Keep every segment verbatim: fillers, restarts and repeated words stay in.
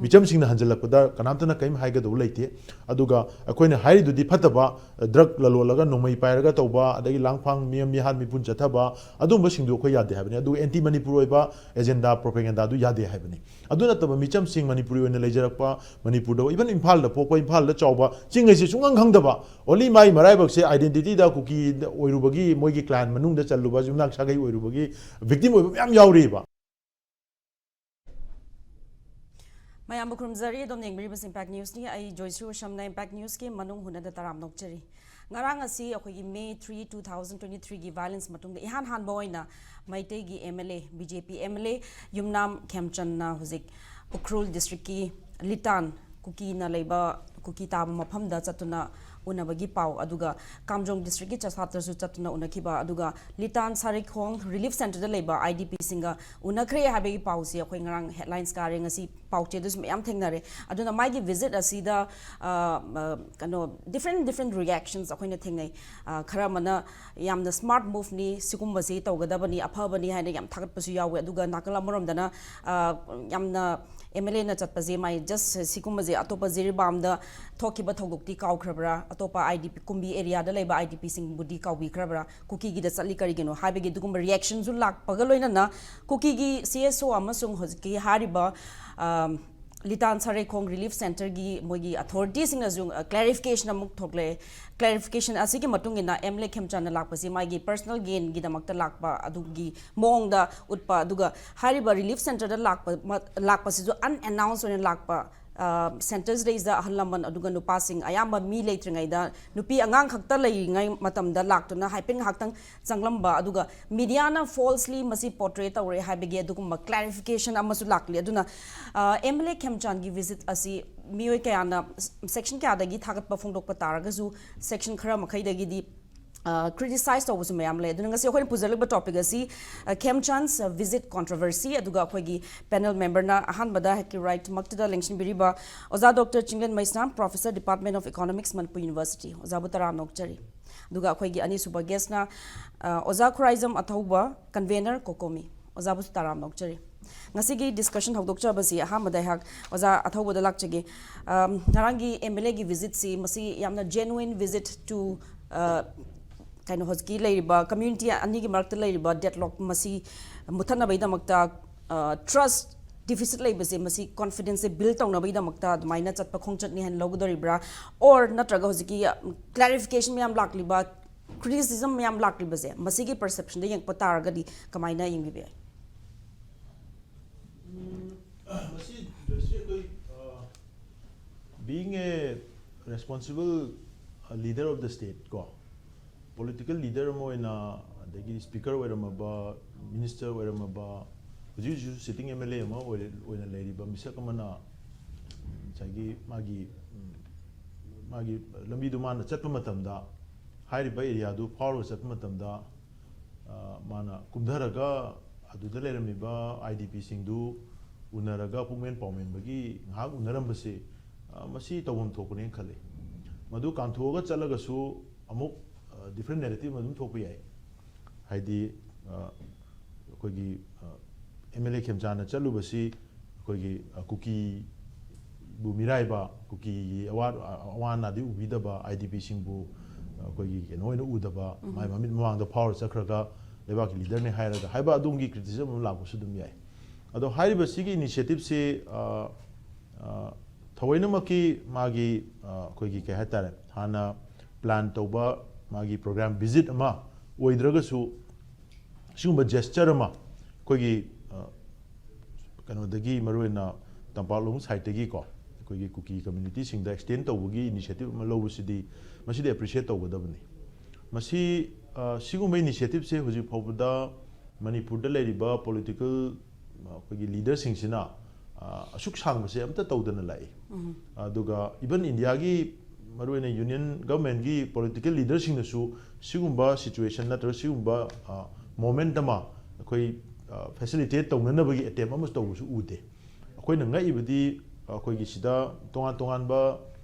ꯃꯤꯆꯝꯁꯤꯡꯅ ꯍꯟꯖꯜꯂꯛꯄꯗ ꯀꯅꯥꯝꯇꯅ ꯀꯔꯤꯝ ꯍꯥꯏꯒꯗꯧꯕ ꯂꯩꯇꯦ꯫ ꯑꯗꯨꯒ ꯑꯩꯈꯣꯏꯅ ꯍꯥꯏꯔꯤꯗꯨꯗꯤ ꯐꯠꯇꯕ, ꯗ꯭ꯔꯒ ꯂꯂꯣꯜꯂꯒ ꯅꯣꯡꯃꯩ ꯄꯥꯏꯔꯒ ꯇꯧꯕ, ꯑꯗꯒꯤ ꯂꯥꯡꯐꯥꯡ ꯃꯤ ꯃꯤꯍꯥꯠ ꯃꯤꯄꯨꯟ ꯆꯠꯊꯕ, ꯑꯗꯨꯒꯨꯝꯕꯁꯤꯡꯗꯨ ꯑꯩꯈꯣꯏ ꯌꯥꯗꯦ ꯍꯥꯏꯕꯅꯤ꯫ ꯑꯗꯨꯒ ꯑꯦꯟꯇꯤ ꯃꯅꯤꯄꯨꯔ ꯑꯣꯏꯕ ꯑꯦꯖꯦꯟꯗꯥ, ꯄ꯭ꯔꯣꯄꯦꯒꯦꯟꯗꯥꯗꯨ ꯌꯥꯗꯦ ꯍꯥꯏꯕꯅꯤ꯫ ꯑꯗꯨ ꯅꯠꯇꯕ ꯃꯤꯆꯝꯁꯤꯡ, ꯃꯅꯤꯄꯨꯔꯤ ꯑꯣꯏꯅ ꯂꯩꯖꯔꯛꯄ, ꯃꯅꯤꯄꯨꯔꯗ, even ꯏꯝꯐꯥꯜꯗ ꯄꯣꯛꯄ, ꯏꯝꯐꯥꯜꯗ ꯆꯥꯎꯕ, ꯆꯤꯡ ꯍꯥꯏꯁꯦ ꯁꯨꯡꯈꯪ ꯈꯪꯗꯕ, only ꯃꯥꯏ ꯃꯔꯥꯏꯕꯛꯁꯦ identityꯗ ꯀꯨꯀꯤ ꯑꯣꯏꯔꯨꯕꯒꯤ, ꯃꯣꯏꯒꯤ clan ꯃꯅꯨꯡꯗ ꯆꯜꯂꯨꯕ, ꯌꯨꯝꯅꯥꯛ ꯁꯥꯒꯩ ꯑꯣꯏꯔꯨꯕꯒꯤ victim ꯑꯣꯏꯕ ꯃꯌꯥꯝ ꯌꯥꯎꯔꯤꯕ꯫ ꯃꯌꯥꯝꯕꯨ ꯈꯨꯔꯨꯝꯖꯔꯤ꯫ ꯑꯗꯣꯝꯅ ꯌꯦꯡꯕꯤꯔꯤꯕꯁꯤ Impact Newsꯅꯤ꯫ ꯑꯩ ꯖꯣꯏꯁ꯭ꯔꯤ ꯋꯥꯁꯝꯅ Impact Newsꯀꯤ ꯃꯅꯨꯡ ꯍꯨꯠꯅꯗ ꯇꯔꯥꯝ ꯅꯣꯛꯆꯔꯤ꯫ ꯉꯔꯥꯡ ꯑꯁꯤ ꯑꯩꯈꯣꯏꯒꯤ May three, two thousand twenty threeꯒꯤ violence ꯃꯇꯨꯡꯗ ꯏꯍꯥꯟ ꯍꯥꯟꯕ ꯑꯣꯏꯅ ꯃꯩꯇꯩꯒꯤ MLA, BJP MLA ꯌꯨꯝꯅꯥꯝ ꯈꯦꯝꯆꯟꯅ ꯍꯧꯖꯤꯛ ꯎꯈ꯭ꯔꯨꯜ districtꯀꯤ ꯂꯤꯇꯥꯟ, ꯀꯨꯀꯤꯅ ꯂꯩꯕ, ꯀꯨꯀꯤ ꯇꯥꯕ ꯃꯐꯝꯗ ꯆꯠꯇꯨꯅ ꯎꯅꯕꯒꯤ ꯄꯥꯎ, ꯑꯗꯨꯒ ꯀꯥꯝꯖꯣꯡ districtꯀꯤ ꯆꯁꯥꯠꯇꯁꯨ ꯆꯠꯇꯨꯅ ꯎꯅꯈꯤꯕ, ꯑꯗꯨꯒ ꯂꯤꯇꯥꯟ ꯁꯥꯔꯩꯈꯣꯡ relief centreꯗ ꯂꯩꯕ IDPꯁꯤꯡꯒ ꯎꯅꯈ꯭ꯔꯦ ꯍꯥꯏꯕꯒꯤ ꯄꯥꯎꯁꯤ ꯑꯩꯈꯣꯏ ꯉꯔꯥꯡ headlines ꯀꯥꯔꯦ꯫ ꯉꯁꯤ ꯄꯥꯎꯆꯦꯗꯁꯨ ꯃꯌꯥꯝ ꯊꯦꯡꯅꯔꯦ꯫ ꯑꯗꯨꯅ ꯃꯥꯒꯤ visit ꯑꯁꯤꯗ, ꯑ, ꯑ, ꯀꯩꯅꯣ, different different reactions ꯑꯩꯈꯣꯏꯅ ꯊꯦꯡꯅꯩ꯫ ꯑ, ꯈꯔ ꯑꯃꯅ ꯌꯥꯝꯅ smart moveꯅꯤ, ꯁꯤꯒꯨꯝꯕꯁꯤ ꯇꯧꯒꯗꯕꯅꯤ, ꯑꯐꯕꯅꯤ ꯍꯥꯏꯅ ꯌꯥꯝ ꯊꯥꯒꯠꯄꯁꯨ ꯌꯥꯎꯋꯦ꯫ ꯑꯗꯨꯒ ꯅꯥꯀꯜ ꯑꯃꯔꯣꯝꯗꯅ, ꯑ, ꯌꯥꯝꯅ MLAꯅ ꯆꯠꯄꯁꯦ ꯃꯥꯏ just ꯁꯤꯒꯨꯝꯕꯁꯦ, ꯑꯇꯣꯞꯄ ꯖꯤꯔꯤꯕꯥꯝꯗ ꯊꯣꯛꯈꯤꯕ ꯊꯧꯗꯣꯛꯇꯤ ꯀꯥꯎꯈ꯭ꯔꯕ꯭ꯔꯥ, ꯑꯇꯣꯞꯄ IDP ꯀꯨꯝꯕꯤ areaꯗ ꯂꯩꯕ IDPꯁꯤꯡꯕꯨꯗꯤ ꯀꯥꯎꯕꯤꯈ꯭ꯔꯕ꯭ꯔꯥ, ꯀꯨꯀꯤꯒꯤꯗ ꯆꯠꯂꯤ ꯀꯔꯤꯒꯤꯅꯣ ꯍꯥꯏꯕꯒꯤ ꯑꯗꯨꯒꯨꯝꯕ reactionꯁꯨ ꯂꯥꯛꯄꯒ ꯂꯣꯏꯅꯅ ꯀꯨꯀꯤꯒꯤ CSO ꯑꯃꯁꯨꯡ ꯍꯧꯖꯤꯛꯀꯤ ꯍꯥꯏꯔꯤꯕ, ꯑ, ꯂꯤꯇꯥꯟ ꯁꯥꯔꯩꯈꯣꯡ relief centreꯒꯤ ꯃꯣꯏꯒꯤ authorityꯁꯤꯡꯅꯁꯨ, ꯑ, clarification ꯑꯃꯨꯛ ꯊꯣꯛꯂꯛꯑꯦ꯫ Clarification ꯑꯁꯤꯒꯤ ꯃꯇꯨꯡ ꯏꯟꯅ MLA ꯈꯦꯝꯆꯥꯟꯅ ꯂꯥꯛꯄꯁꯤ ꯃꯥꯒꯤ personal gainꯒꯤꯗꯃꯛꯇ ꯂꯥꯛꯄ ꯑꯗꯨꯒꯤ ꯃꯑꯣꯡꯗ ꯎꯠꯄ, ꯑꯗꯨꯒ ꯍꯥꯏꯔꯤꯕ relief centreꯗ ꯂꯥꯛꯄ ꯃ-, ꯂꯥꯛꯄꯁꯤꯁꯨ unannounced ꯑꯣꯏꯅ ꯂꯥꯛꯄ, ꯑ, centresꯗꯩꯁꯤꯗ ꯑꯍꯜ ꯂꯃꯟ ꯑꯗꯨꯒ ꯅꯨꯄꯥꯁꯤꯡ ꯑꯌꯥꯝꯕ ꯃꯤ ꯂꯩꯇ꯭ꯔꯤꯉꯩꯗ ꯅꯨꯄꯤ ꯑꯉꯥꯡ ꯈꯛꯇ ꯂꯩꯔꯤꯉꯩ ꯃꯇꯝꯗ ꯂꯥꯛꯇꯨꯅ ꯍꯥꯏꯐꯦꯠ ꯉꯥꯏꯍꯥꯛꯇꯪ ꯆꯪꯂꯝꯕ, ꯑꯗꯨꯒ mediaꯅ falsely ꯃꯁꯤ portray ꯇꯧꯔꯦ ꯍꯥꯏꯕꯒꯤ ꯑꯗꯨꯒꯨꯝꯕ clarification ꯑꯃꯁꯨ ꯂꯥꯛꯂꯤ꯫ ꯑꯗꯨꯅ, ꯑ, MLA ꯈꯦꯝꯆꯥꯟꯒꯤ visit ꯑꯁꯤ ꯃꯤꯑꯣꯏ ꯀꯌꯥꯅ section ꯀꯌꯥꯗꯒꯤ ꯊꯥꯒꯠꯄ ꯐꯣꯡꯗꯣꯛꯄ ꯇꯥꯔꯒꯁꯨ section ꯈꯔ ꯃꯈꯩꯗꯒꯤꯗꯤ, ꯑ, criticize ꯇꯧꯕꯁꯨ ꯃꯌꯥꯝ ꯂꯩ꯫ ꯑꯗꯨꯅ ꯉꯁꯤ ꯑꯩꯈꯣꯏꯅ ꯄꯨꯖꯔꯛꯂꯤꯕ topic ꯑꯁꯤ, ꯑ, ꯈꯦꯝꯆꯥꯟꯁ visit controversy, ꯑꯗꯨꯒ ꯑꯩꯈꯣꯏꯒꯤ panel memberꯅ ꯑꯍꯥꯟꯕꯗ ꯍꯦꯛꯀꯤ rightꯃꯛꯇꯨꯗ ꯂꯦꯡꯁꯤꯟꯕꯤꯔꯤꯕ ꯑꯣꯖꯥ doctor Chinglen Meisnam, Professor, Department of Economics, Manipur University, ꯑꯣꯖꯥꯕꯨ ꯇꯔꯥꯝꯅ ꯑꯣꯛꯆꯔꯤ꯫ ꯑꯗꯨꯒ ꯑꯩꯈꯣꯏꯒꯤ ꯑꯅꯤꯁꯨꯕ guestꯅ, ꯑ, ꯑꯣꯖꯥ ꯈꯨꯔꯥꯏꯖꯝ ꯑꯊꯧꯕ, convener COCOMI, ꯑꯣꯖꯥꯕꯨꯁꯨ ꯇꯔꯥꯝꯅ ꯑꯣꯛꯆꯔꯤ꯫ ꯉꯁꯤꯒꯤ ꯗꯤꯁꯀꯁꯟ ꯍꯧꯗꯣꯛꯆꯕꯁꯤ ꯑꯍꯥꯟꯕꯗ ꯑꯩꯍꯥꯛ ꯑꯣꯖꯥ ꯑꯊꯧꯕꯗ ꯂꯥꯛꯆꯒꯦ꯫ ꯑꯝ, ꯉꯔꯥꯡꯒꯤ ꯑꯦꯝ ꯑꯦꯜ ꯑꯦꯒꯤ ꯚꯤꯖꯤꯠꯁꯤ ꯃꯁꯤ ꯌꯥꯝꯅ ꯖꯦꯅꯨꯋꯤꯟ ꯚꯤꯖꯤꯠ ꯇꯨ, ꯑ, ꯀꯩꯅꯣ, ꯍꯧꯖꯤꯛꯀꯤ ꯂꯩꯔꯤꯕ ꯀꯝꯃ꯭ꯌꯨꯅꯤꯇꯤ ꯑꯅꯤꯒꯤ ꯃꯔꯛꯇ ꯂꯩꯔꯤꯕ ꯗꯦꯗꯂꯣꯛ ꯃꯁꯤ ꯃꯨꯠꯊꯠꯅꯕꯒꯤꯗꯃꯛꯇ, ꯑ, ꯇ꯭ꯔꯁ ꯗꯤꯐꯤꯁꯤꯠ ꯂꯩꯕꯁꯦ ꯃꯁꯤ ꯀꯣꯟꯐꯤꯗꯦꯟꯁꯁꯦ ꯕꯤꯜ ꯇꯧꯅꯕꯒꯤꯗꯃꯛꯇ ꯑꯗꯨꯃꯥꯏꯅ ꯆꯠꯄ ꯈꯣꯡꯆꯠꯅꯤ ꯍꯥꯏꯅ ꯂꯧꯒꯗꯧꯔꯤꯕ꯭ꯔꯥ? ꯑꯣꯔ ꯅꯠꯇ꯭ꯔꯒ ꯍꯧꯖꯤꯛꯀꯤ, ꯑ, ꯀ꯭ꯂꯦꯔꯤꯐꯤꯀꯦꯁꯟ ꯃꯌꯥꯝ ꯂꯥꯛꯂꯤꯕ, ꯀ꯭ꯔꯤꯇꯤꯁꯤꯖꯝ ꯃꯌꯥꯝ ꯂꯥꯛꯂꯤꯕꯁꯦ ꯃꯁꯤꯒꯤ ꯄꯔꯁꯦꯞꯁꯟꯗ ꯌꯦꯡꯉꯛꯄ ꯇꯥꯔꯒꯗꯤ ꯀꯃꯥꯏꯅ ꯌꯦꯡꯕꯤꯕ ꯌꯥꯏ? ꯎꯝ, ꯃꯁꯤ, ꯃꯁꯤ ꯑꯩꯈꯣꯏ, ꯑ, being a responsible leader of the state ꯀꯣ, ꯄꯣꯂꯤꯇꯤꯀꯦꯜ ꯂꯤꯗꯔ ꯑꯃ ꯑꯣꯏꯅ, ꯑꯗꯒꯤ ꯁ꯭ꯄꯤꯀꯔ ꯑꯣꯏꯔꯝꯃꯕ, ꯃꯤꯅꯤꯁꯇꯔ ꯑꯣꯏꯔꯝꯃꯕ, ꯍꯧꯖꯤꯛ ꯍꯧꯖꯤꯛꯁꯨ ꯁꯤꯇꯤꯡ ꯑꯦꯝ ꯑꯦꯜ ꯑꯦ ꯑꯃ ꯑꯣꯏꯔ-, ꯑꯣꯏꯅ ꯂꯩꯔꯤꯕ ꯃꯤꯁꯛ ꯑꯃꯅ ꯉꯁꯥꯏꯒꯤ ꯃꯥꯒꯤ, ꯎꯝ, ꯃꯥꯒꯤ ꯂꯝꯕꯤꯗꯨ ꯃꯥꯅ ꯆꯠꯄ ꯃꯇꯝꯗ, ꯍꯥꯏꯔꯤꯕ ꯑꯦꯔꯤꯌꯥꯗꯨ ꯐꯥꯎꯔꯒ ꯆꯠꯄ ꯃꯇꯝꯗ, ꯑ, ꯃꯥꯅ ꯀꯨꯝꯊꯔꯒ ꯑꯗꯨꯗ ꯂꯩꯔꯝꯃꯤꯕ ꯑꯥꯏ ꯗꯤ ꯄꯤꯁꯤꯡꯗꯨ ꯎꯅꯔꯒ ꯄꯨꯛꯃꯦꯟ ꯄꯥꯎꯃꯦꯟꯕꯒꯤ ꯉꯥꯏꯍꯥꯛ ꯎꯅꯔꯝꯕꯁꯤ, ꯑ, ꯃꯁꯤ ꯇꯧꯐꯝ ꯊꯣꯛꯄꯅꯦꯅ ꯈꯜꯂꯤ꯫ ꯃꯗꯨ ꯀꯥꯟꯊꯣꯛꯑꯒ ꯆꯠꯂꯒꯁꯨ ꯑꯃꯨꯛ, ꯑ, ꯗꯤꯐ꯭ꯔꯦꯟ ꯅꯦꯔꯦꯇꯤꯚ ꯑꯗꯨꯝ ꯊꯣꯛꯄ ꯌꯥꯏ꯫ ꯍꯥꯏꯗꯤ, ꯑ, ꯑꯩꯈꯣꯏꯒꯤ, ꯑ, ꯑꯦꯝ ꯑꯦꯜ ꯑꯦ ꯈꯦꯝꯆꯥꯟꯅ ꯆꯠꯂꯨꯕꯁꯤ ꯑꯩꯈꯣꯏꯒꯤ, ꯑ, ꯀꯨꯀꯤꯕꯨ ꯃꯤꯔꯥꯏꯕ, ꯀꯨꯀꯤꯒꯤ ꯑꯋꯥ-, ꯑꯋꯥ ꯑꯅꯥꯗꯤ ꯎꯕꯤꯗꯕ, ꯑꯥꯏ ꯗꯤ ꯄꯤꯁꯤꯡꯕꯨ ꯑꯩꯈꯣꯏꯒꯤ ꯀꯩꯅꯣ ꯑꯣꯏꯅ ꯎꯗꯕ, ꯃꯥꯏ ꯃꯃꯤꯠ ꯃꯃꯥꯡꯗ ꯐꯥꯎꯔ ꯆꯠꯈ꯭ꯔꯒ ꯂꯩꯕꯥꯛꯀꯤ ꯂꯤꯗꯔꯅꯤ ꯍꯥꯏꯔꯒ ꯍꯥꯏꯕ ꯑꯗꯣꯝꯒꯤ ꯀ꯭ꯔꯤꯇꯤꯁꯤꯖꯝ ꯑꯃ ꯂꯥꯛꯄꯁꯨ ꯑꯗꯨꯝ ꯌꯥꯏ꯫ ꯑꯗꯣ ꯍꯥꯏꯔꯤꯕꯁꯤꯒꯤ ꯏꯅꯤꯁꯤꯌꯦꯇꯤꯞꯁꯤ, ꯑ, ꯑ, ꯊꯑꯣꯏꯅꯃꯛꯀꯤ ꯃꯥꯒꯤ, ꯑ, ꯑꯩꯈꯣꯏꯒꯤ ꯀꯩ ꯍꯥꯏꯇꯥꯔꯦ, ꯍꯥꯟꯅ ꯄ꯭ꯂꯥꯟ ꯇꯧꯕ ꯃꯥꯒꯤ ꯄ꯭ꯔꯣꯒ꯭ꯔꯥꯝ ꯚꯤꯖꯤꯠ ꯑꯃ ꯑꯣꯏꯗ꯭ꯔꯒꯁꯨ, ꯁꯤꯒꯨꯝꯕ ꯖꯦꯁꯆꯔ ꯑꯃ ꯑꯩꯈꯣꯏꯒꯤ, ꯑ, ꯀꯩꯅꯣꯗꯒꯤ, ꯃꯔꯨꯑꯣꯏꯅ ꯇꯝꯄꯥꯛꯂꯣꯝ ꯁꯥꯏꯠꯇꯒꯤꯀꯣ, ꯑꯩꯈꯣꯏꯒꯤ ꯀꯨꯀꯤ ꯀꯝꯃ꯭ꯌꯨꯅꯤꯇꯤꯁꯤꯡꯗ ꯑꯦꯛꯁꯇꯦꯟ ꯇꯧꯕꯒꯤ ꯏꯅꯤꯁꯤꯌꯦꯇꯤꯞ ꯑꯃ ꯂꯧꯕꯁꯤꯗꯤ, ꯃꯁꯤꯗꯤ ꯑꯦꯄ꯭ꯔꯤꯁꯤꯌꯦꯠ ꯇꯧꯒꯗꯕꯅꯤ꯫ ꯃꯁꯤ, ꯑ, ꯁꯤꯒꯨꯝꯕ ꯏꯅꯤꯁꯤꯌꯦꯇꯤꯞꯁꯦ ꯍꯧꯖꯤꯛ ꯐꯥꯎꯕꯗ ꯃꯅꯤꯄꯨꯔꯗ ꯂꯩꯔꯤꯕ ꯄꯣꯂꯤꯇꯤꯀꯦꯜ, ꯑ, ꯑꯩꯈꯣꯏꯒꯤ ꯂꯤꯗꯔꯁꯤꯡꯁꯤꯅ, ꯑ, ꯑꯁꯨꯛ ꯁꯥꯡꯕꯁꯦ ꯑꯝꯇ ꯇꯧꯗꯅ ꯂꯥꯛꯏ꯫ ꯑꯗꯨꯒ ꯏꯚꯟ ꯏꯟꯗꯤꯌꯥꯒꯤ ꯃꯔꯨꯑꯣꯏꯅ ꯌꯨꯅꯤꯌꯟ ꯒꯚꯔꯟꯃꯦꯟꯒꯤ ꯄꯣꯂꯤꯇꯤꯀꯦꯜ ꯂꯤꯗꯔꯁꯤꯡꯅꯁꯨ ꯁꯤꯒꯨꯝꯕ ꯁꯤꯆꯨꯋꯦꯁꯟ ꯅꯠꯇ꯭ꯔꯒ ꯁꯤꯒꯨꯝꯕ, ꯑ, ꯃꯣꯃꯦꯟꯠ ꯑꯃ ꯑꯩꯈꯣꯏ, ꯑ, ꯐꯦꯁꯤꯂꯤꯇꯦꯠ ꯇꯧꯅꯅꯕꯒꯤ ꯑꯦꯇꯦꯝꯞ ꯑꯃꯁꯨ ꯇꯧꯕꯁꯨ ꯎꯗꯦ꯫ ꯑꯩꯈꯣꯏꯅ ꯉꯛꯏꯕꯗꯤ ꯑꯩꯈꯣꯏꯒꯤ ꯁꯤꯗ ꯇꯣꯉꯥꯟ ꯇꯣꯉꯥꯟꯕ,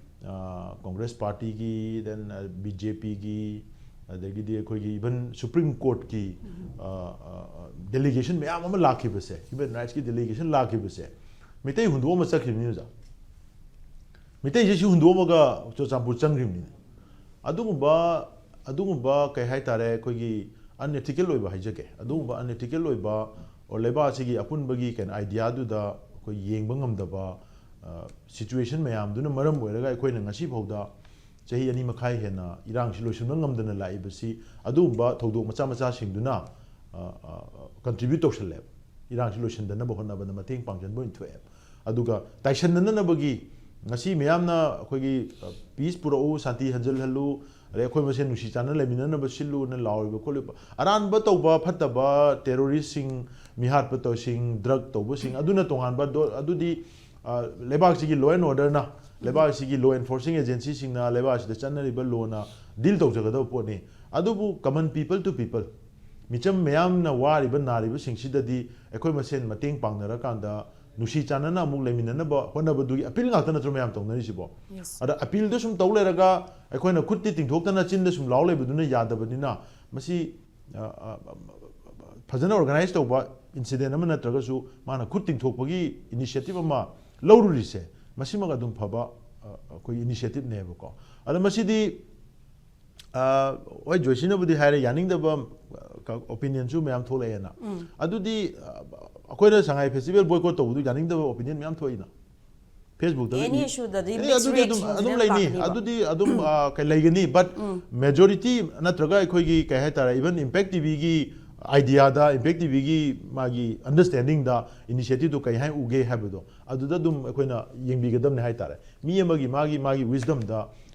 ꯑ, ꯀꯣꯡꯒ꯭ꯔꯦꯁ ꯄꯥꯔꯇꯤꯒꯤ, then, ꯑ, ꯕꯤ ꯖꯦ ꯄꯤꯒꯤ, ꯑꯗꯒꯤꯗꯤ ꯑꯩꯈꯣꯏꯒꯤ even Supreme Courtꯀꯤ ꯗꯦꯂꯤꯒꯦꯁꯟ ꯃꯌꯥꯝ ꯑꯃ ꯂꯥꯛꯈꯤꯕꯁꯦ, ꯍ꯭ꯌꯨꯃꯦꯟ ꯔꯥꯏꯠꯁꯀꯤ ꯗꯦꯂꯤꯒꯦꯁꯟ ꯂꯥꯛꯈꯤꯕꯁꯦ, ꯃꯩꯇꯩ ꯍꯨꯟꯗꯣꯛꯑꯝꯃ ꯆꯠꯈꯤꯕꯅꯤ ꯑꯣꯖꯥ꯫ ꯃꯩꯇꯩꯁꯦ ꯁꯤ ꯍꯨꯟꯗꯣꯛꯑꯝꯃꯒ ꯆꯨꯔꯆꯥꯟꯄꯨꯔ ꯆꯪꯈ꯭ꯔꯤꯕꯅꯤꯅ꯫ ꯑꯗꯨꯒꯨꯝꯕ ꯑꯗꯨꯒꯨꯝꯕ ꯀꯩ ꯍꯥꯏꯇꯥꯔꯦ, ꯑꯩꯈꯣꯏꯒꯤ ꯑꯟꯑꯦꯊꯤꯀꯦꯜ ꯑꯣꯏꯕ ꯍꯥꯏꯖꯒꯦ, ꯑꯗꯨꯒꯨꯝꯕ ꯑꯟꯑꯦꯊꯤꯀꯦꯜ ꯑꯣꯏꯕ ꯑꯣꯔ ꯂꯩꯕꯥꯛ ꯑꯁꯤꯒꯤ ꯑꯄꯨꯟꯕꯒꯤ ꯀꯩꯅꯣ ꯑꯥꯏꯗꯤꯌꯥꯗꯨꯗ ꯑꯩꯈꯣꯏ ꯌꯦꯡꯕ ꯉꯝꯗꯕ ꯁꯤꯆꯨꯋꯦꯁꯟ ꯃꯌꯥꯝꯗꯨꯅ ꯃꯔꯝ ꯑꯣꯏꯔꯒ ꯑꯩꯈꯣꯏꯅ ꯉꯁꯤ ꯐꯥꯎꯗ ꯆꯍꯤ ꯑꯅꯤ ꯃꯈꯥꯏ ꯍꯦꯟꯅ ꯏꯔꯥꯡꯁꯤ ꯂꯣꯏꯁꯤꯟꯕ ꯉꯝꯗꯅ ꯂꯥꯛꯏꯕꯁꯤ ꯑꯗꯨꯒꯨꯝꯕ ꯊꯧꯗꯣꯛ ꯃꯆꯥ ꯃꯆꯥꯁꯤꯡꯗꯨꯅ ꯀꯟꯇ꯭ꯔꯤꯕ꯭ꯌꯨꯠ ꯇꯧꯁꯜꯂꯦꯕ꯫ ꯏꯔꯥꯡꯁꯤ ꯂꯣꯏꯁꯤꯟꯗꯅꯕ ꯍꯣꯠꯅꯕꯗ ꯃꯇꯦꯡ ꯄꯥꯡꯁꯤꯟꯕ ꯑꯣꯏꯅ ꯊꯣꯛꯑꯦꯕ꯫ ꯑꯗꯨꯒ ꯇꯥꯏꯁꯟꯅꯅꯕꯒꯤ ꯉꯁꯤ ꯃꯌꯥꯝꯅ ꯑꯩꯈꯣꯏꯒꯤ ꯄꯤꯁ ꯄꯨꯔꯛꯎ, ꯁꯥꯟꯇꯤ ꯍꯟꯖꯤꯜꯍꯜꯂꯨ, ꯑꯗꯩ ꯑꯩꯈꯣꯏ ꯃꯁꯦꯟ ꯅꯨꯡꯁꯤ ꯆꯥꯟꯅ ꯂꯩꯃꯤꯟꯅꯅꯕ ꯁꯤꯜꯂꯨꯅ ꯂꯥꯎꯔꯤꯕ ꯈꯣꯠꯂꯤꯕ ꯑꯔꯥꯟꯕ ꯇꯧꯕ ꯐꯠꯇꯕ ꯇꯦꯔꯣꯔꯤꯁꯁꯤꯡ, ꯃꯤꯍꯥꯠꯄ ꯇꯧꯁꯤꯡ, ꯗ꯭ꯔꯒ ꯇꯧꯕꯁꯤꯡ ꯑꯗꯨꯅ ꯇꯣꯉꯥꯟꯕ ꯗꯣ-, ꯑꯗꯨꯗꯤ ꯑ, ꯂꯩꯕꯥꯛꯁꯤꯒꯤ ꯂꯣ ꯑꯦꯟ ꯑꯣꯔꯗꯔꯅ, ꯂꯩꯕꯥꯛ ꯑꯁꯤꯒꯤ ꯂꯣ ꯑꯦꯟꯐꯣꯔꯁꯤꯡ ꯑꯦꯖꯦꯟꯁꯤꯁꯤꯡꯅ ꯂꯩꯕꯥꯛ ꯑꯁꯤꯗ ꯆꯠꯅꯔꯤꯕ ꯂꯣꯅ ꯗꯤꯜ ꯇꯧꯖꯒꯗꯕ ꯄꯣꯠꯅꯤ꯫ ꯑꯗꯨꯕꯨ common people to people, ꯃꯤꯆꯝ ꯃꯌꯥꯝꯅ ꯋꯥꯔꯤꯕ ꯅꯥꯔꯤꯕꯁꯤꯡꯁꯤꯗꯗꯤ ꯑꯩꯈꯣꯏ ꯃꯁꯦꯟ ꯃꯇꯦꯡ ꯄꯥꯡꯅꯔꯀꯥꯟꯗ ꯅꯨꯡꯁꯤ ꯆꯥꯟꯅꯅ ꯑꯃꯨꯛ ꯂꯩꯃꯤꯟꯅꯅꯕ ꯍꯣꯠꯅꯕꯗꯨꯒꯤ ꯑꯄꯤꯜ ꯉꯥꯛꯇ ꯅꯠꯇ꯭ꯔꯣ ꯃꯌꯥꯝ ꯇꯧꯅꯔꯤꯁꯤꯕꯣ? Yes. ꯑꯗ ꯑꯄꯤꯜꯗ ꯁꯨꯝ ꯇꯧ ꯂꯩꯔꯒ ꯑꯩꯈꯣꯏꯅ ꯈꯨꯠꯇꯤ ꯇꯤꯡꯊꯣꯛꯇꯅ ꯆꯤꯟꯗ ꯁꯨꯝ ꯂꯥꯎ ꯂꯩꯕꯗꯨꯅ ꯌꯥꯗꯕꯅꯤꯅ ꯃꯁꯤ ꯑ, ꯑ, ꯐꯖꯅ ꯑꯣꯔꯒꯅꯥꯏꯁ ꯇꯧꯕ ꯏꯟꯁꯤꯗꯦꯟ ꯑꯃ ꯅꯠꯇ꯭ꯔꯒꯁꯨ ꯃꯥꯅ ꯈꯨꯠ ꯇꯤꯡꯊꯣꯛꯄꯒꯤ ꯏꯅꯤꯁꯤꯌꯦꯇꯤꯞ ꯑꯃ ꯂꯧꯔꯨꯔꯤꯁꯦ, ꯃꯁꯤꯃꯛ ꯑꯗꯨꯝ ꯐꯕ, ꯑ, ꯑꯩꯈꯣꯏ ꯏꯅꯤꯁꯤꯌꯦꯇꯤꯞꯅꯦꯕꯀꯣ꯫ ꯑꯗ ꯃꯁꯤꯗꯤ, ꯑ, ꯍꯣꯏ, ꯖꯣꯏꯁꯤꯅꯕꯨꯗꯤ ꯍꯥꯏꯔꯦ ꯌꯥꯅꯤꯡꯗꯕ ꯑꯣꯄꯤꯅꯤꯌꯟꯁꯨ ꯃꯌꯥꯝ ꯊꯣꯛꯂꯛꯑꯦꯅ꯫ ꯑꯗꯨꯗꯤ, ꯑ, ꯑꯩꯈꯣꯏꯅ ꯁꯉꯥꯏ ꯐꯦꯁꯇꯤꯚꯦꯜ ꯕꯣꯏꯀꯣꯠ ꯇꯧꯕꯗꯨ ꯌꯥꯅꯤꯡꯗꯕ ꯑꯣꯄꯤꯅꯤꯌꯟ ꯃꯌꯥꯝ ꯊꯣꯛꯏꯅ꯫ ꯐꯦꯁꯕꯨꯛꯇꯒ ꯑꯦꯅꯤ ꯏ-, ꯏꯁꯨꯗꯗꯤ ꯑꯦꯅꯤ, ꯃꯤꯛꯁ ꯑꯗꯨꯗꯤ ꯑꯗꯨꯝ ꯔꯤꯌꯦꯛꯁꯟꯁ ꯑꯗꯨꯝ ꯑꯗꯨꯝ ꯂꯩꯅꯤ꯫ ꯂꯥꯛꯀꯅꯤꯕ꯫ ꯑꯗꯨꯗꯤ ꯑꯗꯨꯝ, ꯑ, ꯀꯩ ꯂꯩꯒꯅꯤ, ꯕꯠ ꯃꯦꯖꯣꯔꯤꯇꯤ ꯅꯠꯇ꯭ꯔꯒ ꯑꯩꯈꯣꯏꯒꯤ ꯀꯩ ꯍꯥꯏꯇꯥꯔꯦ, ꯏꯚꯟ ꯏꯝꯄꯦꯛ ꯇꯤꯚꯤꯒꯤ ꯑꯥꯏꯗꯤꯌꯥꯗ, ꯏꯝꯄꯦꯛ ꯇꯤꯚꯤꯒꯤ ꯃꯥꯒꯤ ꯑꯟꯗꯔꯁ꯭ꯇꯦꯟꯗꯤꯡꯗ ꯏꯅꯤꯁꯤꯌꯦꯇꯤꯚꯇꯣ ꯀꯩ ꯍꯥꯏ ꯎꯒꯦ ꯍꯥꯏꯕꯗꯣ ꯑꯗꯨꯗ ꯑꯗꯨꯝ ꯑꯩꯈꯣꯏꯅ ꯌꯦꯡꯕꯤꯒꯗꯕꯅꯤ ꯍꯥꯏꯇꯥꯔꯦ꯫ ꯃꯤ ꯑꯃꯒꯤ ꯃꯥꯒꯤ ꯃꯥꯒꯤ ꯋꯤꯁꯗꯝꯗ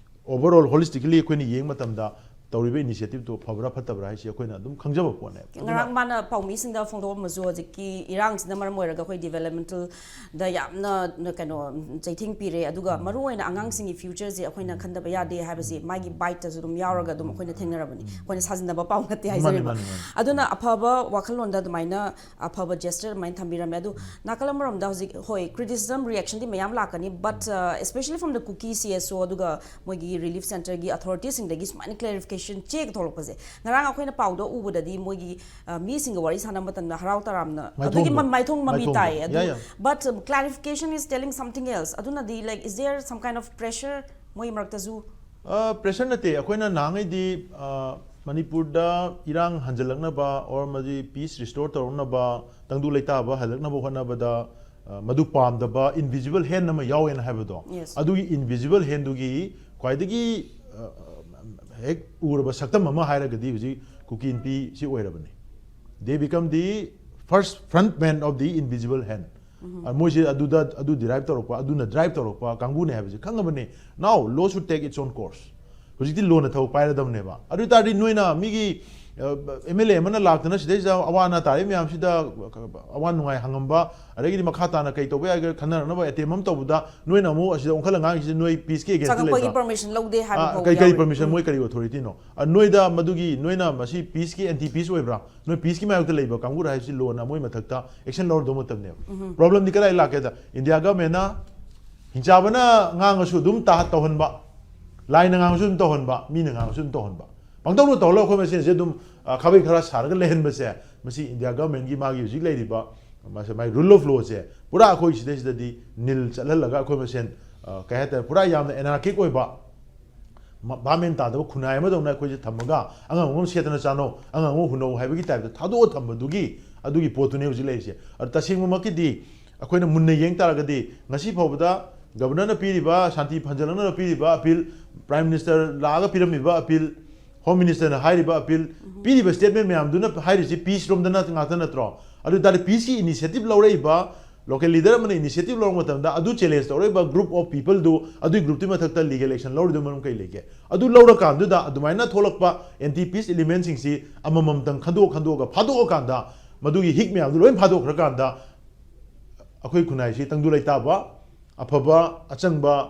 ꯑꯣꯚꯔ ꯑꯣꯜ ꯍꯣꯂꯤꯁꯇꯤꯀꯦꯂꯤ ꯑꯩꯈꯣꯏꯅ ꯌꯦꯡꯕ ꯃꯇꯝꯗ ꯇꯧꯔꯤꯕ ꯏꯅꯤꯁꯤꯌꯦꯇꯤꯚꯇꯣ ꯐꯕ꯭ꯔꯥ ꯐꯠꯇꯕ꯭ꯔꯥ ꯍꯥꯏꯁꯤ ꯑꯩꯈꯣꯏꯅ ꯑꯗꯨꯝ ꯈꯪꯖꯕ ꯄꯣꯠꯅꯦꯕ꯫ ꯑꯗꯨꯅ ꯉꯔꯥꯡ ꯃꯥꯅ ꯄꯥꯎꯃꯤꯁꯤꯡꯗ ꯐꯣꯡꯗꯣꯛꯑꯝꯕꯁꯨ ꯍꯧꯖꯤꯛꯀꯤ ꯏꯔꯥꯡꯁꯤꯅ ꯃꯔꯝ ꯑꯣꯏꯔꯒ ꯑꯩꯈꯣꯏ ꯗꯤꯕꯦꯂꯞꯃꯦꯟꯇꯦꯜꯗ ꯌꯥꯝꯅ ꯀꯩꯅꯣ ꯆꯩꯊꯦꯡ ꯄꯤꯔꯦ, ꯑꯗꯨꯒ ꯃꯔꯨꯑꯣꯏꯅ ꯑꯉꯥꯡꯁꯤꯡꯒꯤ ꯐ꯭ꯌꯨꯆꯔꯁꯦ ꯑꯩꯈꯣꯏꯅ ꯈꯟꯗꯕ ꯌꯥꯗꯦ ꯍꯥꯏꯕꯁꯤ ꯃꯥꯒꯤ ꯕꯥꯏꯠꯇꯁꯨ ꯑꯗꯨꯝ ꯌꯥꯎꯔꯒ ꯑꯗꯨꯝ ꯑꯩꯈꯣꯏꯅ ꯊꯦꯡꯅꯔꯕꯅꯤ꯫ ꯑꯩꯈꯣꯏꯅ ꯁꯥꯖꯤꯟꯅꯕ ꯄꯥꯎ ꯅꯠꯇꯦ ꯃꯥꯅꯤ, ꯍꯥꯏꯖꯔꯤꯕ꯫ ꯃꯥꯅꯤ, ꯃꯥꯅꯤ꯫ ꯑꯗꯨꯅ ꯑꯐꯕ ꯋꯥꯈꯜꯂꯣꯟꯗ ꯑꯗꯨꯃꯥꯏꯅ ꯑꯐꯕ ꯖꯦꯁꯇꯔ ꯑꯗꯨꯃꯥꯏꯅ ꯊꯝꯕꯤꯔꯝꯃꯦ꯫ ꯑꯗꯨ ꯅꯥꯀꯜ ꯑꯃꯔꯣꯝꯗ ꯍꯧꯖꯤꯛ, ꯍꯣꯏ, ꯀ꯭ꯔꯤꯇꯤꯁꯤꯖꯝ ꯔꯤꯌꯦꯛꯁꯟꯗꯤ ꯃꯌꯥꯝ ꯂꯥꯛꯀꯅꯤ, but especially from the Kuki C S O ꯑꯗꯨꯒ ꯃꯣꯏꯒꯤ ꯔꯤꯂꯤꯐ ꯁꯦꯟꯇꯔꯒꯤ ꯑꯊꯣꯔꯤꯇꯤꯁꯤꯡꯗꯒꯤ ꯁꯨꯃꯥꯏꯅ ꯀ꯭ꯂꯦꯔꯤꯐꯤꯀꯦꯁꯟ ꯆꯦꯒ ꯊꯣꯛꯂꯛꯄꯁꯦ, ꯉꯔꯥꯡ ꯑꯩꯈꯣꯏꯅ ꯄꯥꯎꯗ ꯎꯕꯗꯗꯤ ꯃꯣꯏꯒꯤ ꯑ, ꯃꯤꯁꯤꯡꯒ ꯋꯥꯔꯤ ꯁꯥꯟꯅꯕ ꯃꯇꯝꯗ ꯍꯔꯥꯎ ꯇꯔꯥꯝꯅ ꯃꯥꯏꯊꯣꯡꯗꯣ, ꯑꯗꯨꯒꯤ ꯃ- ꯃꯥꯏꯊꯣꯡ ꯃꯃꯤ ꯃꯥꯏꯊꯣꯡꯗꯣ꯫ ꯇꯥꯏꯌꯦ ꯑꯗꯨ Yeah, yeah. But clarification is telling something else. ꯑꯗꯨꯅꯗꯤ, like, is there some kind of pressure ꯃꯣꯏ ꯃꯔꯛꯇꯁꯨ? ꯄ꯭ꯔꯦꯁꯔ ꯅꯠꯇꯦ꯫ ꯑꯩꯈꯣꯏꯅ ꯅꯍꯥꯟꯉꯩꯗꯤ ꯑ, ꯃꯅꯤꯄꯨꯔꯗ ꯏꯔꯥꯡ ꯍꯟꯖꯤꯜꯂꯛꯅꯕ ꯑꯣꯔ ꯃꯗꯨꯒꯤ ꯄꯤꯁ ꯔꯤꯁꯇꯣꯔ ꯇꯧꯔꯛꯅꯕ, ꯇꯪꯗꯨ ꯂꯩꯇꯥꯕ ꯍꯜꯂꯛꯅꯕ ꯍꯣꯠꯅꯕꯗ ꯑ, ꯃꯗꯨ ꯄꯥꯝꯗꯕ ꯏꯟꯚꯤꯖꯤꯕꯜ ꯍꯦꯟ ꯑꯃ ꯌꯥꯎꯋꯦꯅ ꯍꯥꯏꯕꯗꯣ, Yes. ꯑꯗꯨꯒꯤ ꯏꯟꯚꯤꯖꯤꯕꯜ ꯍꯦꯟꯗꯨꯒꯤ ꯈ꯭ꯋꯥꯏꯗꯒꯤ ꯑ, ꯍꯦꯛ ꯎꯔꯕ ꯁꯛꯇꯝ ꯑꯃ ꯍꯥꯏꯔꯒꯗꯤ ꯍꯧꯖꯤꯛ ꯀꯨꯀꯤ ꯅꯨꯄꯤꯁꯤ ꯑꯣꯏꯔꯕꯅꯤ꯫ They become the first front man of the invisible hand. ꯑ, ꯃꯣꯏꯁꯦ ꯑꯗꯨꯗ, ꯑꯗꯨ ꯗꯤꯔꯥꯏꯞ ꯇꯧꯔꯛꯄ, ꯑꯗꯨꯅ ꯗ꯭ꯔꯥꯏꯞ ꯇꯧꯔꯛꯄ ꯀꯥꯡꯕꯨꯅꯦ ꯍꯥꯏꯕꯁꯦ ꯈꯪꯉꯕꯅꯤ꯫ Now law should take its own course. ꯍꯧꯖꯤꯛꯇꯤ ꯂꯣꯅ ꯊꯕꯛ ꯄꯥꯏꯔꯗꯕꯅꯦꯕ꯫ ꯑꯗꯨ ꯑꯣꯏ ꯇꯥꯔꯗꯤ ꯅꯣꯏꯅ ꯃꯤꯒꯤ ꯑꯦꯝ ꯑꯦꯜ ꯑꯦ ꯑꯃꯅ ꯂꯥꯛꯇꯅ ꯁꯤꯗꯩꯁꯤꯗ ꯑꯋꯥ ꯑꯅꯥ ꯇꯥꯔꯤ ꯃꯌꯥꯝꯁꯤꯗ ꯑꯋꯥ ꯅꯨꯡꯉꯥꯏ ꯍꯪꯉꯝꯕ, ꯑꯗꯒꯤꯗꯤ ꯃꯈꯥ ꯇꯥꯅ ꯀꯩ ꯇꯧꯕ ꯌꯥꯒꯦ ꯈꯟꯅꯔꯛꯅꯕ ꯑꯦꯇꯦꯝ ꯑꯃ ꯇꯧꯕꯗ ꯅꯣꯏꯅ ꯑꯃꯨꯛ ꯑꯁꯤꯗ ꯑꯣꯟꯈꯠꯂ ꯉꯥꯡꯉꯤꯁꯤꯗ ꯅꯣꯏ ꯄꯤꯁꯀꯤ ꯑꯦꯒꯦꯟꯁꯇ ꯆꯪꯉꯛꯄꯒꯤ ꯂꯩꯕ꯫ ꯄꯔꯃꯤꯁꯟ ꯂꯧꯗꯦ ꯍꯥꯏꯕ ꯑ, ꯐꯥꯎ ꯀꯩ ꯀꯔꯤ ꯌꯥꯎꯔꯤ꯫ ꯄꯔꯃꯤꯁꯟ, ꯃꯣꯏ ꯀꯔꯤ ꯑꯣꯊꯣꯔꯤꯇꯤꯅꯣ? ꯑ, ꯅꯣꯏꯗ ꯃꯗꯨꯒꯤ ꯅꯣꯏꯅ ꯃꯁꯤ ꯄꯤꯁꯀꯤ ꯑꯦꯟꯇꯤ ꯄꯤꯁ ꯑꯣꯏꯕ꯭ꯔꯥ? ꯅꯣꯏ ꯄꯤꯁꯀꯤ ꯃꯥꯌꯣꯛꯇ ꯂꯩꯕ ꯀꯥꯡꯕꯨꯔ ꯍꯥꯏꯕꯁꯤ ꯂꯣꯅ ꯃꯣꯏ ꯃꯊꯛꯇ ꯑꯦꯛꯁꯟ ꯂꯧꯔꯗꯧꯕ ꯃꯇꯝꯅꯦꯕ꯫ ꯄ꯭ꯔꯣꯕ꯭ꯂꯦꯝꯗꯤ ꯀꯗꯥꯏ ꯂꯥꯛꯀꯦꯗ, ꯏꯟꯗꯤꯌꯥ ꯒꯃꯦꯟꯅ ꯍꯤꯡꯆꯥꯕꯅ ꯉꯥꯡꯉꯁꯨ ꯑꯗꯨꯝ ꯇꯥ ꯇꯧꯍꯟꯕ, ꯂꯥꯏꯅ ꯉꯥꯡꯉꯁꯨ ꯑꯗꯨꯝ ꯇꯧꯍꯟꯕ, ꯃꯤꯅ ꯉꯥꯡꯉꯁꯨ ꯑꯗꯨꯝ ꯇꯧꯍꯟꯕ, ꯄꯪꯇꯧꯗ ꯇꯧꯍꯜꯂꯒ ꯑꯩꯈꯣꯏ ꯃꯁꯦꯟꯁꯦ ꯑꯗꯨꯝ ꯑ, ꯈꯥꯕꯩ ꯈꯔ ꯁꯥꯔꯒ ꯂꯩꯍꯟꯕꯁꯦ, ꯃꯁꯤ ꯏꯟꯗꯤꯌꯥ ꯒꯃꯦꯟꯒꯤ ꯃꯥꯒꯤ ꯍꯧꯖꯤꯛ ꯂꯩꯔꯤꯕ ꯃꯥꯁꯦ, ꯃꯥꯒꯤ ꯔꯨꯜ ꯑꯣꯐ ꯂꯣꯁꯦ ꯄꯨꯔꯥ ꯑꯩꯈꯣꯏ ꯁꯤꯗꯩꯁꯤꯗꯗꯤ ꯅꯤꯜ ꯆꯠꯍꯜꯂꯒ ꯑꯩꯈꯣꯏ ꯃꯁꯦꯟ ꯑ, ꯀꯩ ꯍꯥꯏꯇꯥꯔꯦ, ꯄꯨꯔꯥ ꯌꯥꯝꯅ ꯑꯦꯅꯥꯔꯀꯤꯛ ꯑꯣꯏꯕ, ꯃ- ꯚꯥꯞ ꯃꯦꯟ ꯇꯥꯗꯕ ꯈꯨꯟꯅꯥꯏ ꯑꯃꯗꯧꯅ ꯑꯩꯈꯣꯏꯁꯦ ꯊꯝꯃꯒ ꯑꯉꯝ ꯑꯉꯝ ꯁꯦꯠꯇꯅ ꯆꯥꯅꯧ, ꯑꯉꯝ ꯑꯉꯝ ꯍꯨꯟꯅꯧ ꯍꯥꯏꯕꯒꯤ ꯇꯥꯏꯞꯇ ꯊꯥꯗꯣꯛꯑ ꯊꯝꯕꯗꯨꯒꯤ ꯑꯗꯨꯒꯤ ꯄꯣꯠꯇꯨꯅꯦ ꯍꯧꯖꯤꯛ ꯂꯩꯔꯤꯁꯦ꯫ ꯑꯗꯨ ꯇꯁꯦꯡꯕꯃꯛꯀꯤꯗꯤ ꯑꯩꯈꯣꯏꯅ ꯃꯨꯟꯅ ꯌꯦꯡ ꯇꯥꯔꯒꯗꯤ ꯉꯁꯤ ꯐꯥꯎꯕꯗ ꯒꯕꯔꯅꯔꯅ ꯄꯤꯔꯤꯕ, ꯁꯥꯟꯇꯤ ꯐꯟꯖꯂꯛꯅꯕ ꯄꯤꯔꯤꯕ ꯑꯄꯤꯜ, ꯄ꯭ꯔꯥꯏꯝ ꯃꯤꯅꯤꯁꯇꯔ ꯂꯥꯛꯑꯒ ꯄꯤꯔꯝꯃꯤꯕ ꯑꯄꯤꯜ, ꯍꯣꯝ ꯃꯤꯅꯤꯁꯇꯔꯅ ꯍꯥꯏꯔꯤꯕ ꯑꯄꯤꯜ, ꯄꯤꯔꯤꯕ ꯁ꯭ꯇꯦꯠꯃꯦꯟ ꯃꯌꯥꯝꯗꯨꯅ ꯍꯥꯏꯔꯤꯁꯤ ꯄꯤꯁ ꯔꯣꯝꯗ ꯅꯠ- ꯉꯥꯛꯇ ꯅꯠꯇ꯭ꯔꯣ? ꯑꯗꯨ ꯑꯣꯏ ꯇꯥꯔꯗꯤ ꯄꯤꯁꯀꯤ ꯏꯅꯤꯁꯤꯌꯦꯇꯤꯚ ꯂꯧꯔꯛꯏꯕ, ꯂꯣꯀꯦꯜ ꯂꯤꯗꯔ ꯑꯃꯅ ꯏꯅꯤꯁꯤꯌꯦꯇꯤꯚ ꯂꯧꯔꯛꯄ ꯃꯇꯝꯗ ꯑꯗꯨ ꯆꯦꯂꯦꯟꯖ ꯇꯧꯔꯛꯏꯕ ꯒ꯭ꯔꯨꯞ ꯑꯣꯐ ꯄꯤꯄꯜꯗꯨ ꯑꯗꯨꯒꯤ ꯒ꯭ꯔꯨꯞꯇꯨꯒꯤ ꯃꯊꯛꯇ ꯂꯤꯒꯦꯜ ꯑꯦꯛꯁꯟ ꯂꯧꯔꯤꯗꯨ ꯃꯔꯝ ꯀꯩ ꯂꯩꯒꯦ? ꯑꯗꯨ ꯂꯧꯔꯀꯥꯟꯗꯨꯗ ꯑꯗꯨꯃꯥꯏꯅ ꯊꯣꯛꯂꯛꯄ ꯑꯦꯟꯇꯤ ꯄꯤꯁ ꯏꯂꯤꯃꯦꯟꯁꯤꯡꯁꯤ ꯑꯃꯃꯝꯇꯪ ꯈꯟꯗꯣꯛ ꯈꯟꯗꯣꯛꯑꯒ ꯐꯥꯗꯣꯛꯑꯀꯥꯟꯗ, ꯃꯗꯨꯒꯤ ꯍꯤꯛ ꯃꯌꯥꯝꯗꯨ ꯂꯣꯏ ꯐꯥꯗꯣꯛꯈ꯭ꯔꯀꯥꯟꯗ ꯑꯩꯈꯣꯏ ꯈꯨꯟꯅꯥꯏꯁꯤ ꯇꯪꯗꯨ ꯂꯩꯇꯥꯕ, ꯑꯐꯕ, ꯑꯆꯪꯕ,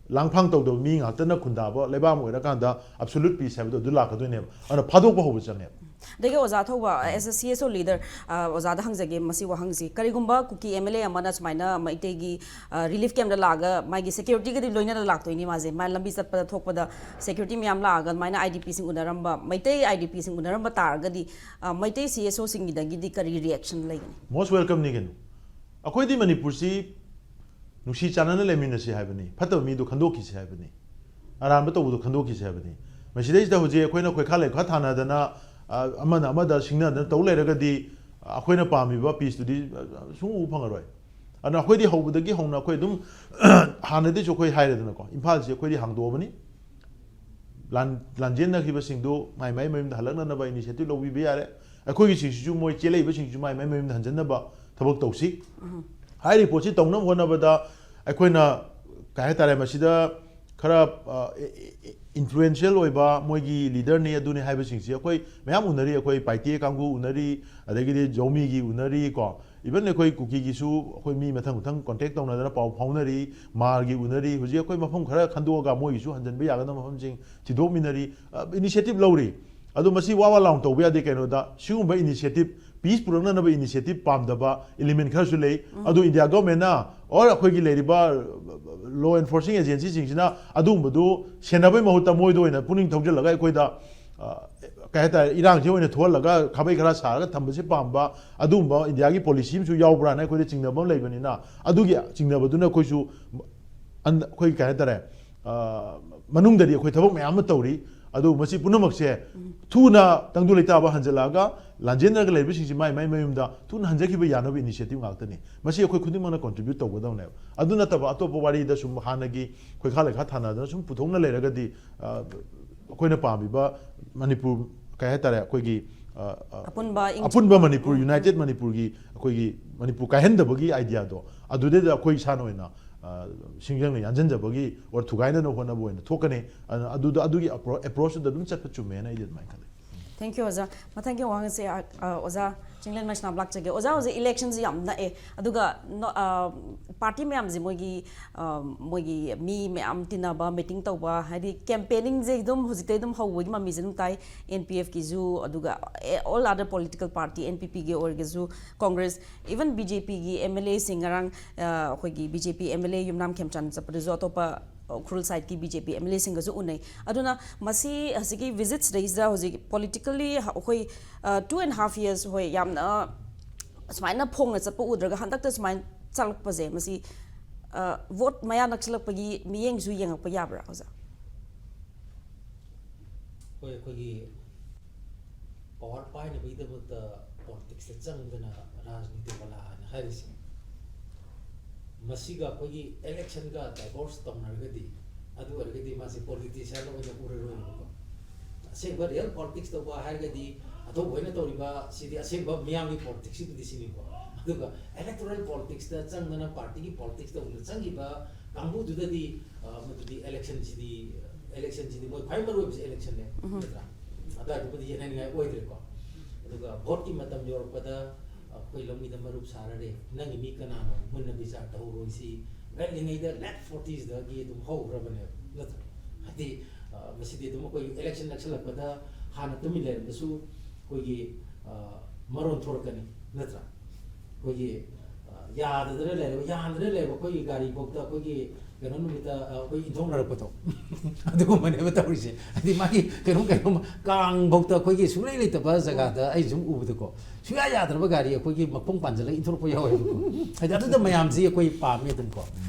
ꯂꯥꯡꯐꯥꯡ ꯇꯧꯗꯕ ꯃꯤ ꯉꯥꯛꯇꯅ ꯈꯨꯟꯗꯥꯕ ꯂꯩꯕꯥꯛ ꯑꯃ ꯑꯣꯏꯔꯀꯥꯟꯗ absolute peace ꯍꯥꯏꯕꯗꯣ ꯑꯗꯨ ꯂꯥꯛꯀꯗꯣꯏꯅꯦꯕ꯫ ꯑꯗꯨꯅ ꯐꯥꯗꯣꯛꯄ ꯍꯧꯕ ꯆꯪꯉꯦꯕ꯫ ꯑꯗꯒꯤ ꯑꯣꯖꯥ ꯊꯧꯕ, as a C S O leader, ꯑ, ꯑꯣꯖꯥꯗ ꯍꯪꯖꯒꯦ ꯃꯁꯤ ꯋꯥꯍꯪꯁꯤ꯫ ꯀꯔꯤꯒꯨꯝꯕ ꯀꯨꯀꯤ M L A ꯑꯃꯅ ꯁꯨꯃꯥꯏꯅ ꯃꯩꯇꯩꯒꯤ, ꯑ, relief camp ꯇ ꯂꯥꯛꯑꯒ, ꯃꯥꯒꯤ security ꯒꯗꯤ ꯂꯣꯏꯅꯅ ꯂꯥꯛꯇꯣꯏꯅꯤ ꯃꯥꯁꯦ, ꯃꯥ ꯂꯝꯕꯤ ꯆꯠꯄꯗ ꯊꯣꯛꯄꯗ security ꯃꯌꯥꯝ ꯂꯥꯛꯑꯒ ꯑꯗꯨꯃꯥꯏꯅ I D P ꯁꯤꯡ ꯎꯅꯔꯝꯕ, ꯃꯩꯇꯩ I D P ꯁꯤꯡ ꯎꯅꯔꯝꯕ ꯇꯥꯔꯒꯗꯤ, ꯑ, ꯃꯩꯇꯩ C S O ꯁꯤꯡꯒꯤꯗꯒꯤꯗꯤ ꯀꯔꯤ reaction ꯂꯩꯒꯅꯤ? Most welcome ꯅꯤ ꯀꯩꯅꯣ꯫ ꯑꯩꯈꯣꯏꯗꯤ ꯃꯅꯤꯄꯨꯔꯁꯤ ꯅꯨꯡꯁꯤ ꯆꯥꯟꯅꯅ ꯂꯩꯃꯤꯟꯅꯁꯤ ꯍꯥꯏꯕꯅꯤ, ꯐꯠꯇꯕ ꯃꯤꯗꯣ ꯈꯟꯗꯣꯛꯈꯤꯁꯤ ꯍꯥꯏꯕꯅꯤ, ꯑꯔꯥꯟꯕ ꯇꯧꯕꯗꯣ ꯈꯟꯗꯣꯛꯈꯤꯁꯤ ꯍꯥꯏꯕꯅꯤ꯫ ꯃꯁꯤꯗꯩꯁꯤꯗ ꯍꯧꯖꯤꯛ ꯑꯩꯈꯣꯏꯅ ꯈꯣꯏꯈꯥ ꯂꯩꯈꯥ ꯊꯥꯅꯗꯅ, ꯑ, ꯑꯃꯅ ꯑꯃꯗ ꯁꯤꯡꯅꯗꯅ ꯇꯧ ꯂꯩꯔꯒꯗꯤ, ꯑ, ꯑꯩꯈꯣꯏꯅ ꯄꯥꯝꯃꯤꯕ peace ꯇꯨꯗꯤ, ꯑ, ꯁꯨꯡꯎ ꯎ ꯐꯪꯉꯔꯣꯏ꯫ ꯑꯗꯨꯅ ꯑꯩꯈꯣꯏꯗꯤ ꯍꯧꯕꯗꯒꯤ ꯍꯧꯅ ꯑꯩꯈꯣꯏ ꯑꯗꯨꯝ ꯍꯥꯟꯅꯗꯩꯁꯨ ꯑꯩꯈꯣꯏ ꯍꯥꯏꯔꯦꯗꯅꯀꯣ, ꯏꯝꯐꯥꯜꯁꯤ ꯑꯩꯈꯣꯏꯗꯤ ꯍꯥꯡꯗꯣꯛꯑꯕꯅꯤ꯫ ꯂꯥꯟ-, ꯂꯥꯟꯖꯦꯟꯅꯈꯤꯕꯁꯤꯡꯗꯨ ꯃꯥꯏ ꯃꯥꯏ ꯃꯌꯨꯝꯗ ꯍꯜꯂꯛꯅꯅꯕ initiative ꯂꯧꯕꯤꯕ ꯌꯥꯔꯦ꯫ ꯑꯩꯈꯣꯏꯒꯤꯁꯤꯡꯁꯤꯁꯨ ꯃꯣꯏ ꯆꯦꯜꯂꯛꯏꯕꯁꯤꯡꯁꯤꯁꯨ ꯃꯥꯏ ꯃꯥꯏ ꯃꯌꯨꯝꯗ ꯍꯟꯖꯟꯅꯕ ꯊꯕꯛ ꯇꯧꯁꯤ꯫ ꯍꯥꯏꯔꯤꯕ ꯄꯣꯠꯁꯤ ꯇꯧꯅꯕ ꯍꯣꯠꯅꯕꯗ ꯑꯩꯈꯣꯏꯅ, ꯀꯩ ꯍꯥꯏꯇꯥꯔꯦ, ꯃꯁꯤꯗ ꯈꯔ, ꯑ, ꯏ-, ꯏ-, influential ꯑꯣꯏꯕ ꯃꯣꯏꯒꯤ leader ꯅꯤ ꯑꯗꯨꯅꯤ ꯍꯥꯏꯕꯁꯤꯡꯁꯤ ꯑꯩꯈꯣꯏ ꯃꯌꯥꯝ ꯎꯅꯔꯤ꯫ ꯑꯩꯈꯣꯏ ꯄꯥꯏꯇꯦ ꯀꯥꯡꯕꯨ ꯎꯅꯔꯤ, ꯑꯗꯒꯤꯗꯤ ꯖꯧꯃꯤꯒꯤ ꯎꯅꯔꯤ ꯀꯣ, even ꯑꯩꯈꯣꯏ ꯀꯨꯀꯤꯒꯤꯁꯨ ꯑꯩꯈꯣꯏ ꯃꯤ ꯃꯊꯪ ꯃꯊꯪ contact ꯇꯧꯅꯗꯅ ꯄꯥꯎ ꯐꯥꯎꯅꯔꯤ, ꯃꯥꯔꯒꯤ ꯎꯅꯔꯤ꯫ ꯍꯧꯖꯤꯛ ꯑꯩꯈꯣꯏ ꯃꯐꯝ ꯈꯔ ꯈꯟꯗꯣꯛꯑꯒ ꯃꯣꯏꯒꯤꯁꯨ ꯍꯟꯖꯟꯕ ꯌꯥꯒꯗꯕ ꯃꯐꯝꯁꯤꯡ ꯊꯤꯗꯣꯛꯃꯤꯟꯅꯔꯤ, ꯑ, initiative ꯂꯧꯔꯤ꯫ ꯑꯗꯣ ꯃꯁꯤ ꯋꯥ ꯋꯥ ꯂꯥꯎꯅ ꯇꯧꯕ ꯌꯥꯗꯦ꯫ ꯀꯩꯅꯣꯗ ꯁꯤꯒꯨꯝꯕ initiative, peace ꯄꯨꯔꯛꯅꯅꯕ initiative ꯄꯥꯝꯗꯕ element ꯈꯔꯁꯨ ꯂꯩ꯫ ꯑꯗꯣ India government ꯅ or ꯑꯩꯈꯣꯏꯒꯤ ꯂꯩꯔꯤꯕ law enforcing agency ꯁꯤꯡꯁꯤꯅ ꯑꯗꯨꯒꯨꯝꯕꯗꯨ ꯁꯦꯟꯅꯕꯒꯤ ꯃꯍꯨꯠꯇ ꯃꯣꯏꯗ ꯑꯣꯏꯅ ꯄꯨꯛꯅꯤꯡ ꯊꯧꯖꯤꯜꯂꯒ ꯑꯩꯈꯣꯏꯗ, ꯑ, ꯀꯩ ꯍꯥꯏꯇꯥꯔꯦ, ꯏꯔꯥꯡꯁꯤ ꯑꯣꯏꯅ ꯊꯣꯛꯍꯜꯂꯒ ꯈꯥꯕꯩ ꯈꯔ ꯁꯥꯔꯒ ꯊꯝꯕꯁꯤ ꯄꯥꯝꯕ ꯑꯗꯨꯒꯨꯝꯕ India ꯒꯤ policy ꯑꯃꯁꯨ ꯌꯥꯎꯕ꯭ꯔꯥꯅ ꯑꯩꯈꯣꯏꯗ ꯆꯤꯡꯅꯕ ꯑꯃ ꯂꯩꯕꯅꯤꯅ, ꯑꯗꯨꯒꯤ ꯆꯤꯡꯅꯕꯗꯨꯅ ꯑꯩꯈꯣꯏꯁꯨ ꯑꯟ-, ꯑꯩꯈꯣꯏ ꯀꯩ ꯍꯥꯏꯇꯥꯔꯦ, ꯑ, ꯃꯅꯨꯡꯗꯗꯤ ꯑꯩꯈꯣꯏ ꯊꯕꯛ ꯃꯌꯥꯝ ꯑꯃ ꯇꯧꯔꯤ꯫ ꯑꯗꯨ ꯃꯁꯤ ꯄꯨꯝꯅꯃꯛꯁꯦ ꯊꯨꯅ ꯇꯪꯗꯨ ꯂꯩꯇꯥꯕ ꯍꯟꯖꯤꯜꯂꯛꯑꯒ ꯂꯥꯟꯖꯦꯟꯅꯔꯒ ꯂꯩꯔꯤꯕꯁꯤꯡꯁꯤ ꯃꯥꯏ ꯃꯥꯏ ꯃꯌꯨꯝꯗ ꯊꯨꯅ ꯍꯟꯖꯈꯤꯕ ꯌꯥꯅꯕ initiative ꯉꯥꯛꯇꯅꯤ꯫ ꯃꯁꯤ ꯑꯩꯈꯣꯏ ꯈꯨꯗꯤꯡꯃꯛꯅ contribute ꯇꯧꯒꯗꯕꯅꯦꯕ꯫ ꯑꯗꯨ ꯅꯠꯇꯕ ꯑꯇꯣꯞꯄ ꯋꯥꯔꯤꯗ ꯁꯨꯝ ꯍꯥꯟꯅꯒꯤ ꯈꯣꯏꯈꯥ ꯂꯩꯈꯥ ꯊꯥꯅꯗꯅ ꯁꯨꯝ ꯄꯨꯊꯣꯛꯅ ꯂꯩꯔꯒꯗꯤ, ꯑ, ꯑꯩꯈꯣꯏꯅ ꯄꯥꯝꯃꯤꯕ ꯃꯅꯤꯄꯨꯔ, ꯀꯩ ꯍꯥꯏꯇꯥꯔꯦ, ꯑꯩꯈꯣꯏꯒꯤ, ꯑ, ꯑ, ꯑꯄꯨꯟꯕ ꯏꯪ- ꯑꯄꯨꯟꯕ ꯃꯅꯤꯄꯨꯔ, united ꯃꯅꯤꯄꯨꯔꯒꯤ ꯑꯩꯈꯣꯏꯒꯤ ꯃꯅꯤꯄꯨꯔ ꯀꯥꯏꯍꯟꯗꯕꯒꯤ idea ꯗꯣ ꯑꯗꯨꯗꯩꯗ ꯑꯩꯈꯣꯏ ꯏꯁꯥꯅ ꯑꯣꯏꯅ, ꯑ, ꯁꯤꯡꯖꯪꯅ ꯌꯥꯟꯁꯤꯟꯖꯕꯒꯤ or ꯊꯨꯒꯥꯏꯅꯅꯕ ꯍꯣꯠꯅꯕ ꯑꯣꯏꯅ ꯊꯣꯛꯀꯅꯤ꯫ ꯑꯗꯨꯅ ꯑꯗꯨꯗ, ꯑꯗꯨꯒꯤ approach ꯇꯨꯗ ꯑꯗꯨꯝ ꯆꯠꯄ ꯆꯨꯝꯃꯦꯅ ꯑꯩꯗꯤ ꯑꯗꯨꯃꯥꯏꯅ ꯈꯜꯂꯤ꯫ Thank you, ꯑꯣꯖꯥ꯫ ꯃꯊꯪꯒꯤ ꯋꯥꯍꯪꯁꯦ, ꯑ, ꯑ, ꯑꯣꯖꯥ ꯆꯤꯡꯂꯦꯟ ꯃꯩꯁꯅꯥꯝ ꯂꯥꯛꯆꯒꯦ꯫ ꯑꯣꯖꯥ, ꯍꯧꯖꯤꯛ election ꯁꯤ ꯌꯥꯝ ꯅꯛꯑꯦ, ꯑꯗꯨꯒ ꯅꯣ-, ꯑ, party ꯃꯌꯥꯝꯁꯦ ꯃꯣꯏꯒꯤ, ꯑ, ꯃꯣꯏꯒꯤ ꯃꯤ ꯃꯌꯥꯝ ꯇꯤꯟꯅꯕ, meeting ꯇꯧꯕ, ꯍꯥꯏꯗꯤ campaigning ꯁꯦ ꯑꯗꯨꯝ ꯍꯧꯖꯤꯛꯇꯩ ꯑꯗꯨꯝ ꯍꯧꯕꯒꯤ ꯃꯃꯤꯁꯦ ꯑꯗꯨꯝ ꯇꯥꯏ꯫ N P F ꯀꯤꯁꯨ, ꯑꯗꯨꯒ, ꯑꯦ, all other political party, N P P ꯒꯤ ꯑꯣꯏꯔꯒꯁꯨ, Congress, even B J P ꯒꯤ M L A ꯁꯤꯡ ꯉꯔꯥꯡ, ꯑ, ꯑꯩꯈꯣꯏꯒꯤ B J P M L A ꯌꯨꯝꯅꯥꯝ ꯈꯦꯝꯆꯥꯟ ꯆꯠꯄꯗꯁꯨ ꯑꯇꯣꯞꯄ, ꯑ, ꯎꯈ꯭ꯔꯨꯜ side ꯀꯤ B J P M L A ꯁꯤꯡꯒꯁꯨ ꯎꯅꯩ꯫ ꯑꯗꯨꯅ ꯃꯁꯤ ꯍꯧꯖꯤꯛꯀꯤ visit ꯁꯤꯗꯩꯁꯤꯗ ꯍꯧꯖꯤꯛ politically ꯑꯩꯈꯣꯏ, ꯑ, two and half years, ꯍꯣꯏ, ꯌꯥꯝꯅ ꯁꯨꯃꯥꯏꯅ ꯐꯣꯡꯅ ꯆꯠꯄ ꯎꯗ꯭ꯔꯒ ꯍꯟꯗꯛꯇ ꯁꯨꯃꯥꯏꯅ ꯆꯠꯂꯛꯄꯁꯦ, ꯃꯁꯤ, ꯑ, vote ꯃꯌꯥ ꯅꯛꯁꯤꯜꯂꯛꯄꯒꯤ ꯃꯤꯠꯌꯦꯡꯁꯨ ꯌꯦꯡꯉꯛꯄ ꯌꯥꯕ꯭ꯔꯥ, ꯑꯣꯖꯥ? ꯍꯣꯏ, ꯑꯩꯈꯣꯏꯒꯤ power ꯄꯥꯏꯅꯕꯒꯤꯗꯃꯛꯇ politics ꯇ ꯆꯪꯗꯅ ꯔꯥꯖꯅꯤꯇꯤ ꯋꯥꯂꯥ ꯍꯥꯏꯅ ꯍꯥꯏꯔꯤꯁꯦ, ꯃꯁꯤꯒ ꯑꯩꯈꯣꯏꯒꯤ election ꯒ divorce ꯇꯧꯅꯔꯒꯗꯤ, ꯑꯗꯨ ꯑꯣꯏꯔꯒꯗꯤ ꯃꯥꯁꯦ politician ꯑꯣꯏꯅ ꯎꯔꯔꯣꯏꯕꯀꯣ꯫ ꯑꯁꯦꯡꯕ real politics ꯇꯧꯕ ꯍꯥꯏꯔꯒꯗꯤ ꯑꯊꯧꯕ ꯍꯣꯏꯅ ꯇꯧꯔꯤꯕ ꯁꯤꯗꯤ ꯑꯁꯦꯡꯕ ꯃꯤꯌꯥꯝꯒꯤ politics ꯁꯤꯕꯨꯗꯤ ꯁꯤꯅꯤꯀꯣ꯫ ꯑꯗꯨꯒ electoral politics ꯇ ꯆꯪꯗꯅ party ꯒꯤ politics ꯇꯧꯗꯅ ꯆꯪꯈꯤꯕ ꯀꯥꯡꯕꯨꯗꯨꯗꯗꯤ, ꯑ, ꯃꯗꯨꯗꯤ election ꯁꯤꯗꯤ, election ꯁꯤꯗꯤ ꯃꯣꯏ ꯈ꯭ꯋꯥꯏ ꯃꯔꯨ ꯑꯣꯏꯕꯁꯤ election ꯅꯦ, ꯅꯠꯇ꯭ꯔꯥ? ꯑꯗꯨꯋꯥꯏꯗꯨꯕꯨꯗꯤ ꯌꯦꯠꯅꯅꯤꯡꯉꯥꯏ ꯑꯣꯏꯗ꯭ꯔꯦꯀꯣ꯫ ꯑꯗꯨꯒ vote ꯀꯤ ꯃꯇꯝ ꯌꯧꯔꯛꯄꯗ ꯑꯩꯈꯣꯏ ꯂꯧꯃꯤꯗ ꯃꯔꯨꯞ ꯁꯥꯔꯔꯦ, ꯅꯪꯒꯤ ꯃꯤ ꯀꯅꯥꯅꯣ, ꯃꯨꯟꯅ ꯕꯤꯆꯥꯔ ꯇꯧꯍꯧꯔꯣꯏꯁꯤ ꯉꯜꯂꯤꯉꯩꯗ late forties ꯗꯒꯤ ꯑꯗꯨꯝ ꯍꯧꯈ꯭ꯔꯕꯅꯦꯕ, ꯅꯠꯇ꯭ꯔꯥ? ꯍꯥꯏꯗꯤ, ꯑ, ꯃꯁꯤꯗꯤ ꯑꯗꯨꯝ ꯑꯩꯈꯣꯏ election ꯅꯛꯁꯜꯂꯛꯄꯗ ꯍꯥꯟꯅ ꯇꯨꯃꯤꯟ ꯂꯩꯔꯝꯕꯁꯨ ꯑꯩꯈꯣꯏꯒꯤ, ꯑ, ꯃꯔꯣꯟ ꯊꯣꯔꯛꯀꯅꯤ, ꯅꯠꯇ꯭ꯔꯥ? ꯑꯩꯈꯣꯏꯒꯤ, ꯑ, ꯌꯥꯗꯗꯅ ꯂꯩꯔꯕ, ꯌꯥꯍꯟꯗꯅ ꯂꯩꯔꯕ ꯑꯩꯈꯣꯏꯒꯤ ꯒꯥꯔꯤ ꯐꯥꯎꯗ ꯑꯩꯈꯣꯏꯒꯤ ꯀꯩꯅꯣ ꯅꯨꯃꯤꯠꯇ, ꯑ, ꯑꯩꯈꯣꯏ ꯏꯟꯊꯣꯛꯅꯔꯛꯄꯗꯣ꯫ ꯑꯗꯨꯒꯨꯝꯕꯅꯦꯕ ꯇꯧꯔꯤꯁꯦ꯫ ꯍꯥꯏꯗꯤ ꯃꯥꯒꯤ ꯀꯩꯅꯣꯝ ꯀꯩꯅꯣꯝ ꯀꯥꯡ ꯐꯥꯎꯗ ꯑꯩꯈꯣꯏꯒꯤ ꯁꯨꯡꯂꯩ ꯂꯩꯇꯕ ꯖꯒꯥꯗ ꯑꯩ ꯁꯨꯝ ꯎꯕꯗꯀꯣ, ꯁꯨꯡꯌꯥ ꯌꯥꯗ꯭ꯔꯕ ꯒꯥꯔꯤ ꯑꯩꯈꯣꯏꯒꯤ ꯃꯈꯣꯡ ꯄꯥꯟꯁꯤꯜꯂꯒ ꯏꯟꯊꯣꯔꯛꯄ ꯌꯥꯎꯋꯦꯕꯀꯣ꯫ ꯍꯥꯏꯗꯤ ꯑꯗꯨꯗ ꯃꯌꯥꯝꯁꯤ ꯑꯩꯈꯣꯏ ꯄꯥꯝꯃꯤ ꯑꯗꯨꯝꯀꯣ꯫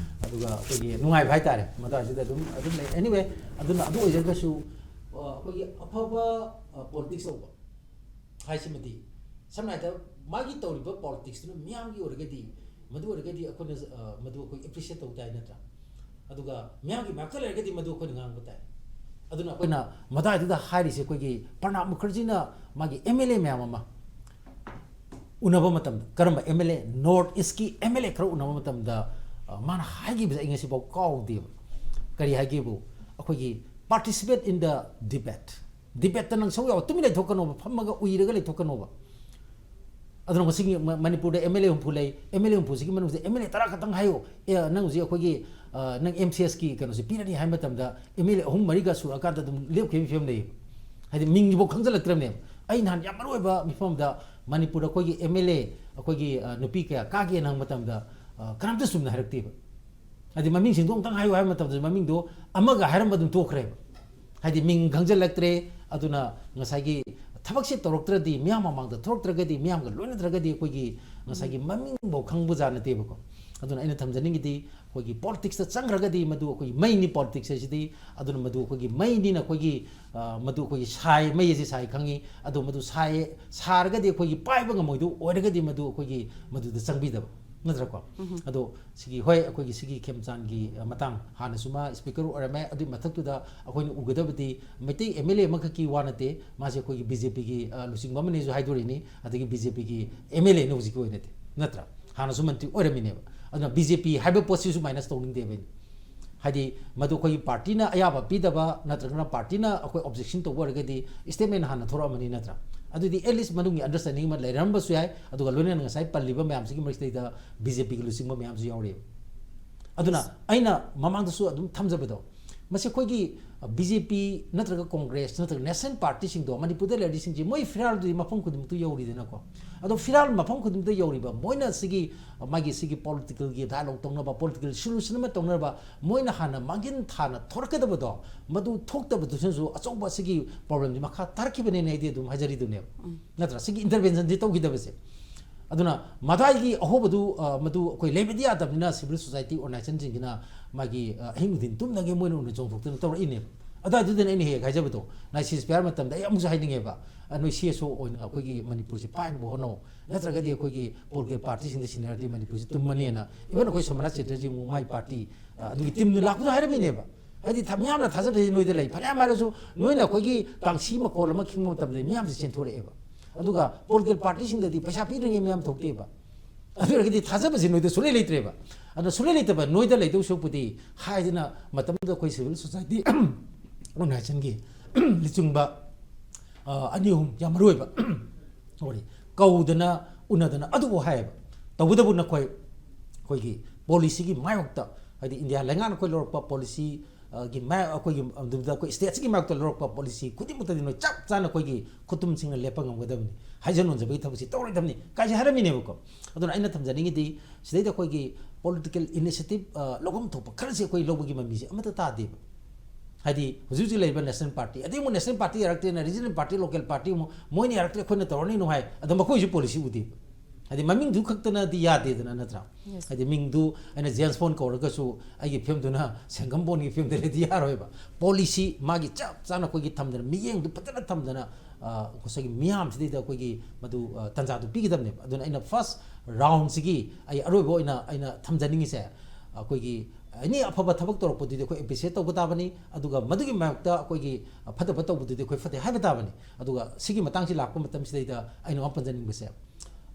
ꯑꯗꯨꯒ ꯑꯩꯈꯣꯏꯒꯤ ꯅꯨꯡꯉꯥꯏꯕ ꯍꯥꯏꯇꯥꯔꯦ, ꯃꯇꯥꯡꯁꯤꯗ ꯑꯗꯨꯝ, ꯑꯗꯨꯝ ꯂꯩ꯫ Anyway, ꯑꯗꯨꯅ ꯑꯗꯨ ꯑꯣꯏꯖꯔꯒꯁꯨ, ꯑ, ꯑꯩꯈꯣꯏꯒꯤ ꯑꯐꯕ, ꯑ, politics ꯇꯧꯕ ꯍꯥꯏꯁꯤꯃꯗꯤ, ꯁꯝꯅ ꯍꯥꯏꯔꯕꯗ ꯃꯥꯒꯤ ꯇꯧꯔꯤꯕ politics ꯇꯨꯅ ꯃꯤꯌꯥꯝꯒꯤ ꯑꯣꯏꯔꯒꯗꯤ, ꯃꯗꯨ ꯑꯣꯏꯔꯒꯗꯤ ꯑꯩꯈꯣꯏꯅ, ꯑ, ꯃꯗꯨ ꯑꯩꯈꯣꯏ appreciate ꯇꯧ ꯇꯥꯏ, ꯅꯠꯇ꯭ꯔꯥ? ꯑꯗꯨꯒ ꯃꯤꯌꯥꯝꯒꯤ ꯃꯥꯌꯣꯛꯇ ꯂꯩꯔꯒꯗꯤ ꯃꯗꯨ ꯑꯩꯈꯣꯏꯅ ꯉꯥꯡꯕ ꯇꯥꯏ꯫ ꯑꯗꯨꯅ ꯑꯩꯈꯣꯏꯅ ꯃꯇꯥꯏꯗꯨꯗ ꯍꯥꯏꯔꯤꯁꯦ, ꯑꯩꯈꯣꯏꯒꯤ ꯄ꯭ꯔꯅꯥꯕ ꯃꯨꯈꯔꯖꯤꯅ ꯃꯥꯒꯤ M L A ꯃꯌꯥꯝ ꯑꯃ ꯎꯅꯕ ꯃꯇꯝꯗ, ꯀꯔꯝꯕ M L A? North East ꯀꯤ M L A ꯈꯔ ꯎꯅꯕ ꯃꯇꯝꯗ, ꯑ, ꯃꯥꯅ ꯍꯥꯏꯈꯤꯕꯁꯦ ꯑꯩ ꯉꯁꯤꯐꯥꯎ ꯀꯥꯎꯗꯦꯕ꯫ ꯀꯔꯤ ꯍꯥꯏꯒꯦꯕꯨ, ꯑꯩꯈꯣꯏꯒꯤ participate in the debate꯫ ꯗꯤꯕꯦꯠꯇ ꯅꯪ ꯁꯔꯨꯛ ꯌꯥꯎ, ꯇꯨꯃꯤꯟ ꯂꯩꯊꯣꯛꯀꯅꯣꯕ, ꯐꯝꯃꯒ ꯎꯏꯔꯒ ꯂꯩꯊꯣꯛꯀꯅꯣꯕ꯫ ꯑꯗꯨꯅ ꯉꯁꯤꯒꯤ ꯃ-, ꯃꯅꯤꯄꯨꯔꯗ ꯑꯦꯝ ꯑꯦꯜ ꯑꯦ ꯍꯨꯝꯐꯨ ꯂꯩ, ꯑꯦꯝ ꯑꯦꯜ ꯑꯦ ꯍꯨꯝꯐꯨꯁꯤꯒꯤ ꯃꯅꯨꯡꯁꯤꯗ ꯑꯦꯝ ꯑꯦꯜ ꯑꯦ ꯇꯔꯥ ꯈꯛꯇꯪ ꯍꯥꯏꯌꯨ꯫ ꯑꯦ, ꯅꯪ ꯍꯧꯖꯤꯛ ꯑꯩꯈꯣꯏꯒꯤ, ꯑ, ꯅꯪ ꯑꯦꯝ ꯁꯤ ꯑꯦꯁꯀꯤ ꯀꯩꯅꯣꯁꯤ ꯄꯤꯔꯅꯤ ꯍꯥꯏꯕ ꯃꯇꯝꯗ ꯑꯦꯝ ꯑꯦꯜ ꯑꯦ ꯑꯍꯨꯝ ꯃꯔꯤꯒ ꯁꯨꯔꯛꯑꯀꯥꯟꯗ ꯑꯗꯨꯝ ꯂꯦꯞꯈꯤꯕ ꯐꯤꯕꯝ ꯂꯩꯌꯦꯕ꯫ ꯍꯥꯏꯗꯤ ꯃꯤꯡꯁꯤꯐꯥꯎ ꯈꯪꯖꯤꯜꯂꯛꯇ꯭ꯔꯕꯅꯦꯕ꯫ ꯑꯩ ꯅꯍꯥꯟ ꯌꯥꯝ ꯃꯔꯨ ꯑꯣꯏꯕ ꯃꯤꯐꯝ ꯑꯃꯗ ꯃꯅꯤꯄꯨꯔꯗ ꯑꯩꯈꯣꯏꯒꯤ ꯑꯦꯝ ꯑꯦꯜ ꯑꯦ ꯑꯩꯈꯣꯏꯒꯤ, ꯑ, ꯅꯨꯄꯤ ꯀꯌꯥ ꯀꯥꯒꯦꯅ ꯍꯪꯕ ꯃꯇꯝꯗ, ꯑ, ꯀꯅꯥꯝꯇ ꯆꯨꯝꯅ ꯍꯥꯏꯔꯛꯇꯦꯕ꯫ ꯍꯥꯏꯗꯤ ꯃꯃꯤꯡꯁꯤꯡꯗꯣ ꯑꯃꯨꯛꯇꯪ ꯍꯥꯏꯌꯨ ꯍꯥꯏꯕ ꯃꯇꯝꯗ ꯃꯃꯤꯡꯗꯣ ꯑꯃꯒ ꯍꯥꯏꯔꯝꯕ ꯑꯗꯨꯝ ꯇꯣꯛꯈ꯭ꯔꯦꯕ꯫ ꯍꯥꯏꯗꯤ ꯃꯤꯡ ꯈꯪꯖꯤꯜꯂꯛꯇ꯭ꯔꯦ꯫ ꯑꯗꯨꯅ ꯉꯁꯥꯏꯒꯤ ꯊꯕꯛꯁꯦ ꯇꯧꯔꯛꯇ꯭ꯔꯗꯤ, ꯃꯤꯌꯥꯝ ꯃꯃꯥꯡꯗ ꯊꯣꯛꯂꯛꯇ꯭ꯔꯒꯗꯤ, ꯃꯤꯌꯥꯝꯒ ꯂꯣꯏꯅꯗ꯭ꯔꯒꯗꯤ ꯑꯩꯈꯣꯏꯒꯤ ꯉꯁꯥꯏꯒꯤ ꯃꯃꯤꯡꯐꯥꯎ ꯈꯪꯕꯖꯥꯠ ꯅꯠꯇꯦꯕꯀꯣ꯫ ꯑꯗꯨꯅ ꯑꯩꯅ ꯊꯝꯖꯅꯤꯡꯉꯤꯗꯤ ꯑꯩꯈꯣꯏꯒꯤ ꯄꯣꯂꯤꯇꯤꯛꯁꯇ ꯆꯪꯈ꯭ꯔꯒꯗꯤ ꯃꯗꯨ ꯑꯩꯈꯣꯏꯒꯤ ꯃꯩꯅꯤ ꯄꯣꯂꯤꯇꯤꯛꯁ ꯍꯥꯏꯁꯤꯗꯤ꯫ ꯑꯗꯨꯅ ꯃꯗꯨ ꯑꯩꯈꯣꯏꯒꯤ ꯃꯩꯅꯤꯅ ꯑꯩꯈꯣꯏꯒꯤ, ꯑ, ꯃꯗꯨ ꯑꯩꯈꯣꯏꯒꯤ ꯁꯥꯏ, ꯃꯩ ꯑꯁꯤ ꯁꯥꯏ ꯈꯪꯉꯤ꯫ ꯑꯗꯣ ꯃꯗꯨ ꯁꯥꯏ, ꯁꯥꯔꯒꯗꯤ ꯑꯩꯈꯣꯏꯒꯤ ꯄꯥꯏꯕ ꯉꯝꯃꯣꯏꯗꯧ ꯑꯣꯏꯔꯒꯗꯤ ꯃꯗꯨ ꯑꯩꯈꯣꯏꯒꯤ ꯃꯗꯨꯗ ꯆꯪꯕꯤꯗꯕ ꯅꯠꯇ꯭ꯔꯀꯣ? ꯑꯗꯣ ꯁꯤꯒꯤ, ꯍꯣꯏ, ꯑꯩꯈꯣꯏꯒꯤ ꯁꯤꯒꯤ ꯈꯦꯝꯆꯥꯟꯒꯤ, ꯑ, ꯃꯇꯥꯡ, ꯍꯥꯟꯅꯁꯨ ꯃꯥ ꯁ꯭ꯄꯤꯀꯔ ꯑꯣꯏꯔꯝꯃꯦ꯫ ꯑꯗꯨꯒꯤ ꯃꯊꯛꯇꯨꯗ ꯑꯩꯈꯣꯏꯅ ꯎꯒꯗꯕꯗꯤ ꯃꯩꯇꯩ ꯑꯦꯝ ꯑꯦꯜ ꯑꯦ ꯑꯃꯈꯛꯀꯤ ꯋꯥ ꯅꯠꯇꯦ, ꯃꯥꯁꯦ ꯑꯩꯈꯣꯏꯒꯤ ꯕꯤ ꯖꯦ ꯄꯤꯒꯤ, ꯑ, ꯂꯨꯆꯤꯡꯕ ꯑꯃꯅꯦꯁꯨ ꯍꯥꯏꯗꯣꯔꯤꯅꯤ, ꯑꯗꯒꯤ ꯕꯤ ꯖꯦ ꯄꯤꯒꯤ ꯑꯦꯝ ꯑꯦꯜ ꯑꯦꯅ ꯍꯧꯖꯤꯛꯀꯤ ꯑꯣꯏꯅꯗꯤ, ꯅꯠꯇ꯭ꯔꯥ? ꯍꯥꯟꯅꯁꯨ ꯃꯟꯇ꯭ꯔꯤ ꯑꯣꯏꯔꯝꯃꯤꯅꯦꯕ꯫ ꯑꯗꯨꯅ ꯕꯤ ꯖꯦ ꯄꯤ ꯍꯥꯏꯕ ꯄꯣꯠꯁꯤꯁꯨ ꯃꯥꯏꯅꯁ ꯇꯧꯅꯤꯡꯗꯦꯕ ꯑꯩꯅ꯫ ꯍꯥꯏꯗꯤ ꯃꯗꯨ ꯑꯩꯈꯣꯏꯒꯤ ꯄꯥꯔꯇꯤꯅ ꯑꯌꯥꯕ ꯄꯤꯗꯕ ꯅꯠꯇ꯭ꯔꯒꯅ ꯄꯥꯔꯇꯤꯅ ꯑꯩꯈꯣꯏ ꯑꯣꯕꯖꯦꯛꯁꯟ ꯇꯧꯕ ꯑꯣꯏꯔꯒꯗꯤ ꯁ꯭ꯇꯦꯠꯃꯦꯟ ꯍꯥꯟꯅ ꯊꯣꯔꯛꯑꯃꯅꯤ, ꯅꯠꯇ꯭ꯔꯥ? ꯑꯗꯨꯗꯤ ꯑꯦꯠꯂꯤꯁ ꯃꯅꯨꯡꯒꯤ ꯑꯟꯗꯔꯁ꯭ꯇꯦꯟꯗꯤꯡ ꯑꯃ ꯂꯩꯔꯝꯕꯁꯨ ꯌꯥꯏ, ꯑꯗꯨꯒ ꯂꯣꯏꯅꯅ ꯉꯁꯥꯏ ꯄꯜꯂꯤꯕ ꯃꯌꯥꯝꯁꯤꯒꯤ ꯃꯔꯛꯁꯤꯗꯩꯗ ꯕꯤ ꯖꯦ ꯄꯤꯒꯤ ꯂꯨꯆꯤꯡꯕ ꯃꯌꯥꯝꯁꯨ ꯌꯥꯎꯔꯤꯕ꯫ ꯑꯗꯨꯅ ꯑꯩꯅ ꯃꯃꯥꯡꯗꯁꯨ ꯑꯗꯨꯝ ꯊꯝꯖꯕꯗꯣ, ꯃꯁꯤ ꯑꯩꯈꯣꯏꯒꯤ ꯕꯤ ꯖꯦ ꯄꯤ ꯅꯠꯇ꯭ꯔꯒ ꯀꯣꯡꯒ꯭ꯔꯦꯁ ꯅꯠꯇ꯭ꯔꯒ ꯅꯦꯁꯅꯦꯜ ꯄꯥꯔꯇꯤꯁꯤꯡꯗꯣ ꯃꯅꯤꯄꯨꯔꯗ ꯂꯩꯔꯤꯁꯤꯡꯁꯤ ꯃꯣꯏ ꯐꯤꯔꯥꯜꯗꯨꯗꯤ ꯃꯐꯝ ꯈꯨꯗꯤꯡꯃꯛꯇ ꯌꯧꯔꯤꯗꯅꯀꯣ꯫ ꯑꯗꯣ ꯐꯤꯔꯥꯜ ꯃꯐꯝ ꯈꯨꯗꯤꯡꯃꯛꯇ ꯌꯧꯔꯤꯕ, ꯃꯣꯏꯅ ꯁꯤꯒꯤ, ꯃꯥꯒꯤ ꯁꯤꯒꯤ ꯄꯣꯂꯤꯇꯤꯀꯦꯜꯒꯤ ꯗꯥꯏꯂꯣꯒ ꯇꯧꯅꯕ, ꯄꯣꯂꯤꯇꯤꯀꯦꯜ ꯁꯣꯂꯨꯁꯟ ꯑꯃ ꯇꯧꯅꯕ ꯃꯣꯏꯅ ꯍꯥꯟꯅ ꯃꯥꯡꯖꯤꯟ ꯊꯥꯅ ꯊꯣꯔꯛꯀꯗꯕꯗꯣ, ꯃꯗꯨ ꯊꯣꯛꯇꯕꯗꯨꯁꯤꯅꯁꯨ ꯑꯆꯧꯕ ꯁꯤꯒꯤ ꯄ꯭ꯔꯣꯕ꯭ꯂꯦꯝꯁꯤ ꯃꯈꯥ ꯇꯥꯔꯛꯈꯤꯕꯅꯦꯅ ꯑꯩꯗꯤ ꯑꯗꯨꯝ ꯍꯥꯏꯖꯔꯤꯗꯨꯅꯦꯕ꯫ ꯅꯠꯇ꯭ꯔꯥ? ꯁꯤꯒꯤ ꯏꯟꯇꯔꯚꯦꯟꯁꯟꯁꯤ ꯇꯧꯈꯤꯗꯕꯁꯦ꯫ ꯑꯗꯨꯅ ꯃꯗꯥꯏꯒꯤ ꯑꯍꯣꯕꯗꯨ, ꯑ, ꯃꯗꯨ ꯑꯩꯈꯣꯏ ꯂꯩꯕꯗꯤ ꯌꯥꯗꯕꯅꯤꯅ ꯁꯤꯚꯤꯜ ꯁꯣꯁꯥꯏꯇꯤ ꯑꯣꯔꯒꯅꯥꯏꯖꯦꯁꯟꯁꯤꯡꯁꯤꯅ ꯃꯥꯒꯤ, ꯑ, ꯑꯍꯤꯡ ꯅꯨꯡꯊꯤꯟ ꯇꯨꯝꯗꯉꯩ ꯃꯣꯏꯅ ꯑꯣꯏꯅ ꯆꯣꯡꯊꯣꯛꯇꯅ ꯇꯧꯔꯛꯏꯅꯦꯕ꯫ ꯑꯗꯨꯋꯥꯏꯗꯨꯗꯅ ꯑꯩꯅ ꯍꯦꯛ ꯍꯦꯛ ꯍꯥꯏꯖꯕꯗꯣ, ꯅꯥꯏ ꯁꯤꯁ ꯄꯤ ꯑꯥꯔ ꯃꯇꯝꯗ ꯑꯩ ꯑꯃꯨꯛꯁꯨ ꯍꯥꯏꯅꯤꯡꯉꯦꯕ, ꯑ, ꯅꯣꯏ ꯁꯤ ꯑꯦꯁ ꯑꯣ ꯑꯣꯏꯅ ꯑꯩꯈꯣꯏꯒꯤ ꯃꯅꯤꯄꯨꯔꯁꯤ ꯄꯥꯏꯅꯕ ꯍꯣꯠꯅꯧ, ꯅꯠꯇ꯭ꯔꯒꯗꯤ ꯑꯩꯈꯣꯏꯒꯤ ꯄꯣꯂꯤꯇꯤꯀꯦꯜ ꯄꯥꯔꯇꯤꯁꯤꯡꯗ ꯁꯤꯟꯅꯔꯗꯤ ꯃꯅꯤꯄꯨꯔꯁꯤ ꯇꯨꯝꯃꯅꯤꯅ꯫ ꯏꯚꯟ ꯑꯩꯈꯣꯏ ꯁꯣꯃꯅꯥꯊ ꯆꯦꯇꯔꯖꯤ ꯑꯃꯨꯛ ꯃꯥꯏ ꯄꯥꯔꯇꯤ, ꯑ, ꯑꯗꯨꯒꯤ ꯇꯤꯝꯗꯨ ꯂꯥꯛꯄꯗꯣ ꯍꯥꯏꯔꯝꯃꯤꯅꯦꯕ꯫ ꯍꯥꯏꯗꯤ ꯊ-, ꯃꯤꯌꯥꯝꯅ ꯊꯥꯖꯗ꯭ꯔꯤꯁꯦ ꯅꯣꯏꯗ ꯂꯩ꯫ ꯐꯅꯌꯥꯝ ꯍꯥꯏꯔꯁꯨ ꯅꯣꯏꯅ ꯑꯩꯈꯣꯏꯒꯤ ꯀꯥꯡꯁꯤ ꯃꯈꯣꯜ ꯑꯃ ꯈꯤꯡꯕ ꯃꯇꯝꯗ ꯃꯤꯌꯥꯝꯁꯦ ꯆꯦꯟꯊꯣꯔꯛꯑꯦꯕ꯫ ꯑꯗꯨꯒ ꯄꯣꯂꯤꯇꯤꯀꯦꯜ ꯄꯥꯔꯇꯤꯁꯤꯡꯗꯗꯤ ꯄꯩꯁꯥ ꯄꯤꯗ꯭ꯔꯤꯉꯩ ꯃꯌꯥꯝ ꯊꯣꯛꯇꯦꯕ꯫ ꯑꯗꯨ ꯑꯣꯏꯔꯒꯗꯤ ꯊꯥꯖꯕꯁꯦ ꯅꯣꯏꯗ ꯁꯨꯡꯂꯩ ꯂꯩꯇ꯭ꯔꯦꯕ꯫ ꯑꯗꯨꯅ ꯁꯨꯡꯂꯩ ꯂꯩꯇꯕ ꯅꯣꯏꯗ ꯂꯩꯗꯧ ꯁꯔꯨꯛꯄꯨꯗꯤ ꯍꯥꯏꯗꯅ ꯃꯇꯝꯗꯨꯗ ꯑꯩꯈꯣꯏ ꯁꯤꯚꯤꯜ ꯁꯣꯁꯥꯏꯇꯤ ꯑꯣꯔꯒꯅꯥꯏꯖꯦꯁꯟꯒꯤ ꯂꯨꯆꯤꯡꯕ ꯑ, ꯑꯅꯤ ꯑꯍꯨꯝ ꯌꯥꯝ ꯃꯔꯨ ꯑꯣꯏꯕ ꯋꯥꯔꯤ, ꯀꯧꯗꯅ ꯎꯅꯗꯅ ꯑꯗꯨꯕꯨ ꯍꯥꯏꯌꯦꯕ꯫ ꯇꯧꯕꯇꯕꯨ ꯅꯈꯣꯏ ꯑꯩꯈꯣꯏꯒꯤ ꯄꯣꯂꯤꯁꯤꯒꯤ ꯃꯥꯌꯣꯛꯇ, ꯍꯥꯏꯗꯤ ꯏꯟꯗꯤꯌꯥ ꯂꯩꯉꯥꯛꯅ ꯑꯩꯈꯣꯏ ꯂꯧꯔꯛꯄ ꯄꯣꯂꯤꯁꯤ, ꯑ, ꯒꯤ ꯃꯥ-, ꯑꯩꯈꯣꯏꯒꯤ ꯑꯗꯨꯗ ꯑꯩꯈꯣꯏ ꯁ꯭ꯇꯦꯠꯁꯤꯒꯤ ꯃꯥꯌꯣꯛꯇ ꯂꯧꯔꯛꯄ ꯄꯣꯂꯤꯁꯤ ꯈꯨꯗꯤꯡꯃꯛꯇꯗꯤ ꯅꯣꯏ ꯆꯞ ꯆꯥꯅ ꯑꯩꯈꯣꯏꯒꯤ ꯈꯨꯠꯇꯨꯝꯁꯤꯡꯅ ꯂꯦꯞꯄ ꯉꯝꯒꯗꯕꯅꯤ, ꯍꯥꯏꯖꯟ ꯅꯣꯟꯖꯕꯒꯤ ꯊꯕꯛꯁꯤ ꯇꯧꯔꯣꯏꯗꯕꯅꯤ ꯀꯥꯏꯁꯦ ꯍꯥꯏꯔꯝꯃꯤꯅꯦꯕꯀꯣ꯫ ꯑꯗꯨꯅ ꯑꯩꯅ ꯊꯝꯖꯅꯤꯡꯉꯤꯗꯤ, ꯁꯤꯗꯩꯗ ꯑꯩꯈꯣꯏꯒꯤ ꯄꯣꯂꯤꯇꯤꯀꯦꯜ ꯏꯅꯤꯁꯤꯌꯦꯇꯤꯚ, ꯑ, ꯂꯧꯐꯝ ꯊꯣꯛꯄ ꯈꯔꯁꯦ ꯑꯩꯈꯣꯏ ꯂꯧꯕꯒꯤ ꯃꯃꯤꯁꯦ ꯑꯃꯠꯇ ꯇꯥꯗꯦꯕ꯫ ꯍꯥꯏꯗꯤ ꯍꯧꯖꯤꯛ ꯍꯧꯖꯤꯛ ꯂꯩꯔꯤꯕ ꯅꯦꯁꯅꯦꯜ ꯄꯥꯔꯇꯤ, ꯑꯗꯩ ꯑꯃꯨꯛ ꯅꯦꯁꯅꯦꯜ ꯄꯥꯔꯇꯤ ꯌꯥꯔꯛꯇ꯭ꯔꯦꯅ ꯔꯤꯖꯅꯦꯜ ꯄꯥꯔꯇꯤ, ꯂꯣꯀꯦꯜ ꯄꯥꯔꯇꯤ ꯑꯃꯨꯛ, ꯃꯣꯏꯅ ꯌꯥꯔꯛꯇ꯭ꯔꯦ ꯑꯩꯈꯣꯏꯅ ꯇꯧꯔꯅꯤꯅꯨ ꯍꯥꯏ, ꯑꯗꯣ ꯃꯈꯣꯏꯁꯨ ꯄꯣꯂꯤꯁꯤ ꯎꯗꯦꯕ꯫ ꯍꯥꯏꯗꯤ ꯃꯃꯤꯡꯗꯨ ꯈꯛꯇꯅꯗꯤ ꯌꯥꯗꯦꯗꯅ, ꯅꯠꯇ꯭ꯔꯥ? Yes. ꯍꯥꯏꯗꯤ ꯃꯤꯡꯗꯨ ꯑꯩꯅ ꯖꯦꯝꯁ ꯕꯣꯟ ꯀꯧꯔꯒꯁꯨ ꯑꯩꯒꯤ ꯐꯤꯂꯝꯗꯨꯅ ꯁꯦꯡꯒꯝ ꯕꯣꯟꯒꯤ ꯐꯤꯂꯝꯗ ꯂꯩꯗꯤ ꯌꯥꯔꯣꯏꯕ꯫ ꯄꯣꯂꯤꯁꯤ ꯃꯥꯒꯤ ꯆꯞ ꯆꯥꯅ ꯑꯩꯈꯣꯏꯒꯤ ꯊꯝꯗꯅ, ꯃꯤꯠꯌꯦꯡꯗꯨ ꯐꯖꯅ ꯊꯝꯗꯅ, ꯑ, ꯉꯁꯥꯏꯒꯤ ꯃꯤꯌꯥꯝꯁꯤꯗꯩꯗ ꯑꯩꯈꯣꯏꯒꯤ ꯃꯗꯨ, ꯑ, ꯇꯟꯖꯥꯗꯨ ꯄꯤꯒꯗꯕꯅꯦꯕ꯫ ꯑꯗꯨꯅ ꯑꯩꯅ ꯐꯥꯔꯁ ꯔꯥꯎꯟꯁꯤꯒꯤ ꯑꯩ ꯑꯔꯣꯏꯕ ꯑꯣꯏꯅ ꯑꯩꯅ ꯊꯝꯖꯅꯤꯡꯉꯤꯁꯦ, ꯑꯩꯈꯣꯏꯒꯤ ꯑꯦꯅꯤ ꯑꯐꯕ ꯊꯕꯛ ꯇꯧꯔꯛꯄꯗꯨꯗꯤ ꯑꯩꯈꯣꯏ ꯑꯦꯄ꯭ꯔꯤꯁꯤꯌꯦꯠ ꯇꯧꯕ ꯇꯥꯕꯅꯤ, ꯑꯗꯨꯒ ꯃꯗꯨꯒꯤ ꯃꯥꯌꯣꯛꯇ ꯑꯩꯈꯣꯏꯒꯤ ꯐꯠꯇꯕ ꯇꯧꯕꯗꯨꯗꯤ ꯑꯩꯈꯣꯏ ꯐꯠꯇꯦ ꯍꯥꯏꯕ ꯇꯥꯕꯅꯤ꯫ ꯑꯗꯨꯒ ꯁꯤꯒꯤ ꯃꯇꯥꯡꯁꯤ ꯂꯥꯛꯄ ꯃꯇꯝꯁꯤꯗꯩꯗ ꯑꯩꯅ ꯋꯥ ꯄꯟꯖꯅꯤꯡꯕꯁꯦ,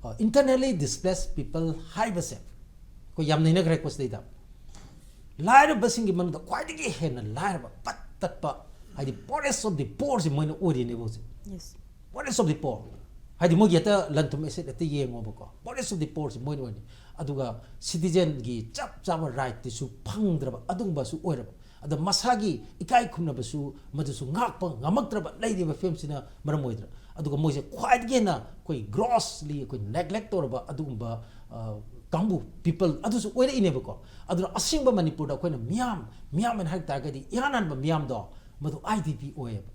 ꯑ, internally displaced people ꯍꯥꯏꯕꯁꯦ ꯑꯩꯈꯣꯏ ꯌꯥꯝ ꯅꯩꯅꯈ꯭ꯔꯦꯀꯣ ꯁꯤꯗꯩꯗ꯫ ꯂꯥꯏꯔꯕꯁꯤꯡꯒꯤ ꯃꯅꯨꯡꯗ ꯈ꯭ꯋꯥꯏꯗꯒꯤ ꯍꯦꯟꯅ ꯂꯥꯏꯔꯕ, ꯄꯠ ꯇꯠꯄ, ꯍꯥꯏꯗꯤ poorest of the poorꯁꯤ ꯃꯣꯏꯅ ꯑꯣꯏꯔꯤꯅꯦꯕ ꯍꯧꯖꯤꯛ꯫ Yes. Poorest of the poor꯫ ꯍꯥꯏꯗꯤ ꯃꯣꯏꯒꯤ ꯍꯦꯛꯇ ꯂꯟ ꯊꯨꯝ ꯑꯦꯁꯦꯠ ꯍꯦꯛꯇ ꯌꯦꯡꯉꯣꯕꯀꯣ, poorest of the poorꯁꯤ ꯃꯣꯏꯅ ꯑꯣꯏꯅꯤ꯫ ꯑꯗꯨꯒ ꯁꯤꯇꯤꯖꯦꯟꯒꯤ ꯆꯞ ꯆꯥꯕ ꯔꯥꯏꯠꯇꯨꯁꯨ ꯐꯪꯗ꯭ꯔꯕ ꯑꯗꯨꯒꯨꯝꯕꯁꯨ ꯑꯣꯏꯔꯕ, ꯑꯗ ꯃꯁꯥꯒꯤ ꯏꯀꯥꯏ ꯈꯨꯝꯅꯕꯁꯨ ꯃꯗꯨꯁꯨ ꯉꯥꯛꯄ ꯉꯝꯃꯛꯇ꯭ꯔꯕ ꯂꯩꯔꯤꯕ ꯐꯤꯕꯝꯁꯤꯅ ꯃꯔꯝ ꯑꯣꯏꯗꯅ꯫ ꯑꯗꯨꯒ ꯃꯣꯏꯁꯦ ꯈ꯭ꯋꯥꯏꯗꯒꯤ ꯍꯦꯟꯅ ꯑꯩꯈꯣꯏ grossly ꯑꯩꯈꯣꯏ neglect ꯇꯧꯔꯕ ꯑꯗꯨꯒꯨꯝꯕ, ꯑ, ꯀꯥꯡꯕꯨ, ꯄꯤꯄꯜ ꯑꯗꯨꯁꯨ ꯑꯣꯏꯔꯛꯏꯅꯦꯕꯀꯣ꯫ ꯑꯗꯨꯅ ꯑꯁꯦꯡꯕ ꯃꯅꯤꯄꯨꯔꯗ ꯑꯩꯈꯣꯏꯅ ꯃꯤꯌꯥꯝ, ꯃꯤꯌꯥꯝ ꯍꯥꯏꯅ ꯍꯥꯏ ꯇꯥꯔꯒꯗꯤ ꯏꯍꯥꯟ ꯍꯥꯟꯕ ꯃꯤꯌꯥꯝꯗꯣ ꯃꯗꯨ ꯑꯥꯏ ꯗꯤ ꯄꯤ ꯑꯣꯏꯌꯦꯕ,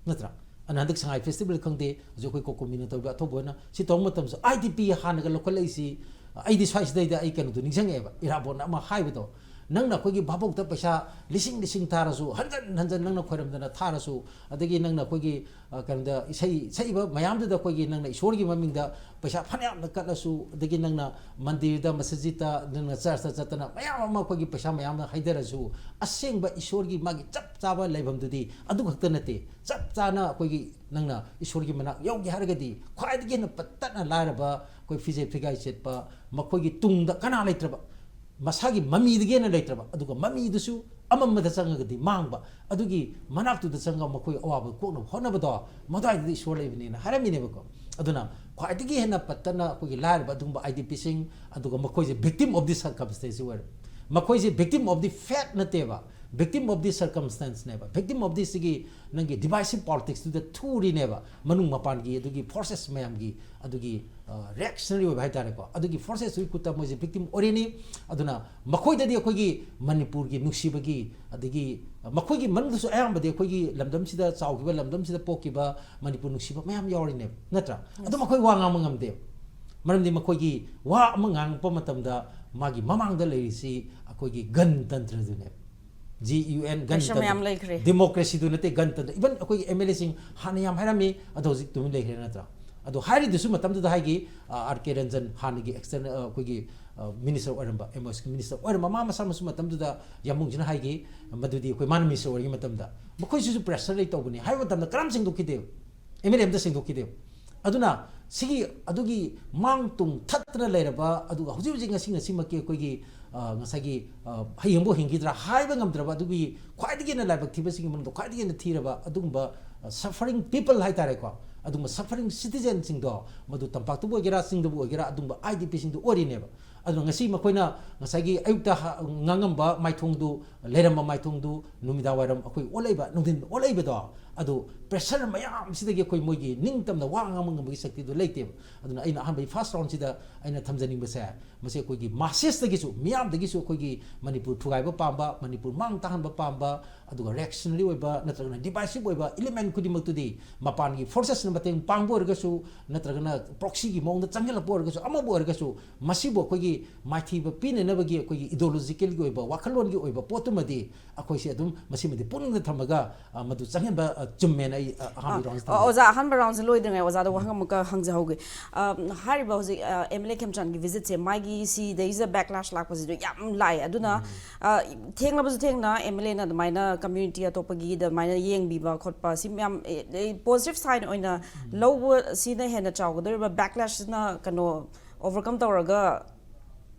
ꯅꯠꯇ꯭ꯔꯥ? ꯑꯗꯨꯅ ꯍꯟꯗꯛ ꯁꯉꯥꯏ ꯐꯦꯁꯇꯤꯚꯦꯜ ꯈꯪꯗꯦ, ꯍꯧꯖꯤꯛ ꯑꯩꯈꯣꯏ ꯀꯣꯀꯣꯃꯤꯅ ꯇꯧꯔꯤꯕ ꯑꯊꯧꯕ ꯑꯣꯏꯅ ꯁꯤ ꯇꯧꯕ ꯃꯇꯝꯁꯨ ꯑꯥꯏ ꯗꯤ ꯄꯤ ꯍꯥꯟꯅꯒ ꯂꯧꯈꯠꯂꯛꯏꯁꯤ꯫ ꯑꯩꯗꯤ ꯁ꯭ꯋꯥꯏꯁꯤꯗꯩꯗ ꯑꯩ ꯀꯩꯅꯣꯗꯣ ꯅꯤꯡꯁꯤꯡꯉꯛꯑꯦꯕ, ꯏꯔꯥꯕꯣꯠꯅ ꯑꯃ ꯍꯥꯏꯕꯗꯣ, ꯅꯪꯅ ꯑꯩꯈꯣꯏꯒꯤ ꯚꯥꯕꯣꯛꯇ ꯄꯩꯁꯥ ꯂꯤꯁꯤꯡ ꯂꯤꯁꯤꯡ ꯊꯥꯔꯁꯨ, ꯍꯟꯖꯟ ꯍꯟꯖꯟ ꯅꯪꯅ ꯈꯣꯏꯔꯝꯗꯅ ꯊꯥꯔꯁꯨ, ꯑꯗꯒꯤ ꯅꯪꯅ ꯑꯩꯈꯣꯏꯒꯤ, ꯑ, ꯀꯩꯅꯣꯗ ꯏꯁꯩ ꯁꯛꯏꯕ ꯃꯌꯥꯝꯗꯨꯗ ꯑꯩꯈꯣꯏꯒꯤ ꯅꯪꯅ ꯏꯁꯣꯔꯒꯤ ꯃꯃꯤꯡꯗ ꯄꯩꯁꯥ ꯐꯅꯌꯥꯝꯅ ꯀꯠꯂꯁꯨ, ꯑꯗꯒꯤ ꯅꯪꯅ ꯃꯟꯗꯤꯔꯗ, ꯃꯁꯖꯤꯠꯇ, ꯅꯪꯅ ꯆꯔꯆꯇ ꯆꯠꯇꯅ ꯃꯌꯥꯝ ꯑꯃ ꯑꯩꯈꯣꯏꯒꯤ ꯄꯩꯁꯥ ꯃꯌꯥꯝꯅ ꯍꯩꯊꯔꯁꯨ, ꯑꯁꯦꯡꯕ ꯏꯁꯣꯔꯒꯤ ꯃꯥꯒꯤ ꯆꯞ ꯆꯥꯕ ꯂꯩꯐꯝꯗꯨꯗꯤ ꯑꯗꯨ ꯈꯛꯇ ꯅꯠꯇꯦ꯫ ꯆꯞ ꯆꯥꯅ ꯑꯩꯈꯣꯏꯒꯤ ꯅꯪꯅ ꯏꯁꯣꯔꯒꯤ ꯃꯅꯥꯛ ꯌꯧꯒꯦ ꯍꯥꯏꯔꯒꯗꯤ ꯈ꯭ꯋꯥꯏꯗꯒꯤ ꯍꯦꯟꯅ ꯄꯠꯇꯠꯅ ꯂꯥꯏꯔꯕ, ꯑꯩꯈꯣꯏ ꯐꯤꯖꯦꯠ ꯐꯤꯒꯥꯏ ꯁꯦꯠꯄ, ꯃꯈꯣꯏꯒꯤ ꯇꯨꯡꯗ ꯀꯅꯥ ꯂꯩꯇ꯭ꯔꯕ, ꯃꯁꯥꯒꯤ ꯃꯃꯤꯗꯒꯤ ꯍꯦꯟꯅ ꯂꯩꯇ꯭ꯔꯕ, ꯑꯗꯨꯒ ꯃꯃꯤꯗꯨꯁꯨ ꯑꯃꯝꯕꯗ ꯆꯪꯉꯒꯗꯤ ꯃꯥꯡꯕ, ꯑꯗꯨꯒꯤ ꯃꯅꯥꯛꯇꯨꯗ ꯆꯪꯉꯒ ꯃꯈꯣꯏ ꯑꯋꯥꯕ ꯀꯣꯛꯅꯕ ꯍꯣꯠꯅꯕꯗꯣ, ꯃꯗꯨꯋꯥꯏꯗꯗꯤ ꯏꯁꯣꯔ ꯂꯩꯕꯅꯦꯅ ꯍꯥꯏꯔꯝꯃꯤꯅꯦꯕꯀꯣ꯫ ꯑꯗꯨꯅ ꯈ꯭ꯋꯥꯏꯗꯒꯤ ꯍꯦꯟꯅ ꯄꯠꯇꯅ ꯑꯩꯈꯣꯏꯒꯤ ꯂꯥꯏꯔꯕ ꯑꯗꯨꯒꯨꯝꯕ ꯑꯥꯏ ꯗꯤ ꯄꯤꯁꯤꯡ, ꯑꯗꯨꯒ ꯃꯈꯣꯏꯁꯦ victim of the circumstance ꯑꯣꯏꯔꯦ꯫ ꯃꯈꯣꯏꯁꯦ victim of the fate ꯅꯠꯇꯦꯕ, victim of the circumstanceꯅꯦꯕ꯫ Victim of the ꯁꯤꯒꯤ ꯅꯪꯒꯤ divisive politicsꯇꯨꯗ ꯊꯨꯔꯤꯅꯦꯕ, ꯃꯅꯨꯡ ꯃꯄꯥꯟꯒꯤ ꯑꯗꯨꯒꯤ forces ꯃꯌꯥꯝꯒꯤ ꯑꯗꯨꯒꯤ reactionary ꯑꯣꯏꯕ ꯍꯥꯏꯇꯥꯔꯦꯀꯣ, ꯑꯗꯨꯒꯤ forcesꯇꯨꯒꯤ ꯈꯨꯠꯇ ꯃꯣꯏꯁꯦ victim ꯑꯣꯏꯔꯤꯅꯤ꯫ ꯑꯗꯨꯅ ꯃꯈꯣꯏꯗꯗꯤ ꯑꯩꯈꯣꯏꯒꯤ ꯃꯅꯤꯄꯨꯔꯒꯤ ꯅꯨꯡꯁꯤꯕꯒꯤ, ꯑꯗꯒꯤ ꯃꯈꯣꯏꯒꯤ ꯃꯅꯨꯡꯗꯁꯨ ꯑꯌꯥꯝꯕꯗꯤ ꯑꯩꯈꯣꯏꯒꯤ ꯂꯝꯗꯝꯁꯤꯗ ꯆꯥꯎꯈꯤꯕ, ꯂꯝꯗꯝꯁꯤꯗ ꯄꯣꯛꯈꯤꯕ ꯃꯅꯤꯄꯨꯔ ꯅꯨꯡꯁꯤꯕ ꯃꯌꯥꯝ ꯌꯥꯎꯔꯤꯅꯦꯕ, ꯅꯠꯇ꯭ꯔꯥ? ꯑꯗꯨ ꯃꯈꯣꯏ ꯋꯥ ꯉꯥꯡꯕ ꯉꯝꯗꯦꯕ꯫ ꯃꯔꯝꯗꯤ ꯃꯈꯣꯏꯒꯤ ꯋꯥ ꯑꯃ ꯉꯥꯡꯉꯛꯄ ꯃꯇꯝꯗ ꯃꯥꯒꯤ ꯃꯃꯥꯡꯗ ꯂꯩꯔꯤꯁꯤ ꯑꯩꯈꯣꯏꯒꯤ ꯒꯟꯇꯟꯇ꯭ꯔꯗꯨꯅꯦꯕ꯫ ꯖꯤ ꯌꯨ ꯑꯦꯟ, ꯄ꯭ꯔꯦꯁꯔ ꯃꯌꯥꯝ ꯂꯩꯈ꯭ꯔꯦ꯫ ꯗꯦꯃꯣꯀ꯭ꯔꯦꯁꯤꯗꯨ ꯅꯠꯇꯦ, ꯒꯟꯇꯟꯇ꯭ꯔ꯫ Even ꯑꯩꯈꯣꯏꯒꯤ ꯑꯦꯝ ꯑꯦꯜ ꯑꯦꯁꯤꯡ ꯍꯥꯟꯅ ꯌꯥꯝ ꯍꯥꯏꯔꯝꯃꯤ, ꯑꯗꯣ ꯍꯧꯖꯤꯛ ꯇꯨꯃꯤꯟ ꯂꯩꯈ꯭ꯔꯦ, ꯅꯠꯇ꯭ꯔꯥ? ꯑꯗꯣ ꯍꯥꯏꯔꯤꯗꯨꯁꯨ ꯃꯇꯝꯗꯨꯗ ꯍꯥꯏꯈꯤ, ꯑꯥꯔ ꯀꯦ ꯔꯟꯖꯟ, ꯍꯥꯟꯅꯒꯤ external, ꯑꯩꯈꯣꯏꯒꯤ ꯃꯤꯅꯤꯁꯇꯔ ꯑꯣꯏꯔꯝꯕ, ꯑꯦꯝ ꯑꯣ ꯑꯦꯁꯀꯤ ꯃꯤꯅꯤꯁꯇꯔ ꯑꯣꯏꯔꯝꯕ, ꯃꯥ ꯃꯁꯥꯃꯛꯁꯨ ꯃꯇꯝꯗꯨꯗ ꯌꯥꯝꯕꯨꯡꯁꯤꯅ ꯍꯥꯏꯈꯤ, ꯃꯗꯨꯗꯤ ꯑꯩꯈꯣꯏ ꯃꯥꯅ ꯃꯤꯅꯤꯁꯇꯔ ꯑꯣꯏꯔꯤꯉꯩ ꯃꯇꯝꯗ ꯃꯈꯣꯏꯁꯤꯁꯨ ꯄ꯭ꯔꯦꯁꯔ ꯂꯩ ꯇꯧꯕꯅꯤ ꯍꯥꯏꯕ ꯃꯇꯝꯗ ꯀꯔꯝ ꯁꯦꯡꯗꯣꯛꯈꯤꯗꯦꯕ? ꯑꯦꯝ ꯑꯦꯜ ꯑꯦ ꯑꯝꯇ ꯁꯦꯡꯗꯣꯛꯈꯤꯗꯦꯕ꯫ ꯑꯗꯨꯅ ꯁꯤꯒꯤ ꯑꯗꯨꯒꯤ ꯃꯥꯡ ꯇꯨꯡ ꯊꯠꯇꯅ ꯂꯩꯔꯕ, ꯑꯗꯨꯒ ꯍꯧꯖꯤꯛ ꯍꯧꯖꯤꯛ ꯉꯁꯤ ꯉꯁꯤꯃꯛꯀꯤ ꯑꯩꯈꯣꯏꯒꯤ, ꯑ, ꯉꯁꯥꯏꯒꯤ, ꯑ, ꯍꯌꯦꯡꯕꯨ ꯍꯤꯡꯈꯤꯗ꯭ꯔꯥ ꯍꯥꯏꯕ ꯉꯝꯗ꯭ꯔꯕ ꯑꯗꯨꯒꯤ ꯈ꯭ꯋꯥꯏꯗꯒꯤ ꯍꯦꯟꯅ ꯂꯥꯏꯕꯛ ꯊꯤꯕꯁꯤꯡꯒꯤ ꯃꯅꯨꯡꯗ ꯈ꯭ꯋꯥꯏꯗꯒꯤ ꯍꯦꯟꯅ ꯊꯤꯔꯕ ꯑꯗꯨꯒꯨꯝꯕ, ꯑ, suffering people ꯍꯥꯏꯇꯥꯔꯦꯀꯣ, ꯑꯗꯨꯒꯨꯝꯕ suffering citizenꯁꯤꯡꯗꯣ, ꯃꯗꯨ ꯇꯝꯄꯥꯛꯇꯕꯨ ꯑꯣꯏꯒꯦꯔꯥ, ꯆꯤꯡꯗꯕꯨ ꯑꯣꯏꯒꯦꯔꯥ, ꯑꯗꯨꯒꯨꯝꯕ ꯑꯥꯏ ꯗꯤ ꯄꯤꯁꯤꯡꯗꯨ ꯑꯣꯏꯔꯤꯅꯦꯕ꯫ ꯑꯗꯨꯅ ꯉꯁꯤ ꯃꯈꯣꯏꯅ ꯉꯁꯥꯏꯒꯤ ꯑꯌꯨꯛꯇ ꯍ-, ꯉꯥꯡꯉꯝꯕ ꯃꯥꯏꯊꯣꯡꯗꯨ, ꯂꯩꯔꯝꯕ ꯃꯥꯏꯊꯣꯡꯗꯨ, ꯅꯨꯃꯤꯗꯥꯡ ꯋꯥꯏꯔꯝ ꯑꯩꯈꯣꯏ ꯑꯣꯜꯂꯛꯏꯕ, ꯅꯨꯡꯊꯤꯟ ꯑꯣꯜꯂꯛꯏꯕꯗꯣ, ꯑꯗꯨ ꯄ꯭ꯔꯦꯁꯔ ꯃꯌꯥꯝꯁꯤꯗꯒꯤ ꯑꯩꯈꯣꯏ ꯃꯣꯏꯒꯤ ꯅꯤꯡꯇꯝꯅ ꯋꯥ ꯉꯥꯡꯕ ꯉꯝꯕꯒꯤ ꯁꯛꯇꯤꯗꯨ ꯂꯩꯇꯦꯕ꯫ ꯑꯗꯨꯅ ꯑꯩꯅ ꯑꯍꯥꯟꯕꯒꯤ first roundꯁꯤꯗ ꯑꯩꯅ ꯊꯝꯖꯅꯤꯡꯕꯁꯦ, ꯃꯁꯤ ꯑꯩꯈꯣꯏꯒꯤ ꯃꯥꯁꯦꯁꯇꯒꯤꯁꯨ, ꯃꯤꯌꯥꯝꯗꯒꯤꯁꯨ ꯑꯩꯈꯣꯏꯒꯤ ꯃꯅꯤꯄꯨꯔ ꯊꯨꯒꯥꯏꯕ ꯄꯥꯝꯕ, ꯃꯅꯤꯄꯨꯔ ꯃꯥꯡ ꯇꯥꯍꯟꯕ ꯄꯥꯝꯕ, ꯑꯗꯨꯒ reactionary ꯑꯣꯏꯕ ꯅꯠꯇ꯭ꯔꯒꯅ divisive ꯑꯣꯏꯕ element ꯈꯨꯗꯤꯡꯃꯛꯇꯨꯗꯤ ꯃꯄꯥꯟꯒꯤ forcesꯅ ꯃꯇꯦꯡ ꯄꯥꯡꯕ ꯑꯣꯏꯔꯒꯁꯨ, ꯅꯠꯇ꯭ꯔꯒꯅ proxyꯒꯤ ꯃꯑꯣꯡꯗ ꯆꯪꯁꯤꯜꯂꯛꯄ ꯑꯣꯏꯔꯒꯁꯨ, ꯑꯃꯕꯨ ꯑꯣꯏꯔꯒꯁꯨ, ꯃꯁꯤꯕꯨ ꯑꯩꯈꯣꯏꯒꯤ ꯃꯥꯏꯊꯤꯕ ꯄꯤꯅꯅꯕꯒꯤ ꯑꯩꯈꯣꯏꯒꯤ ideologicalꯒꯤ ꯑꯣꯏꯕ, ꯋꯥꯈꯜꯂꯣꯟꯒꯤ ꯑꯣꯏꯕ ꯄꯣꯠꯇꯨꯃꯗꯤ ꯑꯩꯈꯣꯏꯁꯦ ꯑꯗꯨꯝ ꯃꯁꯤꯃꯗꯤ ꯄꯨꯛꯅꯤꯡꯗ ꯊꯝꯃꯒ, ꯑ, ꯃꯗꯨ ꯆꯪꯍꯟꯕ, ꯑ, ꯆꯨꯝꯃꯦꯅ ꯑꯩ, ꯑ, ꯑꯍꯥꯟꯕꯒꯤ ꯑ, roundꯁꯤ ꯑ, ꯊꯝꯖꯒꯦ꯫ ꯑꯣꯖꯥ, ꯑꯍꯥꯟꯕ roundꯁꯤ ꯂꯣꯏꯗ꯭ꯔꯤꯉꯩ ꯑꯣꯖꯥꯗ ꯋꯥꯍꯪ ꯑꯃꯨꯛꯀ ꯍꯪꯖꯍꯧꯒꯦ꯫ ꯑ, ꯍꯥꯏꯔꯤꯕ ꯍꯧꯖꯤꯛ, ꯑ, ꯑꯦꯝ ꯑꯦꯜ ꯑꯦ ꯈꯦꯝꯆꯥꯟꯒꯤ visitꯁꯦ, ꯃꯥꯒꯤ ꯁꯤꯗꯩꯁꯤꯗ backlash ꯂꯥꯛꯄꯁꯤꯁꯨ ꯌꯥꯝ ꯂꯥꯛꯑꯦ꯫ ꯑꯗꯨꯅ, ꯑ, ꯊꯦꯡꯂꯕꯁꯨ ꯊꯦꯡꯅ ꯑꯦꯝ ꯑꯦꯜ ꯑꯦꯅ ꯑꯗꯨꯃꯥꯏꯅ community ꯑꯇꯣꯞꯄꯒꯤꯗ ꯑꯗꯨꯃꯥꯏꯅ ꯌꯦꯡꯕꯤꯕ ꯈꯣꯠꯄ, ꯁꯤ ꯃꯌꯥꯝ, ꯑꯦ, ꯑꯦ, positive sign ꯑꯣꯏꯅ ꯂꯧꯕ ꯁꯤꯅ ꯍꯦꯟꯅ ꯆꯥꯎꯒꯗꯧꯔꯤꯕ, backlashꯁꯤꯅ ꯀꯩꯅꯣ overcome ꯇꯧꯔꯒ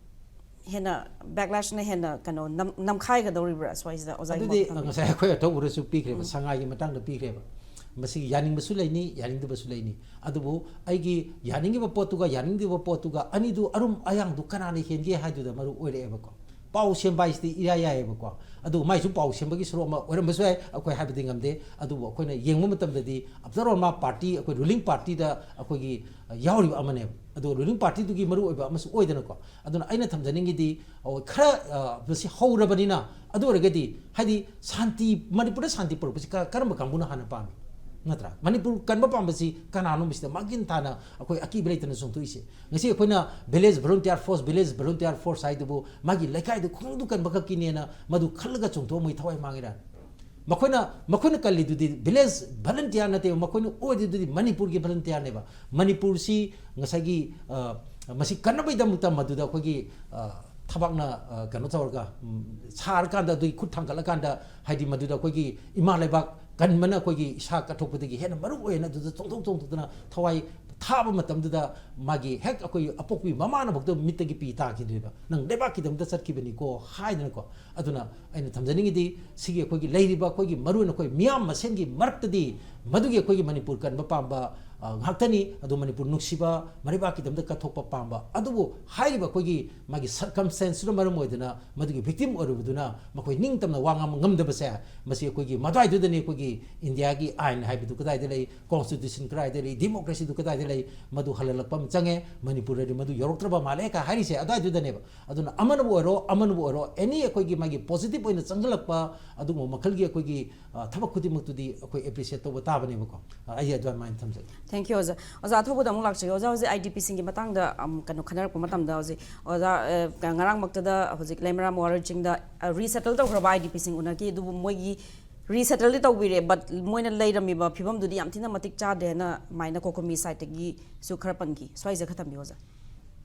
ꯍꯦꯟꯅ ꯕꯦꯛꯂꯦꯁꯅ ꯍꯦꯟꯅ ꯀꯩꯅꯣ ꯅꯝ- ꯅꯝꯈꯥꯏꯒꯗꯧꯔꯤꯕ꯭ꯔꯥ ꯁ꯭ꯋꯥꯏꯁꯤꯗ ꯑꯣꯖꯥꯒꯤ ꯑꯗꯨꯗꯤ ꯋꯥꯈꯜ? ꯉꯁꯥꯏ ꯑꯩꯈꯣꯏ ꯑꯊꯧꯕꯗꯁꯨ ꯄꯤꯈ꯭ꯔꯦꯕ, ꯁꯉꯥꯏꯒꯤ ꯃꯇꯥꯡꯗ ꯄꯤꯈ꯭ꯔꯦꯕ꯫ ꯃꯁꯤꯒꯤ ꯌꯥꯅꯤꯡꯕꯁꯨ ꯂꯩꯅꯤ, ꯌꯥꯅꯤꯡꯗꯕꯁꯨ ꯂꯩꯅꯤ꯫ ꯑꯗꯨꯕꯨ ꯑꯩꯒꯤ ꯌꯥꯅꯤꯡꯉꯤꯕ ꯄꯣꯠꯇꯨꯒ ꯌꯥꯅꯤꯡꯗꯕ ꯄꯣꯠꯇꯨꯒ ꯑꯅꯤꯗꯨ ꯑꯔꯨꯝ ꯑꯌꯥꯡꯗꯨ ꯀꯅꯥꯅ ꯍꯦꯟꯒꯦ ꯍꯥꯏꯗꯨꯗ ꯃꯔꯨ ꯑꯣꯏꯔꯛꯑꯦꯕꯀꯣ꯫ ꯄꯥꯎ ꯁꯦꯝꯕ ꯍꯥꯏꯁꯤꯗꯤ ꯏꯌꯥ ꯌꯥꯏꯌꯦꯕꯀꯣ꯫ ꯑꯗꯨ ꯃꯥꯏꯁꯨ ꯄꯥꯎ ꯁꯦꯝꯕꯒꯤ ꯁꯔꯨꯛ ꯑꯃ ꯑꯣꯏꯔꯝꯕꯁꯨ ꯌꯥꯏ, ꯑꯩꯈꯣꯏ ꯍꯥꯏꯕꯗꯤ ꯉꯝꯗꯦ꯫ ꯑꯗꯨꯕꯨ ꯑꯩꯈꯣꯏꯅ ꯌꯦꯡꯕ ꯃꯇꯝꯗꯗꯤ, after all, ꯃꯥ ꯄꯥꯔꯇꯤ, ꯑꯩꯈꯣꯏ ꯔꯨꯂꯤꯡ ꯄꯥꯔꯇꯤꯗ ꯑꯩꯈꯣꯏꯒꯤ, ꯑ, ꯌꯥꯎꯔꯤꯕ ꯑꯃꯅꯦꯕ꯫ ꯑꯗꯨꯒ ꯔꯨꯂꯤꯡ ꯄꯥꯔꯇꯤꯗꯨꯒꯤ ꯃꯔꯨ ꯑꯣꯏꯕ ꯑꯃꯁꯨ ꯑꯣꯏꯗꯅꯀꯣ꯫ ꯑꯗꯨꯅ ꯑꯩꯅ ꯊꯝꯖꯅꯤꯡꯉꯤꯗꯤ, ꯑꯩꯈꯣꯏ ꯈꯔ, ꯑ, ꯃꯁꯤ ꯍꯧꯔꯕꯅꯤꯅ, ꯑꯗꯨ ꯑꯣꯏꯔꯒꯗꯤ, ꯍꯥꯏꯗꯤ, ꯁꯥꯟꯇꯤ, ꯃꯅꯤꯄꯨꯔꯗ ꯁꯥꯟꯇꯤ ꯄꯨꯔꯛꯄꯁꯤ ꯀ- ꯀꯔꯝꯕ ꯀꯥꯡꯕꯨꯅ ꯍꯥꯟꯅ ꯄꯥꯝꯃꯤ? ꯅꯠꯇ꯭ꯔꯥ? ꯃꯅꯤꯄꯨꯔ ꯀꯟꯕ ꯄꯥꯝꯕꯁꯤ ꯀꯅꯥꯅꯣ? ꯃꯁꯤꯗ ꯃꯥꯡꯖꯤꯟ ꯊꯥꯅ ꯑꯩꯈꯣꯏ ꯑꯀꯤꯕ ꯂꯩꯇꯅ ꯆꯣꯡꯊꯣꯛꯏꯁꯦ꯫ ꯉꯁꯤ ꯑꯩꯈꯣꯏꯅ village volunteer force, village volunteer force ꯍꯥꯏꯗꯨꯕꯨ ꯃꯥꯒꯤ ꯂꯩꯀꯥꯏꯗꯨ ꯈꯨꯡꯒꯪꯗꯨ ꯀꯟꯕ ꯈꯛꯀꯤꯅꯦꯅ ꯃꯗꯨ ꯈꯜꯂꯒ ꯆꯣꯡꯊꯣꯛꯑ ꯃꯣꯏ ꯊꯋꯥꯏ ꯃꯥꯡꯉꯤꯔꯥ? ꯃꯈꯣꯏꯅ, ꯃꯈꯣꯏꯅ ꯀꯜꯂꯤꯗꯨꯗꯤ village volunteer ꯅꯠꯇꯦꯕ, ꯃꯈꯣꯏꯅ ꯑꯣꯏꯔꯤꯗꯨꯗꯤ ꯃꯅꯤꯄꯨꯔꯒꯤ volunteer ꯅꯦꯕ꯫ ꯃꯅꯤꯄꯨꯔꯁꯤ ꯉꯁꯥꯏꯒꯤ, ꯑ, ꯃꯁꯤ ꯀꯟꯅꯕꯒꯤꯗꯃꯛꯇ ꯃꯗꯨꯗ ꯑꯩꯈꯣꯏꯒꯤ, ꯑ, ꯊꯕꯥꯛꯅ, ꯑ, ꯀꯩꯅꯣ ꯇꯧꯔꯒ, ꯎꯝ, ꯁꯥꯔꯀꯥꯟꯗ, ꯑꯗꯨꯒꯤ ꯈꯨꯠ ꯊꯥꯡꯒꯠꯂꯀꯥꯟꯗ, ꯍꯥꯏꯗꯤ ꯃꯗꯨꯗ ꯑꯩꯈꯣꯏꯒꯤ ꯏꯃꯥ ꯂꯩꯕꯥꯛ ꯀꯟꯕꯅ ꯑꯩꯈꯣꯏꯒꯤ ꯏꯁꯥ ꯀꯠꯊꯣꯛꯄꯗꯒꯤ ꯍꯦꯟꯅ ꯃꯔꯨ ꯑꯣꯏꯅ ꯑꯗꯨꯗ ꯆꯣꯡꯊꯣꯛ ꯆꯣꯡꯊꯣꯛꯇꯅ ꯊꯋꯥꯏ ꯊꯥꯕ ꯃꯇꯝꯗꯨꯗ ꯃꯥꯒꯤ ꯍꯦꯛ ꯑꯩꯈꯣꯏ ꯑꯄꯣꯛꯄꯤ ꯃꯃꯥꯅ ꯐꯥꯎꯗ ꯃꯤꯠꯇꯒꯤ ꯄꯤ ꯇꯥꯈꯤꯗꯣꯏꯕ, "ꯅꯪ ꯂꯩꯕꯥꯛꯀꯤꯗꯃꯛꯇ ꯆꯠꯈꯤꯕꯅꯤꯀꯣ" ꯍꯥꯏꯗꯅꯀꯣ꯫ ꯑꯗꯨꯅ ꯑꯩꯅ ꯊꯝꯖꯅꯤꯡꯉꯤꯗꯤ, ꯁꯤꯒꯤ ꯑꯩꯈꯣꯏꯒꯤ ꯂꯩꯔꯤꯕ ꯑꯩꯈꯣꯏꯒꯤ ꯃꯔꯨꯑꯣꯏꯅ ꯑꯩꯈꯣꯏ ꯃꯤꯌꯥꯝ ꯃꯁꯦꯟꯒꯤ ꯃꯔꯛꯇꯗꯤ ꯃꯗꯨꯒꯤ ꯑꯩꯈꯣꯏꯒꯤ ꯃꯅꯤꯄꯨꯔ ꯀꯟꯕ ꯄꯥꯝꯕ, ꯑ, ꯉꯥꯛꯇꯅꯤ꯫ ꯑꯗꯨ ꯃꯅꯤꯄꯨꯔ ꯅꯨꯡꯁꯤꯕ, ꯃꯔꯩꯕꯥꯛꯀꯤꯗꯃꯛꯇ ꯀꯠꯊꯣꯛꯄ ꯄꯥꯝꯕ꯫ ꯑꯗꯨꯕꯨ ꯍꯥꯏꯔꯤꯕ ꯑꯩꯈꯣꯏꯒꯤ ꯃꯥꯒꯤ circumstance ꯇꯨꯅ ꯃꯔꯝ ꯑꯣꯏꯗꯨꯅ ꯃꯗꯨꯒꯤ victim ꯑꯣꯏꯔꯨꯕꯗꯨꯅ ꯃꯈꯣꯏ ꯅꯤꯡꯇꯝꯅ ꯋꯥ ꯉꯥꯡꯕ ꯉꯝꯗꯕꯁꯦ, ꯃꯁꯤ ꯑꯩꯈꯣꯏꯒꯤ ꯃꯗ꯭ꯋꯥꯏꯗꯨꯗꯅꯤ ꯑꯩꯈꯣꯏꯒꯤ ꯏꯟꯗꯤꯌꯥꯒꯤ ꯑꯥꯏꯟ ꯍꯥꯏꯕꯗꯨ ꯀꯗꯥꯏꯗ ꯂꯩ, constitution ꯀꯗꯥꯏꯗ ꯂꯩ, democracy ꯗꯨ ꯀꯗꯥꯏꯗ ꯂꯩ, ꯃꯗꯨ ꯍꯜꯍꯜꯂꯛꯄ ꯑꯃ ꯆꯪꯉꯦ꯫ ꯃꯅꯤꯄꯨꯔꯗꯗꯤ ꯃꯗꯨ ꯌꯧꯔꯛꯇ꯭ꯔꯕ ꯃꯥꯜꯂꯦ ꯀ ꯍꯥꯏꯔꯤꯁꯦ ꯑꯗꯨꯋꯥꯏꯗꯨꯗꯅꯦꯕ꯫ ꯑꯗꯨꯅ ꯑꯃꯅꯕꯨ ꯑꯣꯏꯔꯣ, ꯑꯃꯅꯕꯨ ꯑꯣꯏꯔꯣ, any ꯑꯩꯈꯣꯏꯒꯤ ꯃꯥꯒꯤ positive ꯑꯣꯏꯅ ꯆꯪꯁꯤꯜꯂꯛꯄ ꯑꯗꯨꯒꯨꯝꯕ ꯃꯈꯜꯒꯤ ꯑꯩꯈꯣꯏꯒꯤ, ꯑ, ꯊꯕꯛ ꯈꯨꯗꯤꯡꯃꯛꯇꯨꯗꯤ ꯑꯩꯈꯣꯏ appreciate ꯇꯧꯕ ꯇꯥꯕꯅꯦꯕꯀꯣ꯫ ꯑ, ꯑꯩ ꯑꯗꯨꯃꯥꯏꯅ ꯊꯝꯖꯒꯦ꯫ Thank you, ꯑꯣꯖꯥ꯫ ꯑꯣꯖꯥ ꯑꯊꯧꯕꯗ ꯑꯃꯨꯛ ꯂꯥꯛꯆꯒꯦ꯫ ꯑꯣꯖꯥ, ꯍꯧꯖꯤꯛ IDP ꯁꯤꯡꯒꯤ ꯃꯇꯥꯡꯗ, ꯑꯝ, ꯀꯩꯅꯣ ꯈꯟꯅꯔꯛꯄ ꯃꯇꯝꯗ ꯍꯧꯖꯤꯛ ꯑꯣꯖꯥ, ꯑ, ꯀ-, ꯉꯔꯥꯡꯃꯛꯇꯗ ꯍꯧꯖꯤꯛ ꯂꯩꯃꯔꯥꯝ ꯋꯥꯔꯣꯏ ꯆꯤꯡꯗ, ꯑ, resettle ꯇꯧꯈ꯭ꯔꯕ IDP ꯁꯤꯡ ꯎꯅꯈꯤ, ꯑꯗꯨꯕꯨ ꯃꯣꯏꯒꯤ resettleꯗꯤ ꯇꯧꯕꯤꯔꯦ, but ꯃꯣꯏꯅ ꯂꯩꯔꯝꯃꯤꯕ ꯐꯤꯕꯝꯗꯨꯗꯤ ꯌꯥꯝ ꯊꯤꯅ ꯃꯇꯤꯛ ꯆꯥꯗꯦ ꯍꯥꯏꯅ ꯑꯗꯨꯃꯥꯏꯅ COCOMI side ꯇꯒꯤꯁꯨ ꯈꯔ ꯄꯟꯈꯤ꯫ ꯁ꯭ꯋꯥꯏꯁꯦ ꯈꯔ ꯊꯝꯕꯤꯌꯨ, ꯑꯣꯖꯥ꯫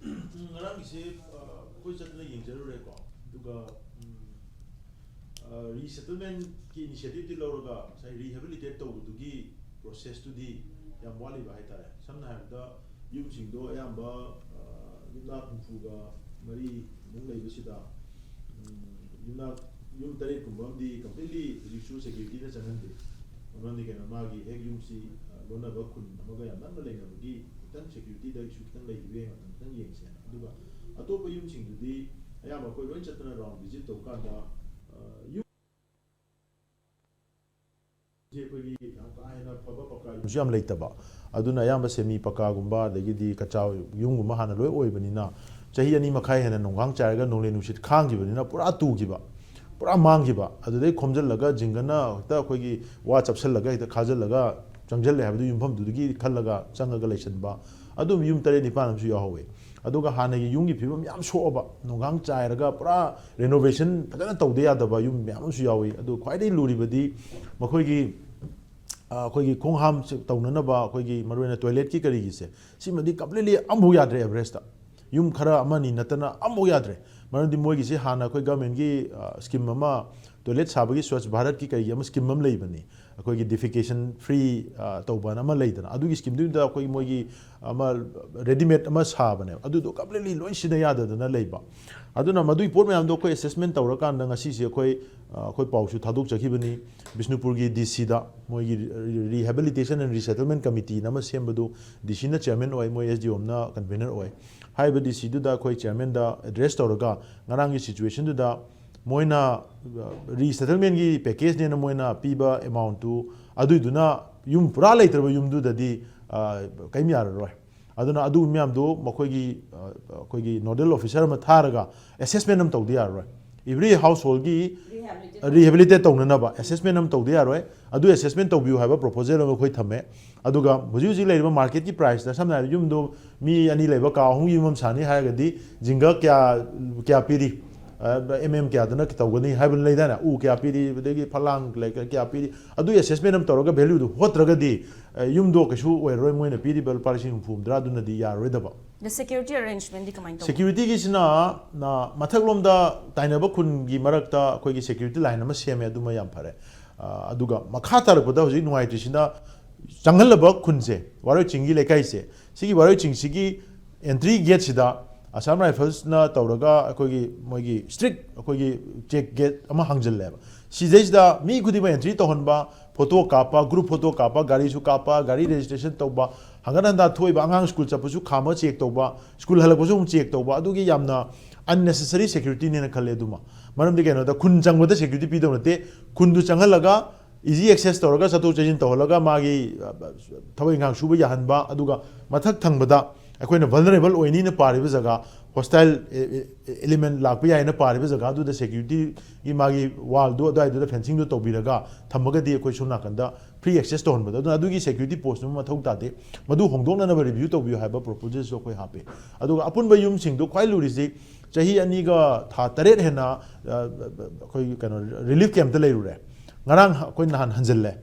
ꯎꯝ, ꯉꯔꯥꯡꯒꯤꯁꯦ, ꯑ, ꯑꯩꯈꯣꯏ ꯆꯠꯇꯅ ꯌꯦꯡꯖꯔꯨꯔꯦꯀꯣ꯫ ꯑꯗꯨꯒ, ꯎꯝ, ꯑ, resettlement ꯀꯤ initiative ꯇꯤ ꯂꯧꯔꯒ ꯉꯁꯥꯏ rehabilitate ꯇꯧꯕꯗꯨꯒꯤ process ꯇꯨꯗꯤ ꯌꯥꯝ ꯋꯥꯠꯂꯤꯕ ꯍꯥꯏꯇꯥꯔꯦ꯫ ꯁꯝꯅ ꯍꯥꯏꯔꯕꯗ, ꯌꯨꯝꯁꯤꯡꯗꯣ ꯑꯌꯥꯝꯕ, ꯑ, ꯌꯨꯝꯅꯥꯛ ꯍꯨꯝꯐꯨꯒ ꯃꯔꯤ ꯂꯩꯕꯁꯤꯗ, ꯎꯝ, ꯌꯨꯝꯅꯥꯛ, ꯌꯨꯝ ꯇꯔꯦꯠꯀꯨꯝꯕ ꯑꯃꯗꯤ completely ꯍꯧꯖꯤꯛꯁꯨ securityꯗ ꯆꯪꯍꯟꯗꯦ꯫ ꯃꯔꯝꯗꯤ ꯀꯩꯅꯣ, ꯃꯥꯒꯤ ꯍꯦꯛ ꯌꯨꯝꯁꯤ, ꯑ, ꯂꯣꯟꯅꯕ ꯈꯨꯟ ꯑꯃꯒ ꯌꯥꯝ ꯅꯛꯅ ꯂꯩꯅꯕꯒꯤ ꯈꯤꯇꯪ securityꯗ issue ꯈꯤꯇꯪ ꯂꯩꯈꯤꯕ ꯌꯦꯡꯉ ꯈꯤꯇꯪ ꯌꯦꯡꯁꯦ꯫ ꯑꯗꯨꯒ ꯑꯇꯣꯞꯄ ꯌꯨꯝꯁꯤꯡꯗꯨꯗꯤ ꯑꯌꯥꯝꯕ ꯑꯩꯈꯣꯏ ꯂꯣꯏ ꯆꯠꯇꯅ round visit ꯇꯧꯕ ꯀꯥꯟꯗ, ꯑ, ꯌꯨꯝ ꯁꯤ ꯑꯩꯈꯣꯏꯒꯤ ꯌꯥꯝ ꯀꯥ ꯍꯦꯟꯅ ꯐꯕ ꯄꯀꯥ ꯌꯨꯝꯁꯨ ꯌꯥꯝ ꯂꯩꯇꯕ, ꯑꯗꯨꯅ ꯑꯌꯥꯝꯕ semi ꯄꯀꯥꯒꯨꯝꯕ ꯑꯗꯒꯤꯗꯤ ꯀꯆꯥ ꯌꯨꯝꯒꯨꯝꯕ ꯍꯥꯟꯅ ꯂꯣꯏ ꯑꯣꯏꯕꯅꯤꯅ, ꯆꯍꯤ ꯑꯅꯤ ꯃꯈꯥꯏ ꯍꯦꯟꯅ ꯅꯣꯡꯈꯥꯡ ꯆꯥꯏꯔꯒ ꯅꯣꯡꯂꯩ ꯅꯨꯡꯁꯤꯠ ꯈꯥꯡꯈꯤꯕꯅꯤꯅ ꯄꯨꯔꯥ ꯇꯨꯈꯤꯕ, ꯄꯨꯔꯥ ꯃꯥꯡꯈꯤꯕ꯫ ꯑꯗꯨꯗꯩ ꯈꯣꯝꯖꯤꯜꯂꯒ ꯖꯤꯡꯒꯅ ꯍꯦꯛꯇ ꯑꯩꯈꯣꯏꯒꯤ ꯋꯥ ꯆꯞꯁꯤꯜꯂꯒ ꯍꯦꯛꯇ ꯈꯥꯖꯤꯜꯂꯒ ꯆꯪꯁꯤꯜꯂꯦ ꯍꯥꯏꯕꯗꯨ ꯌꯨꯝꯐꯝꯗꯨꯗꯒꯤ ꯈꯜꯂꯒ ꯆꯪꯉꯒ ꯂꯩꯁꯤꯟꯕ, ꯑꯗꯨꯝꯕ ꯌꯨꯝ ꯇꯔꯦꯠ ꯅꯤꯄꯥꯟ ꯑꯃꯁꯨ ꯌꯥꯎꯍꯧꯋꯦ꯫ ꯑꯗꯨꯒ ꯍꯥꯟꯅꯒꯤ ꯌꯨꯝꯒꯤ ꯐꯤꯕꯝ ꯌꯥꯝ ꯁꯣꯛꯑꯕ, ꯅꯣꯡꯈꯥꯡ ꯆꯥꯏꯔꯒ ꯄꯨꯔꯥ renovation ꯐꯖꯅ ꯇꯧꯗ ꯌꯥꯗꯕ ꯌꯨꯝ ꯃꯌꯥꯝ ꯑꯃꯁꯨ ꯌꯥꯎꯏ꯫ ꯑꯗꯨ ꯈ꯭ꯋꯥꯏꯗꯒꯤ ꯂꯨꯔꯤꯕꯗꯤ ꯃꯈꯣꯏꯒꯤ, ꯑ, ꯑꯩꯈꯣꯏꯒꯤ ꯈꯣꯡꯍꯥꯝ ꯇꯧꯅꯅꯕ ꯑꯩꯈꯣꯏꯒꯤ ꯃꯔꯨꯑꯣꯏꯅ toiletꯀꯤ ꯀꯔꯤꯒꯤꯁꯦ, ꯁꯤꯃꯗꯤ completely ꯑꯃꯐꯥꯎ ꯌꯥꯗ꯭ꯔꯦ ꯑꯦꯚꯔꯦꯁꯇ꯫ ꯌꯨꯝ ꯈꯔ ꯑꯃꯅꯤ ꯅꯠꯇꯅ ꯑꯃꯐꯥꯎ ꯌꯥꯗ꯭ꯔꯦ꯫ ꯃꯔꯝꯗꯤ ꯃꯣꯏꯒꯤꯁꯤ ꯍꯥꯟꯅ ꯑꯩꯈꯣꯏ governmentꯀꯤ, ꯑ, scheme ꯑꯃ, toilet ꯁꯥꯕꯒꯤ Swachh Bharatꯀꯤ ꯀꯔꯤꯒꯤ ꯑꯃ scheme ꯑꯃ ꯂꯩꯕꯅꯤ, ꯑꯩꯈꯣꯏꯒꯤ defecation free, ꯑ, ꯇꯧꯕꯅ ꯑꯃ ꯂꯩꯗꯅ, ꯑꯗꯨꯒꯤ schemeꯗꯨꯗ ꯑꯩꯈꯣꯏ ꯃꯣꯏꯒꯤ ꯑꯃ readymade ꯑꯃ ꯁꯥꯕꯅꯦꯕ, ꯑꯗꯨꯗꯣ completely ꯂꯣꯏ ꯁꯤꯖꯤꯟꯅ ꯌꯥꯗꯗꯅ ꯂꯩꯕ꯫ ꯑꯗꯨꯅ ꯃꯗꯨꯒꯤ ꯄꯣꯠ ꯃꯌꯥꯝꯗꯣ ꯑꯩꯈꯣꯏ assessment ꯇꯧꯔꯀꯥꯟꯗ ꯉꯁꯤꯁꯦ ꯑꯩꯈꯣꯏ, ꯑ, ꯑꯩꯈꯣꯏ ꯄꯥꯎꯁꯨ ꯊꯥꯗꯣꯛꯆꯈꯤꯕꯅꯤ ꯕꯤꯁꯅꯨꯄꯨꯔꯒꯤ DCꯗ, ꯃꯣꯏꯒꯤ Rehabilitation and Resettlement Committeeꯅ ꯑꯃ ꯁꯦꯝꯕꯗꯨ, DCꯅ chairman ꯑꯣꯏ, ꯃꯣꯏ SDOꯝꯅ convener ꯑꯣꯏ꯫ ꯍꯥꯏꯔꯤꯕ DCꯗꯨꯗ ꯑꯩꯈꯣꯏ chairmanꯗ address ꯇꯧꯔꯒ ꯉꯔꯥꯡꯒꯤ situationꯗꯨꯗ ꯃꯣꯏꯅ, ꯑ, resettlementꯀꯤ packageꯅꯦꯅ ꯃꯣꯏꯅ ꯄꯤꯕ amountꯇꯨ, ꯑꯗꯨꯏꯗꯨꯅ ꯌꯨꯝ ꯄꯨꯔꯥ ꯂꯩꯇ꯭ꯔꯕ ꯌꯨꯝꯗꯨꯗꯗꯤ, ꯑ, ꯀꯔꯤꯝ ꯌꯥꯔꯔꯣꯏ꯫ ꯑꯗꯨꯅ ꯑꯗꯨ ꯃꯌꯥꯝꯗꯨ ꯃꯈꯣꯏꯒꯤ, ꯑ, ꯑꯩꯈꯣꯏꯒꯤ nodal officer ꯑꯃ ꯊꯥꯔꯒ assessment ꯑꯃ ꯇꯧꯗ ꯌꯥꯔꯔꯣꯏ꯫ Every householdꯀꯤ rehabilitate ꯇꯧꯅꯅꯕ assessment ꯑꯃ ꯇꯧꯗ ꯌꯥꯔꯣꯏ꯫ ꯑꯗꯨ assessment ꯇꯧꯕꯤꯌꯨ ꯍꯥꯏꯕ proposal ꯑꯃ ꯑꯩꯈꯣꯏ ꯊꯝꯃꯦ꯫ ꯑꯗꯨꯒ ꯍꯧꯖꯤꯛ ꯍꯧꯖꯤꯛ ꯂꯩꯔꯤꯕ marketꯀꯤ priceꯇ, ꯁꯝꯅ ꯍꯥꯏꯔꯕꯗ, ꯌꯨꯝꯗꯣ ꯃꯤ ꯑꯅꯤ ꯂꯩꯕ ꯀꯥ ꯑꯍꯨꯝꯒꯤ ꯌꯨꯝ ꯑꯃ ꯁꯥꯅꯤ ꯍꯥꯏꯔꯒꯗꯤ, ꯖꯤꯡꯒ ꯀꯌꯥ, ꯀꯌꯥ ꯄꯤꯔꯤ, ꯑ, MM ꯀꯌꯥꯗꯅ ꯇꯧꯒꯅꯤ ꯍꯥꯏꯕ ꯂꯩꯗꯥꯏꯅꯦ, ꯎ ꯀꯌꯥ ꯄꯤꯔꯤ, ꯑꯗꯒꯤ ꯐꯂꯥꯡ ꯂꯩ-, ꯀꯌꯥ ꯄꯤꯔꯤ, ꯑꯗꯨꯒꯤ assessment ꯑꯃ ꯇꯧꯔꯒ valueꯗꯨ ꯍꯣꯠꯇ꯭ꯔꯒꯗꯤ, ꯑ, ꯌꯨꯝꯗꯣ ꯀꯩꯁꯨ ꯑꯣꯏꯔꯔꯣꯏ, ꯃꯣꯏꯅ ꯄꯤꯔꯤꯕ ꯂꯨꯄꯥ ꯂꯤꯁꯤꯡ ꯍꯨꯝꯐꯨ ꯍꯨꯝꯗ꯭ꯔꯥ ꯑꯗꯨꯅꯗꯤ ꯌꯥꯔꯔꯣꯏꯗꯕ꯫ The security arrangementꯗꯤ ꯀꯃꯥꯏꯅ ꯇꯧꯕ? Securityꯒꯤꯁꯤꯅ, ꯅ, ꯃꯊꯛꯂꯣꯝꯗ ꯇꯥꯏꯅꯕ ꯈꯨꯟꯒꯤ ꯃꯔꯛꯇ ꯑꯩꯈꯣꯏꯒꯤ security line ꯑꯃ ꯁꯦꯝꯃꯦ, ꯑꯗꯨꯃ ꯌꯥꯝ ꯐꯔꯦ꯫ ꯑ, ꯑꯗꯨꯒ ꯃꯈꯥ ꯇꯥꯔꯛꯄꯗ ꯍꯧꯖꯤꯛ ꯅꯨꯡꯉꯥꯏꯇ꯭ꯔꯤꯁꯤꯅ, ꯆꯪꯍꯜꯂꯕ ꯈꯨꯟꯁꯦ, ꯋꯥꯔꯣꯏ ꯆꯤꯡꯒꯤ ꯂꯩꯀꯥꯏꯁꯦ, ꯁꯤꯒꯤ ꯋꯥꯔꯣꯏ ꯆꯤꯡꯁꯤꯒꯤ entry gateꯁꯤꯗ Assam Riflesꯅ ꯇꯧꯔꯒ ꯑꯩꯈꯣꯏꯒꯤ ꯃꯣꯏꯒꯤ strict ꯑꯩꯈꯣꯏꯒꯤ check gate ꯑꯃ ꯍꯥꯡꯖꯜꯂꯦꯕ꯫ ꯁꯤꯗꯩꯁꯤꯗ ꯃꯤ ꯈꯨꯗꯤꯡꯃꯛ entry ꯇꯧꯍꯟꯕ, photo ꯀꯥꯞꯄ, group photo ꯀꯥꯞꯄ, ꯒꯥꯔꯤꯁꯨ ꯀꯥꯞꯄ, ꯒꯥꯔꯤ registration ꯇꯧꯕ, ꯍꯪꯒꯠ ꯍꯟꯗꯥ ꯊꯣꯛꯏꯕ ꯑꯉꯥꯡ school ꯆꯠꯄꯁꯨ ꯈꯥꯝꯃꯒ check ꯇꯧꯕ, school ꯍꯜꯂꯛꯄꯁꯨ ꯑꯃꯨꯛ check ꯇꯧꯕ, ꯑꯗꯨꯒꯤ ꯌꯥꯝꯅ unnecessary securityꯅꯦꯅ ꯈꯜꯂꯦ꯫ ꯑꯗꯨꯃ ꯃꯔꯝꯗꯤ ꯀꯩꯅꯣꯗ ꯈꯨꯟ ꯆꯪꯕꯗ security ꯄꯤꯗꯧ ꯅꯠꯇꯦ꯫ ꯈꯨꯟꯗꯨ ꯆꯪꯍꯜꯂꯒ easy access ꯇꯧꯔꯒ ꯆꯠꯊꯣꯛ ꯆꯠꯁꯤꯟ ꯇꯧꯍꯜꯂꯒ ꯃꯥꯒꯤ ꯑ, ꯊꯕꯛ ꯏꯪꯈꯥꯡ ꯁꯨꯕ ꯌꯥꯍꯟꯕ, ꯑꯗꯨꯒ ꯃꯊꯛ ꯊꯪꯕꯗ ꯑꯩꯈꯣꯏꯅ vulnerable ꯑꯣꯏꯅꯤꯅ ꯄꯥꯔꯤꯕ ꯖꯒꯥ, hostile element ꯂꯥꯛꯄ ꯌꯥꯏꯅ ꯄꯥꯔꯤꯕ ꯖꯒꯥꯗꯨꯗ securityꯒꯤ ꯃꯥꯒꯤ wallꯗꯨ ꯑꯗꯨꯋꯥꯏꯗꯨꯗ fencingꯗꯨ ꯇꯧꯕꯤꯔꯒ ꯊꯝꯃꯒꯗꯤ ꯑꯩꯈꯣꯏ ꯁꯣꯝ ꯅꯥꯀꯟꯗ free access ꯇꯧꯍꯟꯕꯗꯣ, ꯑꯗꯨꯅ ꯑꯗꯨꯒꯤ security postꯇꯨ ꯃꯊꯧ ꯇꯥꯗꯦ꯫ ꯃꯗꯨ ꯍꯣꯡꯗꯣꯛꯅꯅꯕ review ꯇꯧꯕꯤꯌꯨ ꯍꯥꯏꯕ proposalꯁꯨ ꯑꯩꯈꯣꯏ ꯍꯥꯞꯄꯦ꯫ ꯑꯗꯨꯒ ꯑꯄꯨꯟꯕ ꯌꯨꯝꯁꯤꯡꯗꯨ ꯈ꯭ꯋꯥꯏ ꯂꯨꯔꯤꯁꯤ ꯆꯍꯤ ꯑꯅꯤꯒ ꯊꯥ ꯇꯔꯦꯠ ꯍꯦꯟꯅ, ꯑ, ꯑꯩꯈꯣꯏꯒꯤ ꯀꯩꯅꯣ, relief campꯇ ꯂꯩꯔꯨꯔꯦ꯫ ꯉꯔꯥꯡ ꯑꯩꯈꯣꯏ ꯅꯍꯥꯟ ꯍꯟꯖꯤꯜꯂꯦ꯫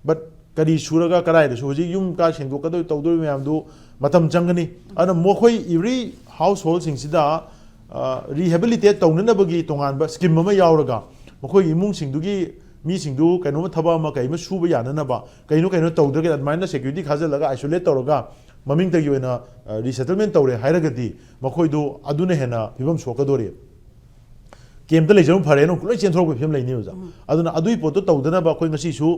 But ꯀꯔꯤ ꯁꯨꯔꯒ ꯀꯗꯥꯏꯗꯁꯨ ꯍꯧꯖꯤꯛ ꯌꯨꯝ ꯀꯥ ꯁꯦꯡꯗꯣꯛꯀꯗꯧꯔꯤ, ꯇꯧꯗꯧꯔꯤ ꯃꯌꯥꯝꯗꯨ ꯃꯇꯝ ꯆꯪꯒꯅꯤ꯫ ꯑꯗꯨꯅ ꯃꯈꯣꯏ every householdꯁꯤꯡꯁꯤꯗ, ꯑ, rehabilitate ꯇꯧꯅꯅꯕꯒꯤ ꯇꯣꯉꯥꯟꯕ scheme ꯑꯃ ꯌꯥꯎꯔꯒ ꯃꯈꯣꯏꯒꯤ ꯏꯃꯨꯡꯁꯤꯡꯗꯨꯒꯤ ꯃꯤꯁꯤꯡꯗꯨ ꯀꯩꯅꯣꯝꯃ ꯊꯕꯛ ꯑꯃ ꯀꯩ ꯑꯃ ꯁꯨꯕ ꯌꯥꯅꯅꯕ, ꯀꯩꯅꯣ ꯀꯩꯅꯣ ꯇꯧꯗ꯭ꯔꯒꯗꯤ ꯑꯗꯨꯃꯥꯏꯅ security ꯈꯥꯖꯤꯜꯂꯒ isolate ꯇꯧꯔꯒ ꯃꯃꯤꯡꯇꯒꯤ ꯑꯣꯏꯅ, ꯑ, resettlement ꯇꯧꯔꯦ ꯍꯥꯏꯔꯒꯗꯤ ꯃꯈꯣꯏꯗꯨ ꯑꯗꯨꯅ ꯍꯦꯟꯅ ꯐꯤꯕꯝ ꯁꯣꯛꯀꯗꯣꯔꯤ꯫ Campꯇ ꯂꯩꯖꯕ ꯐꯔꯦꯅ ꯂꯣꯏ ꯆꯦꯟꯊꯣꯔꯛꯄꯒꯤ ꯐꯤꯕꯝ ꯂꯩꯅꯤ ꯑꯣꯖꯥ꯫ ꯎꯝ꯫ ꯑꯗꯨꯅ ꯑꯗꯨꯒꯤ ꯄꯣꯠꯇꯣ ꯇꯧꯗꯅꯕ ꯑꯩꯈꯣꯏ ꯉꯁꯤꯁꯨ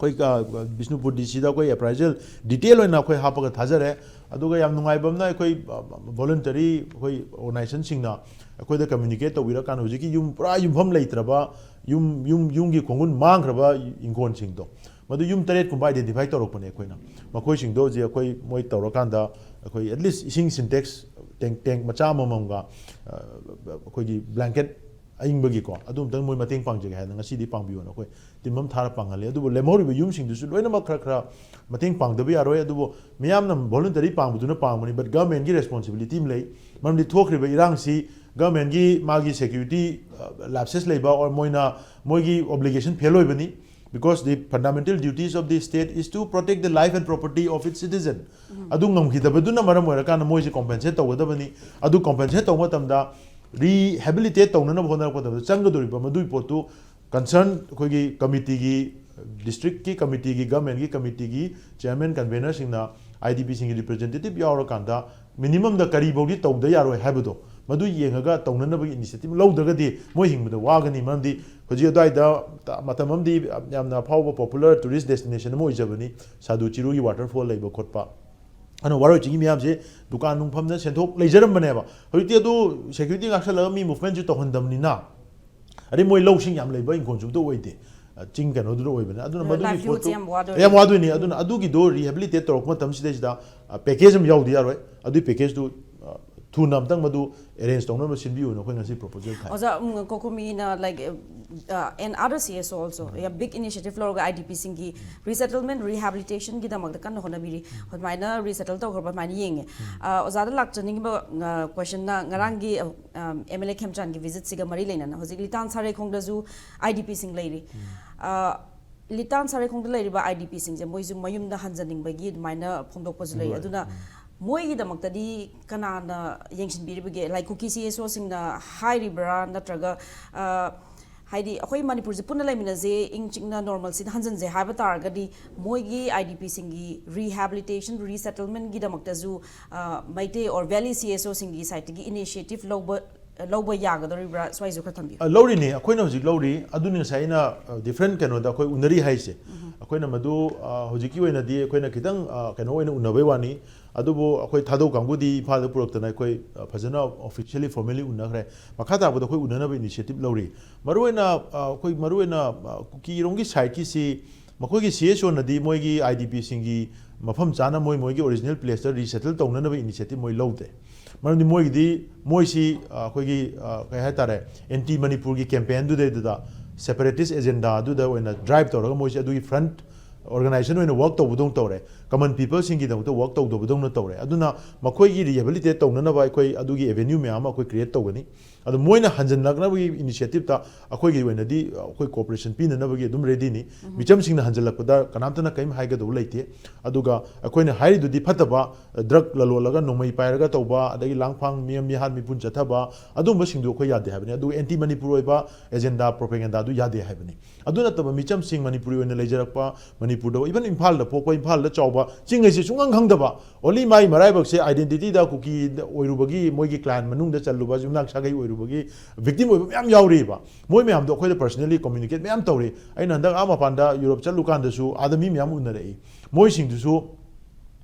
ꯑꯩꯈꯣꯏ, ꯑ, ꯕꯤꯁꯅꯨꯄꯨꯔ DCꯗ ꯑꯩꯈꯣꯏ appraisal detail ꯑꯣꯏꯅ ꯑꯩꯈꯣꯏ ꯍꯥꯞꯄꯒ ꯊꯥꯖꯔꯦ꯫ ꯑꯗꯨꯒ ꯌꯥꯝ ꯅꯨꯡꯉꯥꯏꯕ ꯑꯃꯅ ꯑꯩꯈꯣꯏ, ꯑ, voluntary ꯑꯩꯈꯣꯏ organizationꯁꯤꯡꯅ ꯑꯩꯈꯣꯏꯗ communicate ꯇꯧꯕꯤꯔꯀꯥꯟꯗ ꯍꯧꯖꯤꯛꯀꯤ ꯌꯨꯝ ꯄꯨꯔꯥ ꯌꯨꯝꯐꯝ ꯂꯩꯇ꯭ꯔꯕ, ꯌꯨꯝ, ꯌꯨꯝ, ꯌꯨꯝꯒꯤ ꯈꯣꯡꯒꯨꯟ ꯃꯥꯡꯈ꯭ꯔꯕ ꯏꯪꯈꯣꯜꯁꯤꯡꯗꯣ, ꯃꯗꯨ ꯌꯨꯝ ꯇꯔꯦꯠꯀꯨꯝꯕ identify ꯇꯧꯔꯛꯄꯅꯦ ꯑꯩꯈꯣꯏꯅ꯫ ꯃꯈꯣꯏꯁꯤꯡꯗꯣ ꯍꯧꯖꯤꯛ ꯑꯩꯈꯣꯏ ꯃꯣꯏ ꯇꯧꯔꯀꯥꯟꯗ ꯑꯩꯈꯣꯏ at least ꯏꯁꯤꯡ Sintex tank, tank ꯃꯆꯥ ꯑꯃꯃꯝꯒ, ꯑ, ꯑꯩꯈꯣꯏꯒꯤ blanket ꯑꯏꯪꯕꯒꯤꯀꯣ, ꯑꯗꯨ ꯑꯃꯇꯪ ꯃꯣꯏ ꯃꯇꯦꯡ ꯄꯥꯡꯖꯒꯦ ꯍꯥꯏꯗꯅ ꯉꯁꯤꯗꯤ ꯄꯥꯡꯕꯤꯌꯣꯅ ꯑꯩꯈꯣꯏ team ꯑꯃ ꯊꯥꯔ ꯄꯥꯡꯍꯜꯂꯦ꯫ ꯑꯗꯨꯕꯨ ꯂꯦꯝꯍꯧꯔꯤꯕ ꯌꯨꯝꯁꯤꯡꯗꯨꯁꯨ ꯂꯣꯏꯅꯃꯛ ꯈꯔ ꯈꯔ ꯃꯇꯦꯡ ꯄꯥꯡꯗꯕ ꯌꯥꯔꯣꯏ꯫ ꯑꯗꯨꯕꯨ ꯃꯤꯌꯥꯝꯅ voluntary ꯄꯥꯡꯕꯗꯨꯅ ꯄꯥꯡꯕꯅꯤ, but governmentꯀꯤ responsibility ꯑꯃ ꯂꯩ꯫ ꯃꯔꯝꯗꯤ ꯊꯣꯛꯈ꯭ꯔꯤꯕ ꯏꯔꯥꯡꯁꯤ governmentꯀꯤ ꯃꯥꯒꯤ security, ꯑ, lapses ꯂꯩꯕ, or ꯃꯣꯏꯅ, ꯃꯣꯏꯒꯤ obligation fail ꯑꯣꯏꯕꯅꯤ꯫ Because the fundamental duties of the state is to protect the life and property of its citizen. ꯑꯗꯨ ꯉꯝꯈꯤꯗꯕꯗꯨꯅ ꯃꯔꯝ ꯑꯣꯏꯔꯀꯥꯟꯗ ꯃꯣꯏꯁꯦ compensate ꯇꯧꯒꯗꯕꯅꯤ꯫ ꯑꯗꯨ compensate ꯇꯧꯕ ꯃꯇꯝꯗ rehabilitate ꯇꯧꯅꯅꯕ ꯍꯣꯠꯅꯔꯛꯄ ꯃꯇꯝꯗ ꯆꯪꯒꯗꯧꯔꯤꯕ ꯃꯗꯨꯒꯤ ꯄꯣꯠꯇꯨ concern ꯑꯩꯈꯣꯏꯒꯤ committeeꯒꯤ, districtꯀꯤ committeeꯒꯤ, governmentꯀꯤ committeeꯒꯤ chairman, convenerꯁꯤꯡꯅ IDPꯁꯤꯡꯒꯤ representative ꯌꯥꯎꯔꯀꯥꯟꯗ ꯃꯤꯅꯤꯃꯝꯗ ꯀꯔꯤꯐꯧꯗꯤ ꯇꯧꯗ ꯌꯥꯔꯣꯏ ꯍꯥꯏꯕꯗꯣ, ꯃꯗꯨ ꯌꯦꯡꯉꯒ ꯇꯧꯅꯅꯕꯒꯤ ꯏꯅꯤꯁꯤꯌꯦꯇꯤꯚ ꯂꯧꯗ꯭ꯔꯒꯗꯤ ꯃꯣꯏ ꯍꯤꯡꯕꯗ ꯋꯥꯒꯅꯤ꯫ ꯃꯔꯝꯗꯤ ꯍꯧꯖꯤꯛ ꯑꯗꯨꯋꯥꯏꯗ ꯃꯇꯝ ꯑꯃꯗꯤ ꯌꯥꯝꯅ ꯑꯐꯥꯎꯕ ꯄꯣꯄꯨꯂꯔ ꯇꯨꯔꯤꯁ ꯗꯦꯁꯇꯤꯅꯦꯁꯟ ꯑꯃ ꯑꯣꯏꯖꯕꯅꯤ, ꯁꯥꯗꯨ ꯆꯤꯔꯨꯒꯤ ꯋꯥꯇꯔꯐꯣꯜ ꯂꯩꯕ ꯈꯣꯠꯄ꯫ ꯑꯗꯨꯅ ꯋꯥꯔꯣꯏ ꯆꯤꯡꯒꯤ ꯃꯤꯌꯥꯝꯁꯦ ꯗꯨꯀꯥꯟ ꯅꯨꯡ ꯐꯝꯗꯅ ꯁꯦꯟꯊꯣꯛ ꯂꯩꯖꯔꯝꯕꯅꯦꯕ꯫ ꯍꯧꯖꯤꯛꯇꯤ ꯑꯗꯨ ꯁꯦꯀ꯭ꯌꯨꯔꯤꯇꯤ ꯉꯥꯛꯁꯜꯂꯒ ꯃꯤ ꯃꯨꯚꯃꯦꯟꯁꯨ ꯇꯧꯍꯟꯗꯕꯅꯤꯅ, ꯑꯗꯩ ꯃꯣꯏ ꯂꯧꯁꯤꯡ ꯌꯥꯝ ꯂꯩꯕ ꯏꯪꯈꯣꯜꯁꯨ ꯑꯝꯇ ꯑꯣꯏꯗꯦ, ꯑ, ꯆꯤꯡ ꯀꯩꯅꯣꯗꯨꯗ ꯑꯣꯏꯕꯅꯤ꯫ ꯑꯗꯨꯅ ꯃꯗꯨꯒꯤ livelihoodꯁꯦ ꯄꯣꯠꯇꯨ ꯌꯥꯝ ꯋꯥꯗꯣꯏꯅꯤ꯫ ꯌꯥꯝ ꯋꯥꯗꯣꯏꯅꯤ꯫ ꯑꯗꯨꯅ ꯑꯗꯨꯒꯤꯗꯣ ꯔꯤꯍꯦꯕꯤꯂꯤꯇꯦꯠ ꯇꯧꯔꯛꯄ ꯃꯇꯝꯁꯤꯗꯩꯁꯤꯗ, ꯑ, ꯄꯦꯀꯦꯖ ꯑꯃ ꯌꯥꯎꯗ ꯌꯥꯔꯣꯏ꯫ ꯑꯗꯨꯒꯤ ꯄꯦꯀꯦꯖꯇꯨ, ꯑ, ꯊꯨꯅ ꯑꯝꯇꯪ ꯃꯗꯨ ꯑꯦꯔꯦꯟꯖ ꯇꯧꯅꯕ ꯁꯤꯟꯕꯤꯌꯨꯅ ꯑꯩꯈꯣꯏ ꯉꯁꯤ ꯄ꯭ꯔꯣꯄꯣꯖꯦꯜ ꯊꯥꯏ꯫ ꯑꯣꯖꯥ, ꯎꯝ, ꯀꯣꯀꯣꯃꯤꯅ, like, uh, and other C S O also, yeah, big initiative ꯂꯧꯔꯒ I D P ꯁꯤꯡꯒꯤ resettlement, rehabilitationꯒꯤꯗꯃꯛꯇ ꯀꯟꯅ ꯍꯣꯠꯅꯕꯤꯔꯤ꯫ ꯑꯗꯨꯃꯥꯏꯅ resettle ꯇꯧꯈ꯭ꯔꯕ ꯑꯗꯨꯃꯥꯏꯅ ꯌꯦꯡꯉꯦ꯫ ꯑ, ꯑꯣꯖꯥꯗ ꯂꯥꯛꯆꯅꯤꯡꯕ, ꯑ, questionꯅ ꯉꯔꯥꯡꯒꯤ, ꯑ, ꯎꯝ, M L A ꯈꯦꯝꯆꯥꯟꯒꯤ visitꯁꯤꯒ ꯃꯔꯤ ꯂꯩꯅꯅ ꯍꯧꯖꯤꯛ ꯂꯤꯇꯥꯟ ꯁꯥꯔꯩꯈꯣꯡꯗꯁꯨ I D P ꯁꯤꯡ ꯂꯩꯔꯤ꯫ ꯑ, ꯂꯤꯇꯥꯟ ꯁꯥꯔꯩꯈꯣꯡꯗ ꯂꯩꯔꯤꯕ I D P ꯁꯤꯡꯁꯦ ꯃꯣꯏꯁꯨ ꯃꯌꯨꯝꯗ ꯍꯟꯖꯅꯤꯡꯕꯒꯤ ꯑꯗꯨꯃꯥꯏꯅ ꯐꯣꯡꯗꯣꯛꯄꯁꯨ ꯂꯩ꯫ ꯍꯣꯏ꯫ ꯑꯗꯨꯅ ꯎꯝ꯫ ꯃꯣꯏꯒꯤꯗꯃꯛꯇꯗꯤ ꯀꯅꯥꯅ ꯌꯦꯡꯁꯤꯟꯕꯤꯔꯤꯕꯒꯦ? Like, ꯀꯨꯀꯤ C S Oꯁꯤꯡꯅ ꯍꯥꯏꯔꯤꯕ꯭ꯔꯥ, ꯅꯠꯇ꯭ꯔꯒ, ꯑ, ꯍꯥꯏꯗꯤ, ꯑꯩꯈꯣꯏ ꯃꯅꯤꯄꯨꯔꯁꯦ ꯄꯨꯟꯅ ꯂꯩꯃꯤꯟꯅꯁꯦ, ꯏꯪ ꯆꯤꯛꯅ normalꯁꯤꯗ ꯍꯟꯖꯟꯁꯦ ꯍꯥꯏꯕ ꯇꯥꯔꯒꯗꯤ, ꯃꯣꯏꯒꯤ I D P ꯁꯤꯡꯒꯤ rehabilitation, resettlementꯒꯤꯗꯃꯛꯇꯁꯨ, ꯑ, Meitei or valley C S Oꯁꯤꯡꯒꯤ sideꯇꯒꯤ initiative ꯂꯧꯕ, ꯂꯧꯕ ꯌꯥꯒꯗꯧꯔꯤꯕ꯭ꯔꯥ? ꯁ꯭ꯋꯥꯏꯁꯨ ꯈꯔ ꯊꯝꯕꯤꯌꯨ꯫ ꯑ, ꯂꯧꯔꯤꯅꯤ, ꯑꯩꯈꯣꯏꯅ ꯍꯧꯖꯤꯛ ꯂꯧꯔꯤ꯫ ꯑꯗꯨꯅꯤ ꯉꯁꯥꯏ ꯑꯩꯅ, ꯑ, different ꯀꯩꯅꯣꯗ ꯑꯩꯈꯣꯏ ꯎꯅꯔꯤ ꯍꯥꯏꯁꯦ꯫ ꯎꯝ꯫ ꯑꯩꯈꯣꯏꯅ ꯃꯗꯨ, ꯑ, ꯍꯧꯖꯤꯛꯀꯤ ꯑꯣꯏꯅꯗꯤ ꯑꯩꯈꯣꯏꯅ ꯈꯤꯇꯪ, ꯑ, ꯀꯩꯅꯣ ꯑꯣꯏꯅ ꯎꯅꯕꯩ ꯋꯥꯅꯤ꯫ ꯑꯗꯨꯕꯨ ꯑꯩꯈꯣꯏ ꯊꯥꯗꯧ ꯀꯥꯡꯕꯨꯗꯤ ꯏꯝꯐꯥꯜꯗ ꯄꯨꯔꯛꯇꯅ ꯑꯩꯈꯣꯏ, ꯑ, ꯐꯖꯅ officially, formally ꯎꯅꯈ꯭ꯔꯦ꯫ ꯃꯈꯥ ꯇꯥꯕꯗ ꯑꯩꯈꯣꯏ ꯎꯅꯅꯕ initiative ꯂꯧꯔꯤ꯫ ꯃꯔꯨꯑꯣꯏꯅ, ꯑ, ꯑꯩꯈꯣꯏ ꯃꯔꯨꯑꯣꯏꯅ, ꯑ, ꯀꯨꯀꯤꯔꯣꯝꯒꯤ sideꯀꯤꯁꯤ ꯃꯈꯣꯏꯒꯤ C S Oꯅꯗꯤ ꯃꯣꯏꯒꯤ I D Pꯁꯤꯡꯒꯤ ꯃꯐꯝ ꯆꯥꯅ ꯃꯣꯏ ꯃꯣꯏꯒꯤ original placeꯇ resettle ꯇꯧꯅꯅꯕ initiative ꯃꯣꯏ ꯂꯧꯗꯦ꯫ ꯃꯔꯝꯗꯤ ꯃꯣꯏꯒꯤꯗꯤ, ꯃꯣꯏꯁꯤ, ꯑ, ꯑꯩꯈꯣꯏꯒꯤ, ꯑ, ꯀꯩ ꯍꯥꯏꯇꯥꯔꯦ, anti ꯃꯅꯤꯄꯨꯔꯒꯤ campaignꯗꯨꯗꯩꯗꯨꯗ separatist agendaꯗꯨꯗ ꯑꯣꯏꯅ drive ꯇꯧꯔꯒ ꯃꯣꯏꯁꯤ ꯑꯗꯨꯒꯤ front organization ꯑꯣꯏꯅ work ꯇꯧꯕꯗꯧꯅ ꯇꯧꯔꯦ꯫ Common peopleꯁꯤꯡꯒꯤꯗꯃꯛꯇ work ꯇꯧꯗꯕꯗꯧꯅ ꯇꯧꯔꯦ꯫ ꯑꯗꯨꯅ ꯃꯈꯣꯏꯒꯤ rehabilitate ꯇꯧꯅꯅꯕ ꯑꯩꯈꯣꯏ ꯑꯗꯨꯒꯤ avenue ꯃꯌꯥꯝ ꯑꯃ ꯑꯩꯈꯣꯏ create ꯇꯧꯒꯅꯤ꯫ ꯑꯗꯣ ꯃꯣꯏꯅ ꯍꯟꯖꯤꯜꯂꯛꯅꯕꯒꯤ initiative ꯇ ꯑꯩꯈꯣꯏꯒꯤ ꯑꯣꯏꯅꯗꯤ ꯑꯩꯈꯣꯏ cooperation ꯄꯤꯅꯅꯕꯒꯤ ꯑꯗꯨꯝ ready ꯅꯤ꯫ ꯃꯤꯆꯝꯁꯤꯡꯅ ꯍꯟꯖꯤꯜꯂꯛꯄꯗ ꯀꯅꯥꯝꯇꯅ ꯀꯔꯤꯝ ꯍꯥꯏꯒꯗꯧꯕ ꯂꯩꯇꯦ꯫ ꯑꯗꯨꯒ ꯑꯩꯈꯣꯏꯅ ꯍꯥꯏꯔꯤꯗꯨꯗꯤ ꯐꯠꯇꯕ, drug ꯂꯂꯣꯜꯂꯒ ꯅꯣꯡꯃꯩ ꯄꯥꯏꯔꯒ ꯇꯧꯕ, ꯑꯗꯒꯤ ꯂꯥꯡꯐꯥꯡ ꯃꯤ ꯃꯤꯍꯥꯠ ꯃꯤꯄꯨꯟ ꯆꯠꯊꯕ, ꯑꯗꯨꯒꯨꯝꯕꯁꯤꯡꯗꯨ ꯑꯩꯈꯣꯏ ꯌꯥꯗꯦ ꯍꯥꯏꯕꯅꯤ꯫ ꯑꯗꯨꯒ anti ꯃꯅꯤꯄꯨꯔ ꯑꯣꯏꯕ agenda, propaganda ꯗꯨ ꯌꯥꯗꯦ ꯍꯥꯏꯕꯅꯤ꯫ ꯑꯗꯨ ꯅꯠꯇꯕ ꯃꯤꯆꯝꯁꯤꯡ ꯃꯅꯤꯄꯨꯔꯤ ꯑꯣꯏꯅ ꯂꯩꯖꯔꯛꯄ, ꯃꯅꯤꯄꯨꯔꯗ, even ꯏꯝꯐꯥꯜꯗ ꯄꯣꯛꯄ, ꯏꯝꯐꯥꯜꯗ ꯆꯥꯎꯕ, ꯆꯤꯡ ꯍꯥꯏꯁꯦ ꯁꯨꯡꯈꯪ ꯈꯪꯗꯕ, only ꯃꯥꯒꯤ ꯃꯔꯥꯏꯕꯛꯁꯦ identity ꯗ ꯀꯨꯀꯤ ꯑꯣꯏꯔꯨꯕꯒꯤ, ꯃꯣꯏꯒꯤ clan ꯃꯅꯨꯡꯗ ꯆꯜꯂꯨꯕ, ꯌꯨꯝꯅꯥꯛ ꯁꯥꯒꯩ ꯑꯣꯏꯔꯨꯕꯒꯤ victim ꯑꯣꯏꯕ ꯃꯌꯥꯝ ꯌꯥꯎꯔꯤꯕ꯫ ꯃꯣꯏ ꯃꯌꯥꯝꯗꯣ ꯑꯩꯈꯣꯏꯗ personally communicate ꯃꯌꯥꯝ ꯇꯧꯔꯤ꯫ ꯑꯩꯅ ꯍꯟꯗꯛ ꯑꯥ ꯃꯄꯥꯟꯗ ꯌꯨꯔꯣꯞ ꯆꯠꯂꯨꯀꯥꯟꯗꯁꯨ ꯑꯥꯗ ꯃꯤ ꯃꯌꯥꯝ ꯎꯅꯔꯛꯏ꯫ ꯃꯣꯏꯁꯤꯡꯗꯨꯁꯨ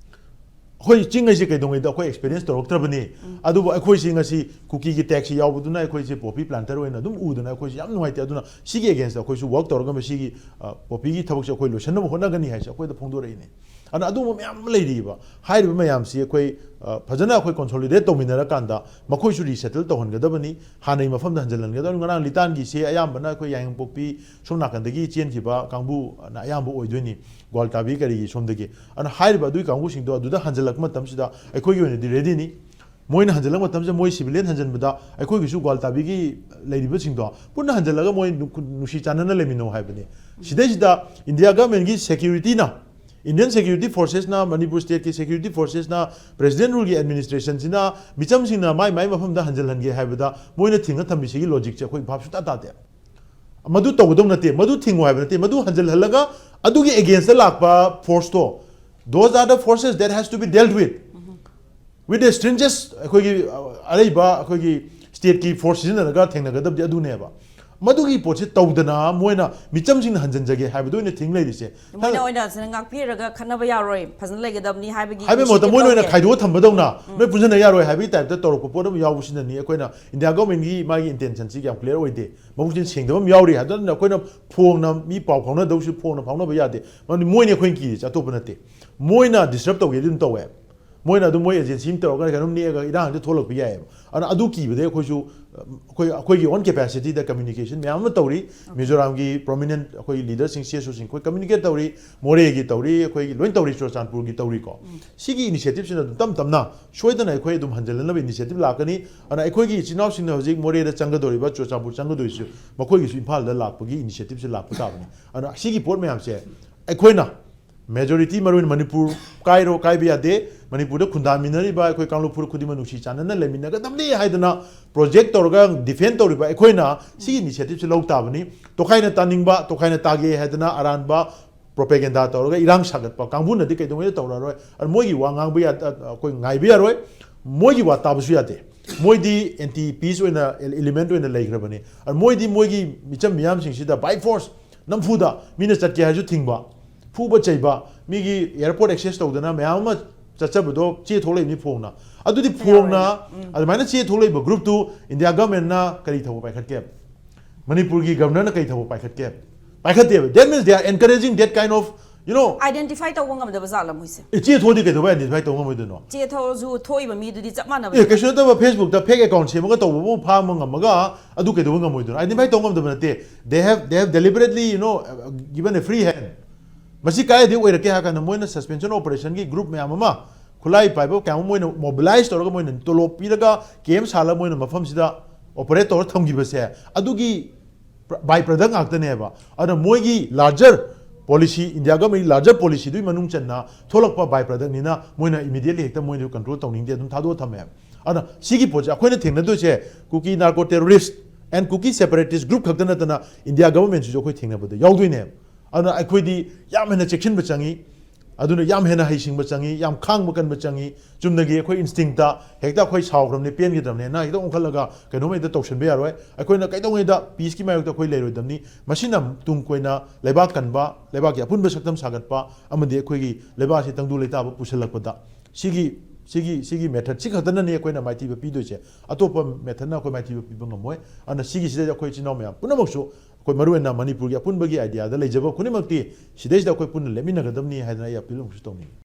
ꯑꯩꯈꯣꯏ ꯆꯤꯡ ꯍꯥꯏꯁꯦ ꯀꯩꯗꯧꯉꯩꯗ ꯑꯩꯈꯣꯏ experience ꯇꯧꯔꯛꯇ꯭ꯔꯕꯅꯤ꯫ ꯑꯗꯨꯕꯨ ꯑꯩꯈꯣꯏꯁꯤ ꯉꯁꯤ ꯀꯨꯀꯤꯒꯤ tax ꯁꯤ ꯌꯥꯎꯕꯗꯨꯅ ꯑꯩꯈꯣꯏꯁꯦ poppy planter ꯑꯣꯏꯅ ꯑꯗꯨꯝ ꯎꯗꯅ ꯑꯩꯈꯣꯏꯁꯦ ꯌꯥꯝ ꯅꯨꯡꯉꯥꯏꯇꯦ꯫ ꯑꯗꯨꯅ ꯁꯤꯒꯤ against ꯇ ꯑꯩꯈꯣꯏꯁꯨ work ꯇꯧꯔꯒ ꯃꯁꯤꯒꯤ, ꯑ, poppy ꯒꯤ ꯊꯕꯛꯁꯦ ꯑꯩꯈꯣꯏ ꯂꯣꯏꯁꯤꯟꯅꯕ ꯍꯣꯠꯅꯒꯅꯤ ꯍꯥꯏꯁꯦ ꯑꯩꯈꯣꯏꯗ ꯐꯣꯡꯗꯣꯔꯛꯏꯅꯦ꯫ ꯑꯗꯨꯅ ꯑꯗꯨꯒꯨꯝꯕ ꯃꯌꯥꯝ ꯑꯃ ꯂꯩꯔꯤꯕ꯫ ꯍꯥꯏꯔꯤꯕ ꯃꯌꯥꯝꯁꯤ ꯑꯩꯈꯣꯏ, ꯑ, ꯐꯖꯅ ꯑꯩꯈꯣꯏ consolidate ꯇꯧꯃꯤꯟꯅꯔꯀꯥꯟꯗ ꯃꯈꯣꯏꯁꯨ resettle ꯇꯧꯍꯟꯒꯗꯕꯅꯤ, ꯍꯥꯟꯅꯒꯤ ꯃꯐꯝꯗ ꯍꯟꯖꯤꯜꯍꯟꯒꯗꯕꯅꯤ꯫ ꯉꯔꯥꯡ ꯂꯤꯇꯥꯟꯒꯤꯁꯦ ꯑꯌꯥꯝꯕꯅ ꯑꯩꯈꯣꯏ ꯌꯥꯏꯉꯪꯄꯣꯛꯄꯤ ꯁꯣꯝ ꯅꯥꯀꯟꯗꯒꯤ ꯆꯦꯟꯈꯤꯕ ꯀꯥꯡꯕꯨꯅ ꯑꯌꯥꯝꯕ ꯑꯣꯏꯗꯣꯏꯅꯤ, ꯒ꯭ꯋꯥꯜꯇꯥꯕꯤ ꯀꯔꯤꯒꯤ ꯁꯣꯝꯗꯒꯤ꯫ ꯑꯗꯨꯅ ꯍꯥꯏꯔꯤꯕ ꯑꯗꯨꯒꯤ ꯀꯥꯡꯕꯨꯁꯤꯡꯗꯣ ꯑꯗꯨꯗ ꯍꯟꯖꯤꯜꯂꯛꯄ ꯃꯇꯝꯁꯤꯗ ꯑꯩꯈꯣꯏꯒꯤ ꯑꯣꯏꯅꯗꯤ ready ꯅꯤ꯫ ꯃꯣꯏꯅ ꯍꯟꯖꯤꯜꯂꯛꯄ ꯃꯇꯝꯁꯤꯗ ꯃꯣꯏ civilian ꯍꯟꯖꯤꯟꯕꯗ ꯑꯩꯈꯣꯏꯒꯤꯁꯨ ꯒ꯭ꯋꯥꯜꯇꯥꯕꯤꯒꯤ ꯂꯩꯔꯤꯕꯁꯤꯡꯗꯣ ꯄꯨꯟꯅ ꯍꯟꯖꯤꯜꯂꯒ ꯃꯣꯏ ꯅꯨ-, ꯅꯨꯡꯁꯤ ꯆꯥꯟꯅꯅ ꯂꯩꯃꯤꯟꯅꯧ ꯍꯥꯏꯕꯅꯤ꯫ ꯁꯤꯗꯩꯁꯤꯗ India government ꯀꯤ security ꯅ, Indian security forces ꯅ, ꯃꯅꯤꯄꯨꯔ state ꯀꯤ security forces ꯅ, president rule ꯒꯤ administration ꯁꯤꯅ ꯃꯤꯆꯝꯁꯤꯡꯅ ꯃꯥꯏ ꯃꯥꯏ ꯃꯐꯝꯗ ꯍꯟꯖꯤꯜꯍꯟꯒꯦ ꯍꯥꯏꯕꯗ ꯃꯣꯏꯅ ꯊꯤꯡꯉ ꯊꯝꯃꯤꯁꯤꯒꯤ logic ꯁꯦ ꯑꯩꯈꯣꯏ ꯚꯥꯞ ꯁꯨꯡꯇꯥ ꯇꯥꯗꯦ꯫ ꯃꯗꯨ ꯇꯧꯒꯗꯧ ꯅꯠꯇꯦ, ꯃꯗꯨ ꯊꯤꯡꯉꯨ ꯍꯥꯏꯕ ꯅꯠꯇꯦ, ꯃꯗꯨ ꯍꯟꯖꯤꯜꯍꯜꯂꯒ ꯑꯗꯨꯒꯤ against ꯇ ꯂꯥꯛꯄ force to, those are the forces that has to be dealt with with the stringent, ꯑꯩꯈꯣꯏꯒꯤ, ꯑ, ꯑꯔꯩꯕ ꯑꯩꯈꯣꯏꯒꯤ state ꯀꯤ force ꯁꯤꯖꯤꯟꯅꯔꯒ ꯊꯦꯡꯅꯒꯗꯕꯗꯤ ꯑꯗꯨꯅꯦꯕ꯫ ꯃꯗꯨꯒꯤ ꯄꯣꯠꯁꯤ ꯇꯧꯗꯅ ꯃꯣꯏꯅ ꯃꯤꯆꯝꯁꯤꯡꯅ ꯍꯟꯖꯤꯟꯖꯒꯦ ꯍꯥꯏꯕꯗ ꯑꯣꯏꯅ ꯊꯤꯡ ꯂꯩꯔꯤꯁꯦ꯫ ꯃꯣꯏꯅ ꯑꯣꯏꯅ ꯐꯖꯅ ꯉꯥꯛꯄꯤꯔꯒ ꯈꯠꯅꯕ ꯌꯥꯔꯣꯏ, ꯐꯖꯅ ꯂꯩꯒꯗꯕꯅꯤ ꯍꯥꯏꯕꯒꯤ ꯍꯥꯏꯕꯒꯤ ꯃꯍꯨꯠꯇ initiative ꯃꯣꯏꯅ ꯑꯣꯏꯅ ꯂꯧꯗꯦ꯫ ꯈꯥꯏꯗꯣꯛꯑ ꯊꯝꯕꯗꯧꯅ ꯅꯣꯏ ꯄꯨꯟꯁꯤꯟꯅ ꯌꯥꯔꯣꯏ ꯍꯥꯏꯕꯒꯤ type ꯇ ꯇꯧꯔꯛꯄ ꯄꯣꯠ ꯑꯃ ꯌꯥꯎꯕꯁꯤꯅꯅꯤ ꯑꯩꯈꯣꯏꯅ India government ꯀꯤ ꯃꯥꯒꯤ intention ꯁꯤ ꯌꯥꯝ clear ꯑꯣꯏꯗꯦ꯫ ꯃꯕꯨꯛꯆꯦꯜ ꯁꯦꯡꯗꯕ ꯑꯃ ꯌꯥꯎꯔꯤ꯫ ꯑꯗꯨꯅ ꯑꯩꯈꯣꯏꯅ ꯐꯣꯡꯅ ꯃꯤ ꯄꯥꯎ ꯐꯥꯎꯅꯗꯧꯁꯨ ꯐꯣꯡꯅ ꯐꯥꯎꯅꯕ ꯌꯥꯗꯦ꯫ ꯃꯔꯝꯗꯤ ꯃꯣꯏꯅꯤ ꯑꯩꯈꯣꯏꯅ ꯀꯤꯔꯤꯁꯦ, ꯑꯇꯣꯞꯄ ꯅꯠꯇꯦ꯫ ꯃꯣꯏꯅ disrupt ꯇꯧꯒꯦꯗꯤ ꯑꯗꯨꯝ ꯇꯧꯋꯦ꯫ ꯃꯣꯏꯅ ꯑꯗꯨꯝ ꯃꯣꯏ ꯑꯦꯖꯦꯟꯁꯤ ꯑꯃ ꯇꯧꯔꯒ ꯀꯩꯅꯣꯝ ꯅꯦꯛꯑꯒ ꯏꯔꯥꯡꯁꯦ ꯊꯣꯛꯂꯛꯄ ꯌꯥꯏꯑꯕ꯫ ꯑꯗꯨꯅ ꯑꯗꯨ ꯀꯤꯕꯗꯩ ꯑꯩꯈꯣꯏꯁꯨ, ꯑꯩꯈꯣꯏ, ꯑꯩꯈꯣꯏꯒꯤ ꯑꯣꯟ ꯀꯦꯄꯦꯁꯤꯇꯤꯗ ꯀꯝꯃ꯭ꯌꯨꯅꯤꯀꯦꯁꯟ ꯃꯌꯥꯝ ꯑꯃ ꯇꯧꯔꯤ꯫ ꯃꯤꯖꯣꯔꯥꯝꯒꯤ ꯄ꯭ꯔꯣꯃꯤꯅꯦꯟꯠ ꯑꯩꯈꯣꯏ ꯂꯤꯗꯔꯁꯤꯡ, ꯁꯤ ꯑꯦꯁ ꯑꯣꯁꯤꯡ ꯑꯩꯈꯣꯏ ꯀꯝꯃ꯭ꯌꯨꯅꯤꯀꯦꯠ ꯇꯧꯔꯤ, ꯃꯣꯔꯦꯒꯤ ꯇꯧꯔꯤ, ꯑꯩꯈꯣꯏꯒꯤ ꯂꯣꯏ ꯇꯧꯔꯤ, ꯆꯨꯔꯆꯥꯟꯄꯨꯔꯒꯤ ꯇꯧꯔꯤꯀꯣ꯫ ꯁꯤꯒꯤ ꯏꯅꯤꯁꯤꯌꯦꯇꯤꯞꯁꯤꯅ ꯑꯗꯨꯝ ꯇꯞ ꯇꯞꯅ ꯁꯣꯏꯗꯅ ꯑꯩꯈꯣꯏ ꯑꯗꯨꯝ ꯍꯟꯖꯤꯜꯂꯅꯕ ꯏꯅꯤꯁꯤꯌꯦꯇꯤꯞ ꯂꯥꯛꯀꯅꯤ꯫ ꯑꯗꯨꯅ ꯑꯩꯈꯣꯏꯒꯤ ꯏꯆꯤꯟ ꯏꯅꯥꯎꯁꯤꯡꯅ ꯍꯧꯖꯤꯛ ꯃꯣꯔꯦꯗ ꯆꯪꯒꯗꯧꯔꯤꯕ, ꯆꯨꯔꯆꯥꯟꯄꯨꯔ ꯆꯪꯒꯗꯧꯔꯤꯁꯨ ꯃꯈꯣꯏꯒꯤꯁꯨ ꯏꯝꯐꯥꯜꯗ ꯂꯥꯛꯄꯒꯤ ꯏꯅꯤꯁꯤꯌꯦꯇꯤꯞꯁꯦ ꯂꯥꯛꯄ ꯇꯥꯕꯅꯤ꯫ ꯑꯗꯨꯅ ꯁꯤꯒꯤ ꯄꯣꯠ ꯃꯌꯥꯝꯁꯦ ꯑꯩꯈꯣꯏꯅ ꯃꯦꯖꯣꯔꯤꯇꯤ, ꯃꯔꯨ ꯑꯣꯏꯅ ꯃꯅꯤꯄꯨꯔ ꯀꯥꯏꯔꯣ, ꯀꯥꯏꯕ ꯌꯥꯗꯦ꯫ ꯃꯅꯤꯄꯨꯔꯗ ꯈꯨꯟꯗꯥꯃꯤꯟꯅꯔꯤꯕ ꯑꯩꯈꯣꯏ ꯀꯥꯡꯂꯨꯞ ꯐꯨꯔꯨꯞ ꯈꯨꯗꯤꯡꯃꯛ ꯅꯨꯡꯁꯤ ꯆꯥꯟꯅꯅ ꯂꯩꯃꯤꯟꯅꯒꯗꯕꯅꯤ ꯍꯥꯏꯗꯅ ꯄ꯭ꯔꯣꯖꯦꯛ ꯇꯧꯔꯒ ꯗꯤꯐꯦꯟ ꯇꯧꯔꯤꯕ ꯑꯩꯈꯣꯏꯅ ꯁꯤꯒꯤ ꯏꯅꯤꯁꯤꯌꯦꯇꯤꯞꯁꯦ ꯂꯧ ꯇꯥꯕꯅꯤ꯫ ꯇꯣꯈꯥꯏꯅ ꯇꯥꯅꯤꯡꯕ, ꯇꯣꯈꯥꯏꯅ ꯇꯥꯒꯦ ꯍꯥꯏꯗꯅ ꯑꯔꯥꯟꯕ ꯄ꯭ꯔꯣꯄꯦꯒꯦꯟꯗꯥ ꯇꯧꯔꯒ ꯏꯔꯥꯡ ꯁꯥꯒꯠꯄ ꯀꯥꯡꯕꯨꯅꯗꯤ ꯀꯩꯗꯧꯉꯩꯗ ꯇꯧꯔꯛꯑꯔꯣꯏ꯫ ꯑꯗꯨ ꯃꯣꯏꯒꯤ ꯋꯥ ꯉꯥꯡꯕ ꯌꯥ-, ꯑꯩꯈꯣꯏ ꯉꯥꯏꯕ ꯌꯥꯔꯣꯏ꯫ ꯃꯣꯏꯒꯤ ꯋꯥ ꯇꯥꯕꯁꯨ ꯌꯥꯗꯦ꯫ ꯃꯣꯏꯗꯤ ꯑꯦꯟꯇꯤ ꯄꯤꯁ ꯑꯣꯏꯅ, ꯑꯦꯂꯤꯃꯦꯟꯠ ꯑꯣꯏꯅ ꯂꯩꯈ꯭ꯔꯕꯅꯤ꯫ ꯑꯗꯨ ꯃꯣꯏꯗꯤ ꯃꯣꯏꯒꯤ ꯃꯤꯆꯝ ꯃꯤꯌꯥꯝꯁꯤꯡꯁꯤꯗ by force ꯅꯝꯐꯨꯗ ꯃꯤꯅ ꯆꯠꯀꯦ ꯍꯥꯏꯔꯁꯨ ꯊꯤꯡꯕ, ꯐꯨꯕ ꯆꯩꯕ, ꯃꯤꯒꯤ ꯑꯦꯌꯔꯄꯣꯔꯠ ꯑꯦꯛꯁꯦꯁ ꯇꯧꯗꯅ ꯃꯌꯥꯝ ꯑꯃ ꯆꯠꯆꯕꯗꯣ ꯆꯦ ꯊꯣꯛꯂꯛꯏꯕꯅꯤ ꯐꯣꯡꯅ꯫ ꯑꯗꯨꯗꯤ ꯐꯣꯡꯅ ꯎꯝ꯫ ꯑꯗꯨꯃꯥꯏꯅ ꯆꯦ ꯊꯣꯛꯂꯛꯏꯕ ꯒ꯭ꯔꯨꯞꯇꯨ ꯏꯟꯗꯤꯌꯥ ꯒꯚꯔꯟꯃꯦꯟꯠꯅ ꯀꯔꯤ ꯊꯧꯕ ꯄꯥꯏꯈꯠꯀꯦ? ꯃꯅꯤꯄꯨꯔꯒꯤ ꯒꯚꯔꯅꯔꯅ ꯀꯔꯤ ꯊꯧꯕ ꯄꯥꯏꯈꯠꯀꯦ? ꯄꯥꯏꯈꯠꯇꯦꯕ꯫ That means they are encouraging that kind of, you know, identify ꯇꯧꯕ ꯉꯝꯗꯕ ꯖꯥꯠꯂ ꯃꯣꯏꯁꯦ? ꯑꯦ, ꯆꯦ ꯊꯣꯛꯑꯗꯤ ꯀꯩꯗꯧꯕꯩ identify ꯇꯧꯕ ꯉꯝꯃꯣꯏꯗꯣꯏꯅꯣ? ꯆꯦ ꯊꯣꯛꯑꯁꯨ ꯊꯣꯛꯏꯕ ꯃꯤꯗꯨꯗꯤ ꯆꯞ ꯃꯥꯟꯅꯕ ꯑꯦ, ꯖꯥꯠꯂ? ꯀꯩꯁꯨ ꯅꯠꯇꯕ, Facebook ꯐꯦꯛ ꯑꯦꯀꯥꯎꯟꯠ ꯁꯦꯝꯃꯒ ꯇꯧꯕꯕꯨ ꯐꯥꯕ ꯉꯝꯃꯒ ꯑꯗꯨ ꯀꯩꯗꯧꯕ ꯉꯝꯃꯣꯏꯗꯣꯏꯅꯣ? Identify ꯇꯧꯕ ꯉꯝꯗꯕ ꯅꯠꯇꯦ꯫ They have, they have deliberately, you know, given a free hand. ꯃꯁꯤ ꯀꯥꯏꯗꯒꯤ ꯑꯣꯏꯔꯛꯀꯦ ꯍꯥꯏ ꯀꯥꯟꯗ ꯃꯣꯏꯅ ꯁꯁꯄꯦꯟꯁꯟ ꯑꯣꯄꯔꯦꯁꯟꯒꯤ ꯒ꯭ꯔꯨꯞ ꯃꯌꯥꯝ ꯑꯃ, ꯈꯨꯠꯂꯥꯏ ꯄꯥꯏꯕ ꯀꯌꯥ ꯑꯃ ꯃꯣꯏꯅ ꯃꯣꯕꯤꯂꯥꯏꯁ ꯇꯧꯔꯒ ꯃꯣꯏꯅ ꯇꯣꯂꯣꯞ ꯄꯤꯔꯒ ꯀꯦꯝ ꯁꯥꯜꯂꯒ ꯃꯣꯏꯅ ꯃꯐꯝꯁꯤꯗ ꯑꯣꯄꯔꯦꯠ ꯇꯧꯔ ꯊꯝꯈꯤꯕꯁꯦ, ꯑꯗꯨꯒꯤ ꯕꯥꯏ ꯄ꯭ꯔꯗꯛ ꯉꯥꯛꯇꯅꯦꯕ꯫ ꯑꯗꯨꯅ ꯃꯣꯏꯒꯤ ꯂꯥꯔꯖꯔ ꯄꯣꯂꯤꯁꯤ, ꯏꯟꯗꯤꯌꯥ ꯒꯚꯔꯟꯃꯦꯟꯠꯀꯤ ꯂꯥꯔꯖꯔ ꯄꯣꯂꯤꯁꯤꯗꯨꯒꯤ ꯃꯅꯨꯡ ꯆꯟꯅ ꯊꯣꯛꯂꯛꯄ ꯕꯥꯏ ꯄ꯭ꯔꯗꯛꯅꯤꯅ ꯃꯣꯏꯅ ꯏꯃꯤꯗꯤꯌꯦꯠꯂꯤ ꯍꯦꯛꯇ ꯃꯣꯏꯗꯨ ꯀꯟꯇ꯭ꯔꯣꯜ ꯇꯧꯅꯤꯡꯗꯦ, ꯑꯗꯨꯝ ꯊꯥꯗꯣꯛꯑ ꯊꯝꯃꯦꯕ꯫ ꯑꯗꯨꯅ ꯁꯤꯒꯤ ꯄꯣꯠꯁꯦ ꯑꯩꯈꯣꯏꯅ ꯊꯦꯡꯅꯗꯣꯏꯁꯦ ꯀꯨꯀꯤ narco terrorist and Kuki ꯁꯦꯄꯔꯦꯇꯤꯁ group ꯈꯛꯇ ꯅꯠꯇꯅ ꯏꯟꯗꯤꯌꯥ ꯒꯚꯔꯟꯃꯦꯟꯠꯁꯤꯁꯨ ꯑꯩꯈꯣꯏ ꯊꯦꯡꯅꯕꯗ ꯌꯥꯎꯗꯣꯏꯅꯦꯕ꯫ ꯑꯗꯨꯅ ꯑꯩꯈꯣꯏꯗꯤ ꯌꯥꯝ ꯍꯦꯟꯅ ꯆꯦꯛꯁꯤꯟꯕ ꯆꯪꯉꯤ꯫ ꯑꯗꯨꯅ ꯌꯥꯝ ꯍꯦꯟꯅ ꯍꯩꯁꯤꯡꯕ ꯆꯪꯉꯤ, ꯌꯥꯝ ꯈꯥꯡꯕ ꯀꯟꯕ ꯆꯪꯉꯤ꯫ ꯆꯨꯝꯅꯒꯤ ꯑꯩꯈꯣꯏ ꯏꯟꯁꯇꯤꯡꯇ ꯍꯦꯛꯇ ꯑꯩꯈꯣꯏ ꯁꯥꯎꯈ꯭ꯔꯕꯅꯤ, ꯄꯦꯟꯈꯤꯗ꯭ꯔꯕꯅꯤꯅ ꯍꯦꯛꯇ ꯑꯣꯟꯈꯠꯂꯒ ꯀꯩꯅꯣꯝ ꯍꯦꯛꯇ ꯇꯧꯁꯤꯟꯕ ꯌꯥꯔꯣꯏ꯫ ꯑꯩꯈꯣꯏꯅ ꯀꯩꯗꯧꯉꯩꯗ ꯄꯤꯁꯀꯤ ꯃꯥꯌꯣꯛꯇ ꯑꯩꯈꯣꯏ ꯂꯩꯔꯣꯏꯗꯕꯅꯤ꯫ ꯃꯁꯤꯅ ꯇꯨꯡ ꯀꯣꯏꯅ ꯂꯩꯕꯥꯛ ꯀꯟꯕ, ꯂꯩꯕꯥꯛꯀꯤ ꯑꯄꯨꯟꯕ ꯁꯛꯇꯝ ꯁꯥꯒꯠꯄ ꯑꯃꯗꯤ ꯑꯩꯈꯣꯏꯒꯤ ꯂꯩꯕꯥꯛ ꯑꯁꯤ ꯇꯪꯗꯨ ꯂꯩꯇꯥꯕ ꯄꯨꯁꯤꯜꯂꯛꯄꯗ ꯁꯤꯒꯤ, ꯁꯤꯒꯤ, ꯁꯤꯒꯤ ꯃꯦꯊꯠꯁꯤ ꯈꯛꯇꯅꯅꯤ ꯑꯩꯈꯣꯏꯅ ꯃꯥꯏꯊꯤꯕ ꯄꯤꯗꯣꯏꯁꯦ꯫ ꯑꯇꯣꯞꯄ ꯃꯦꯊꯠꯅ ꯑꯩꯈꯣꯏ ꯃꯥꯏꯊꯤꯕ ꯄꯤꯕ ꯉꯝꯃꯣꯏ꯫ ꯑꯗꯨꯅ ꯁꯤꯒꯤꯁꯤꯗ ꯑꯩꯈꯣꯏ ꯏꯆꯤꯟ ꯏꯅꯥꯎ ꯃꯌꯥꯝ ꯄꯨꯝꯅꯃꯛꯁꯨ, ꯑꯩꯈꯣꯏ ꯃꯔꯨꯑꯣꯏꯅ ꯃꯅꯤꯄꯨꯔꯒꯤ ꯑꯄꯨꯟꯕꯒꯤ ꯑꯥꯏꯗꯤꯌꯥꯗ ꯂꯩꯖꯕ ꯈꯨꯗꯤꯡꯃꯛꯇꯤ ꯁꯤꯗꯩꯁꯤꯗ ꯑꯩꯈꯣꯏ ꯄꯨꯟꯅ ꯂꯦꯞꯃꯤꯟꯅꯒꯗꯕꯅꯤ ꯍꯥꯏꯗꯅ ꯑꯩ ꯑꯄꯤꯜ ꯑꯃꯁꯨ ꯇꯧꯅꯤꯡꯉꯤ꯫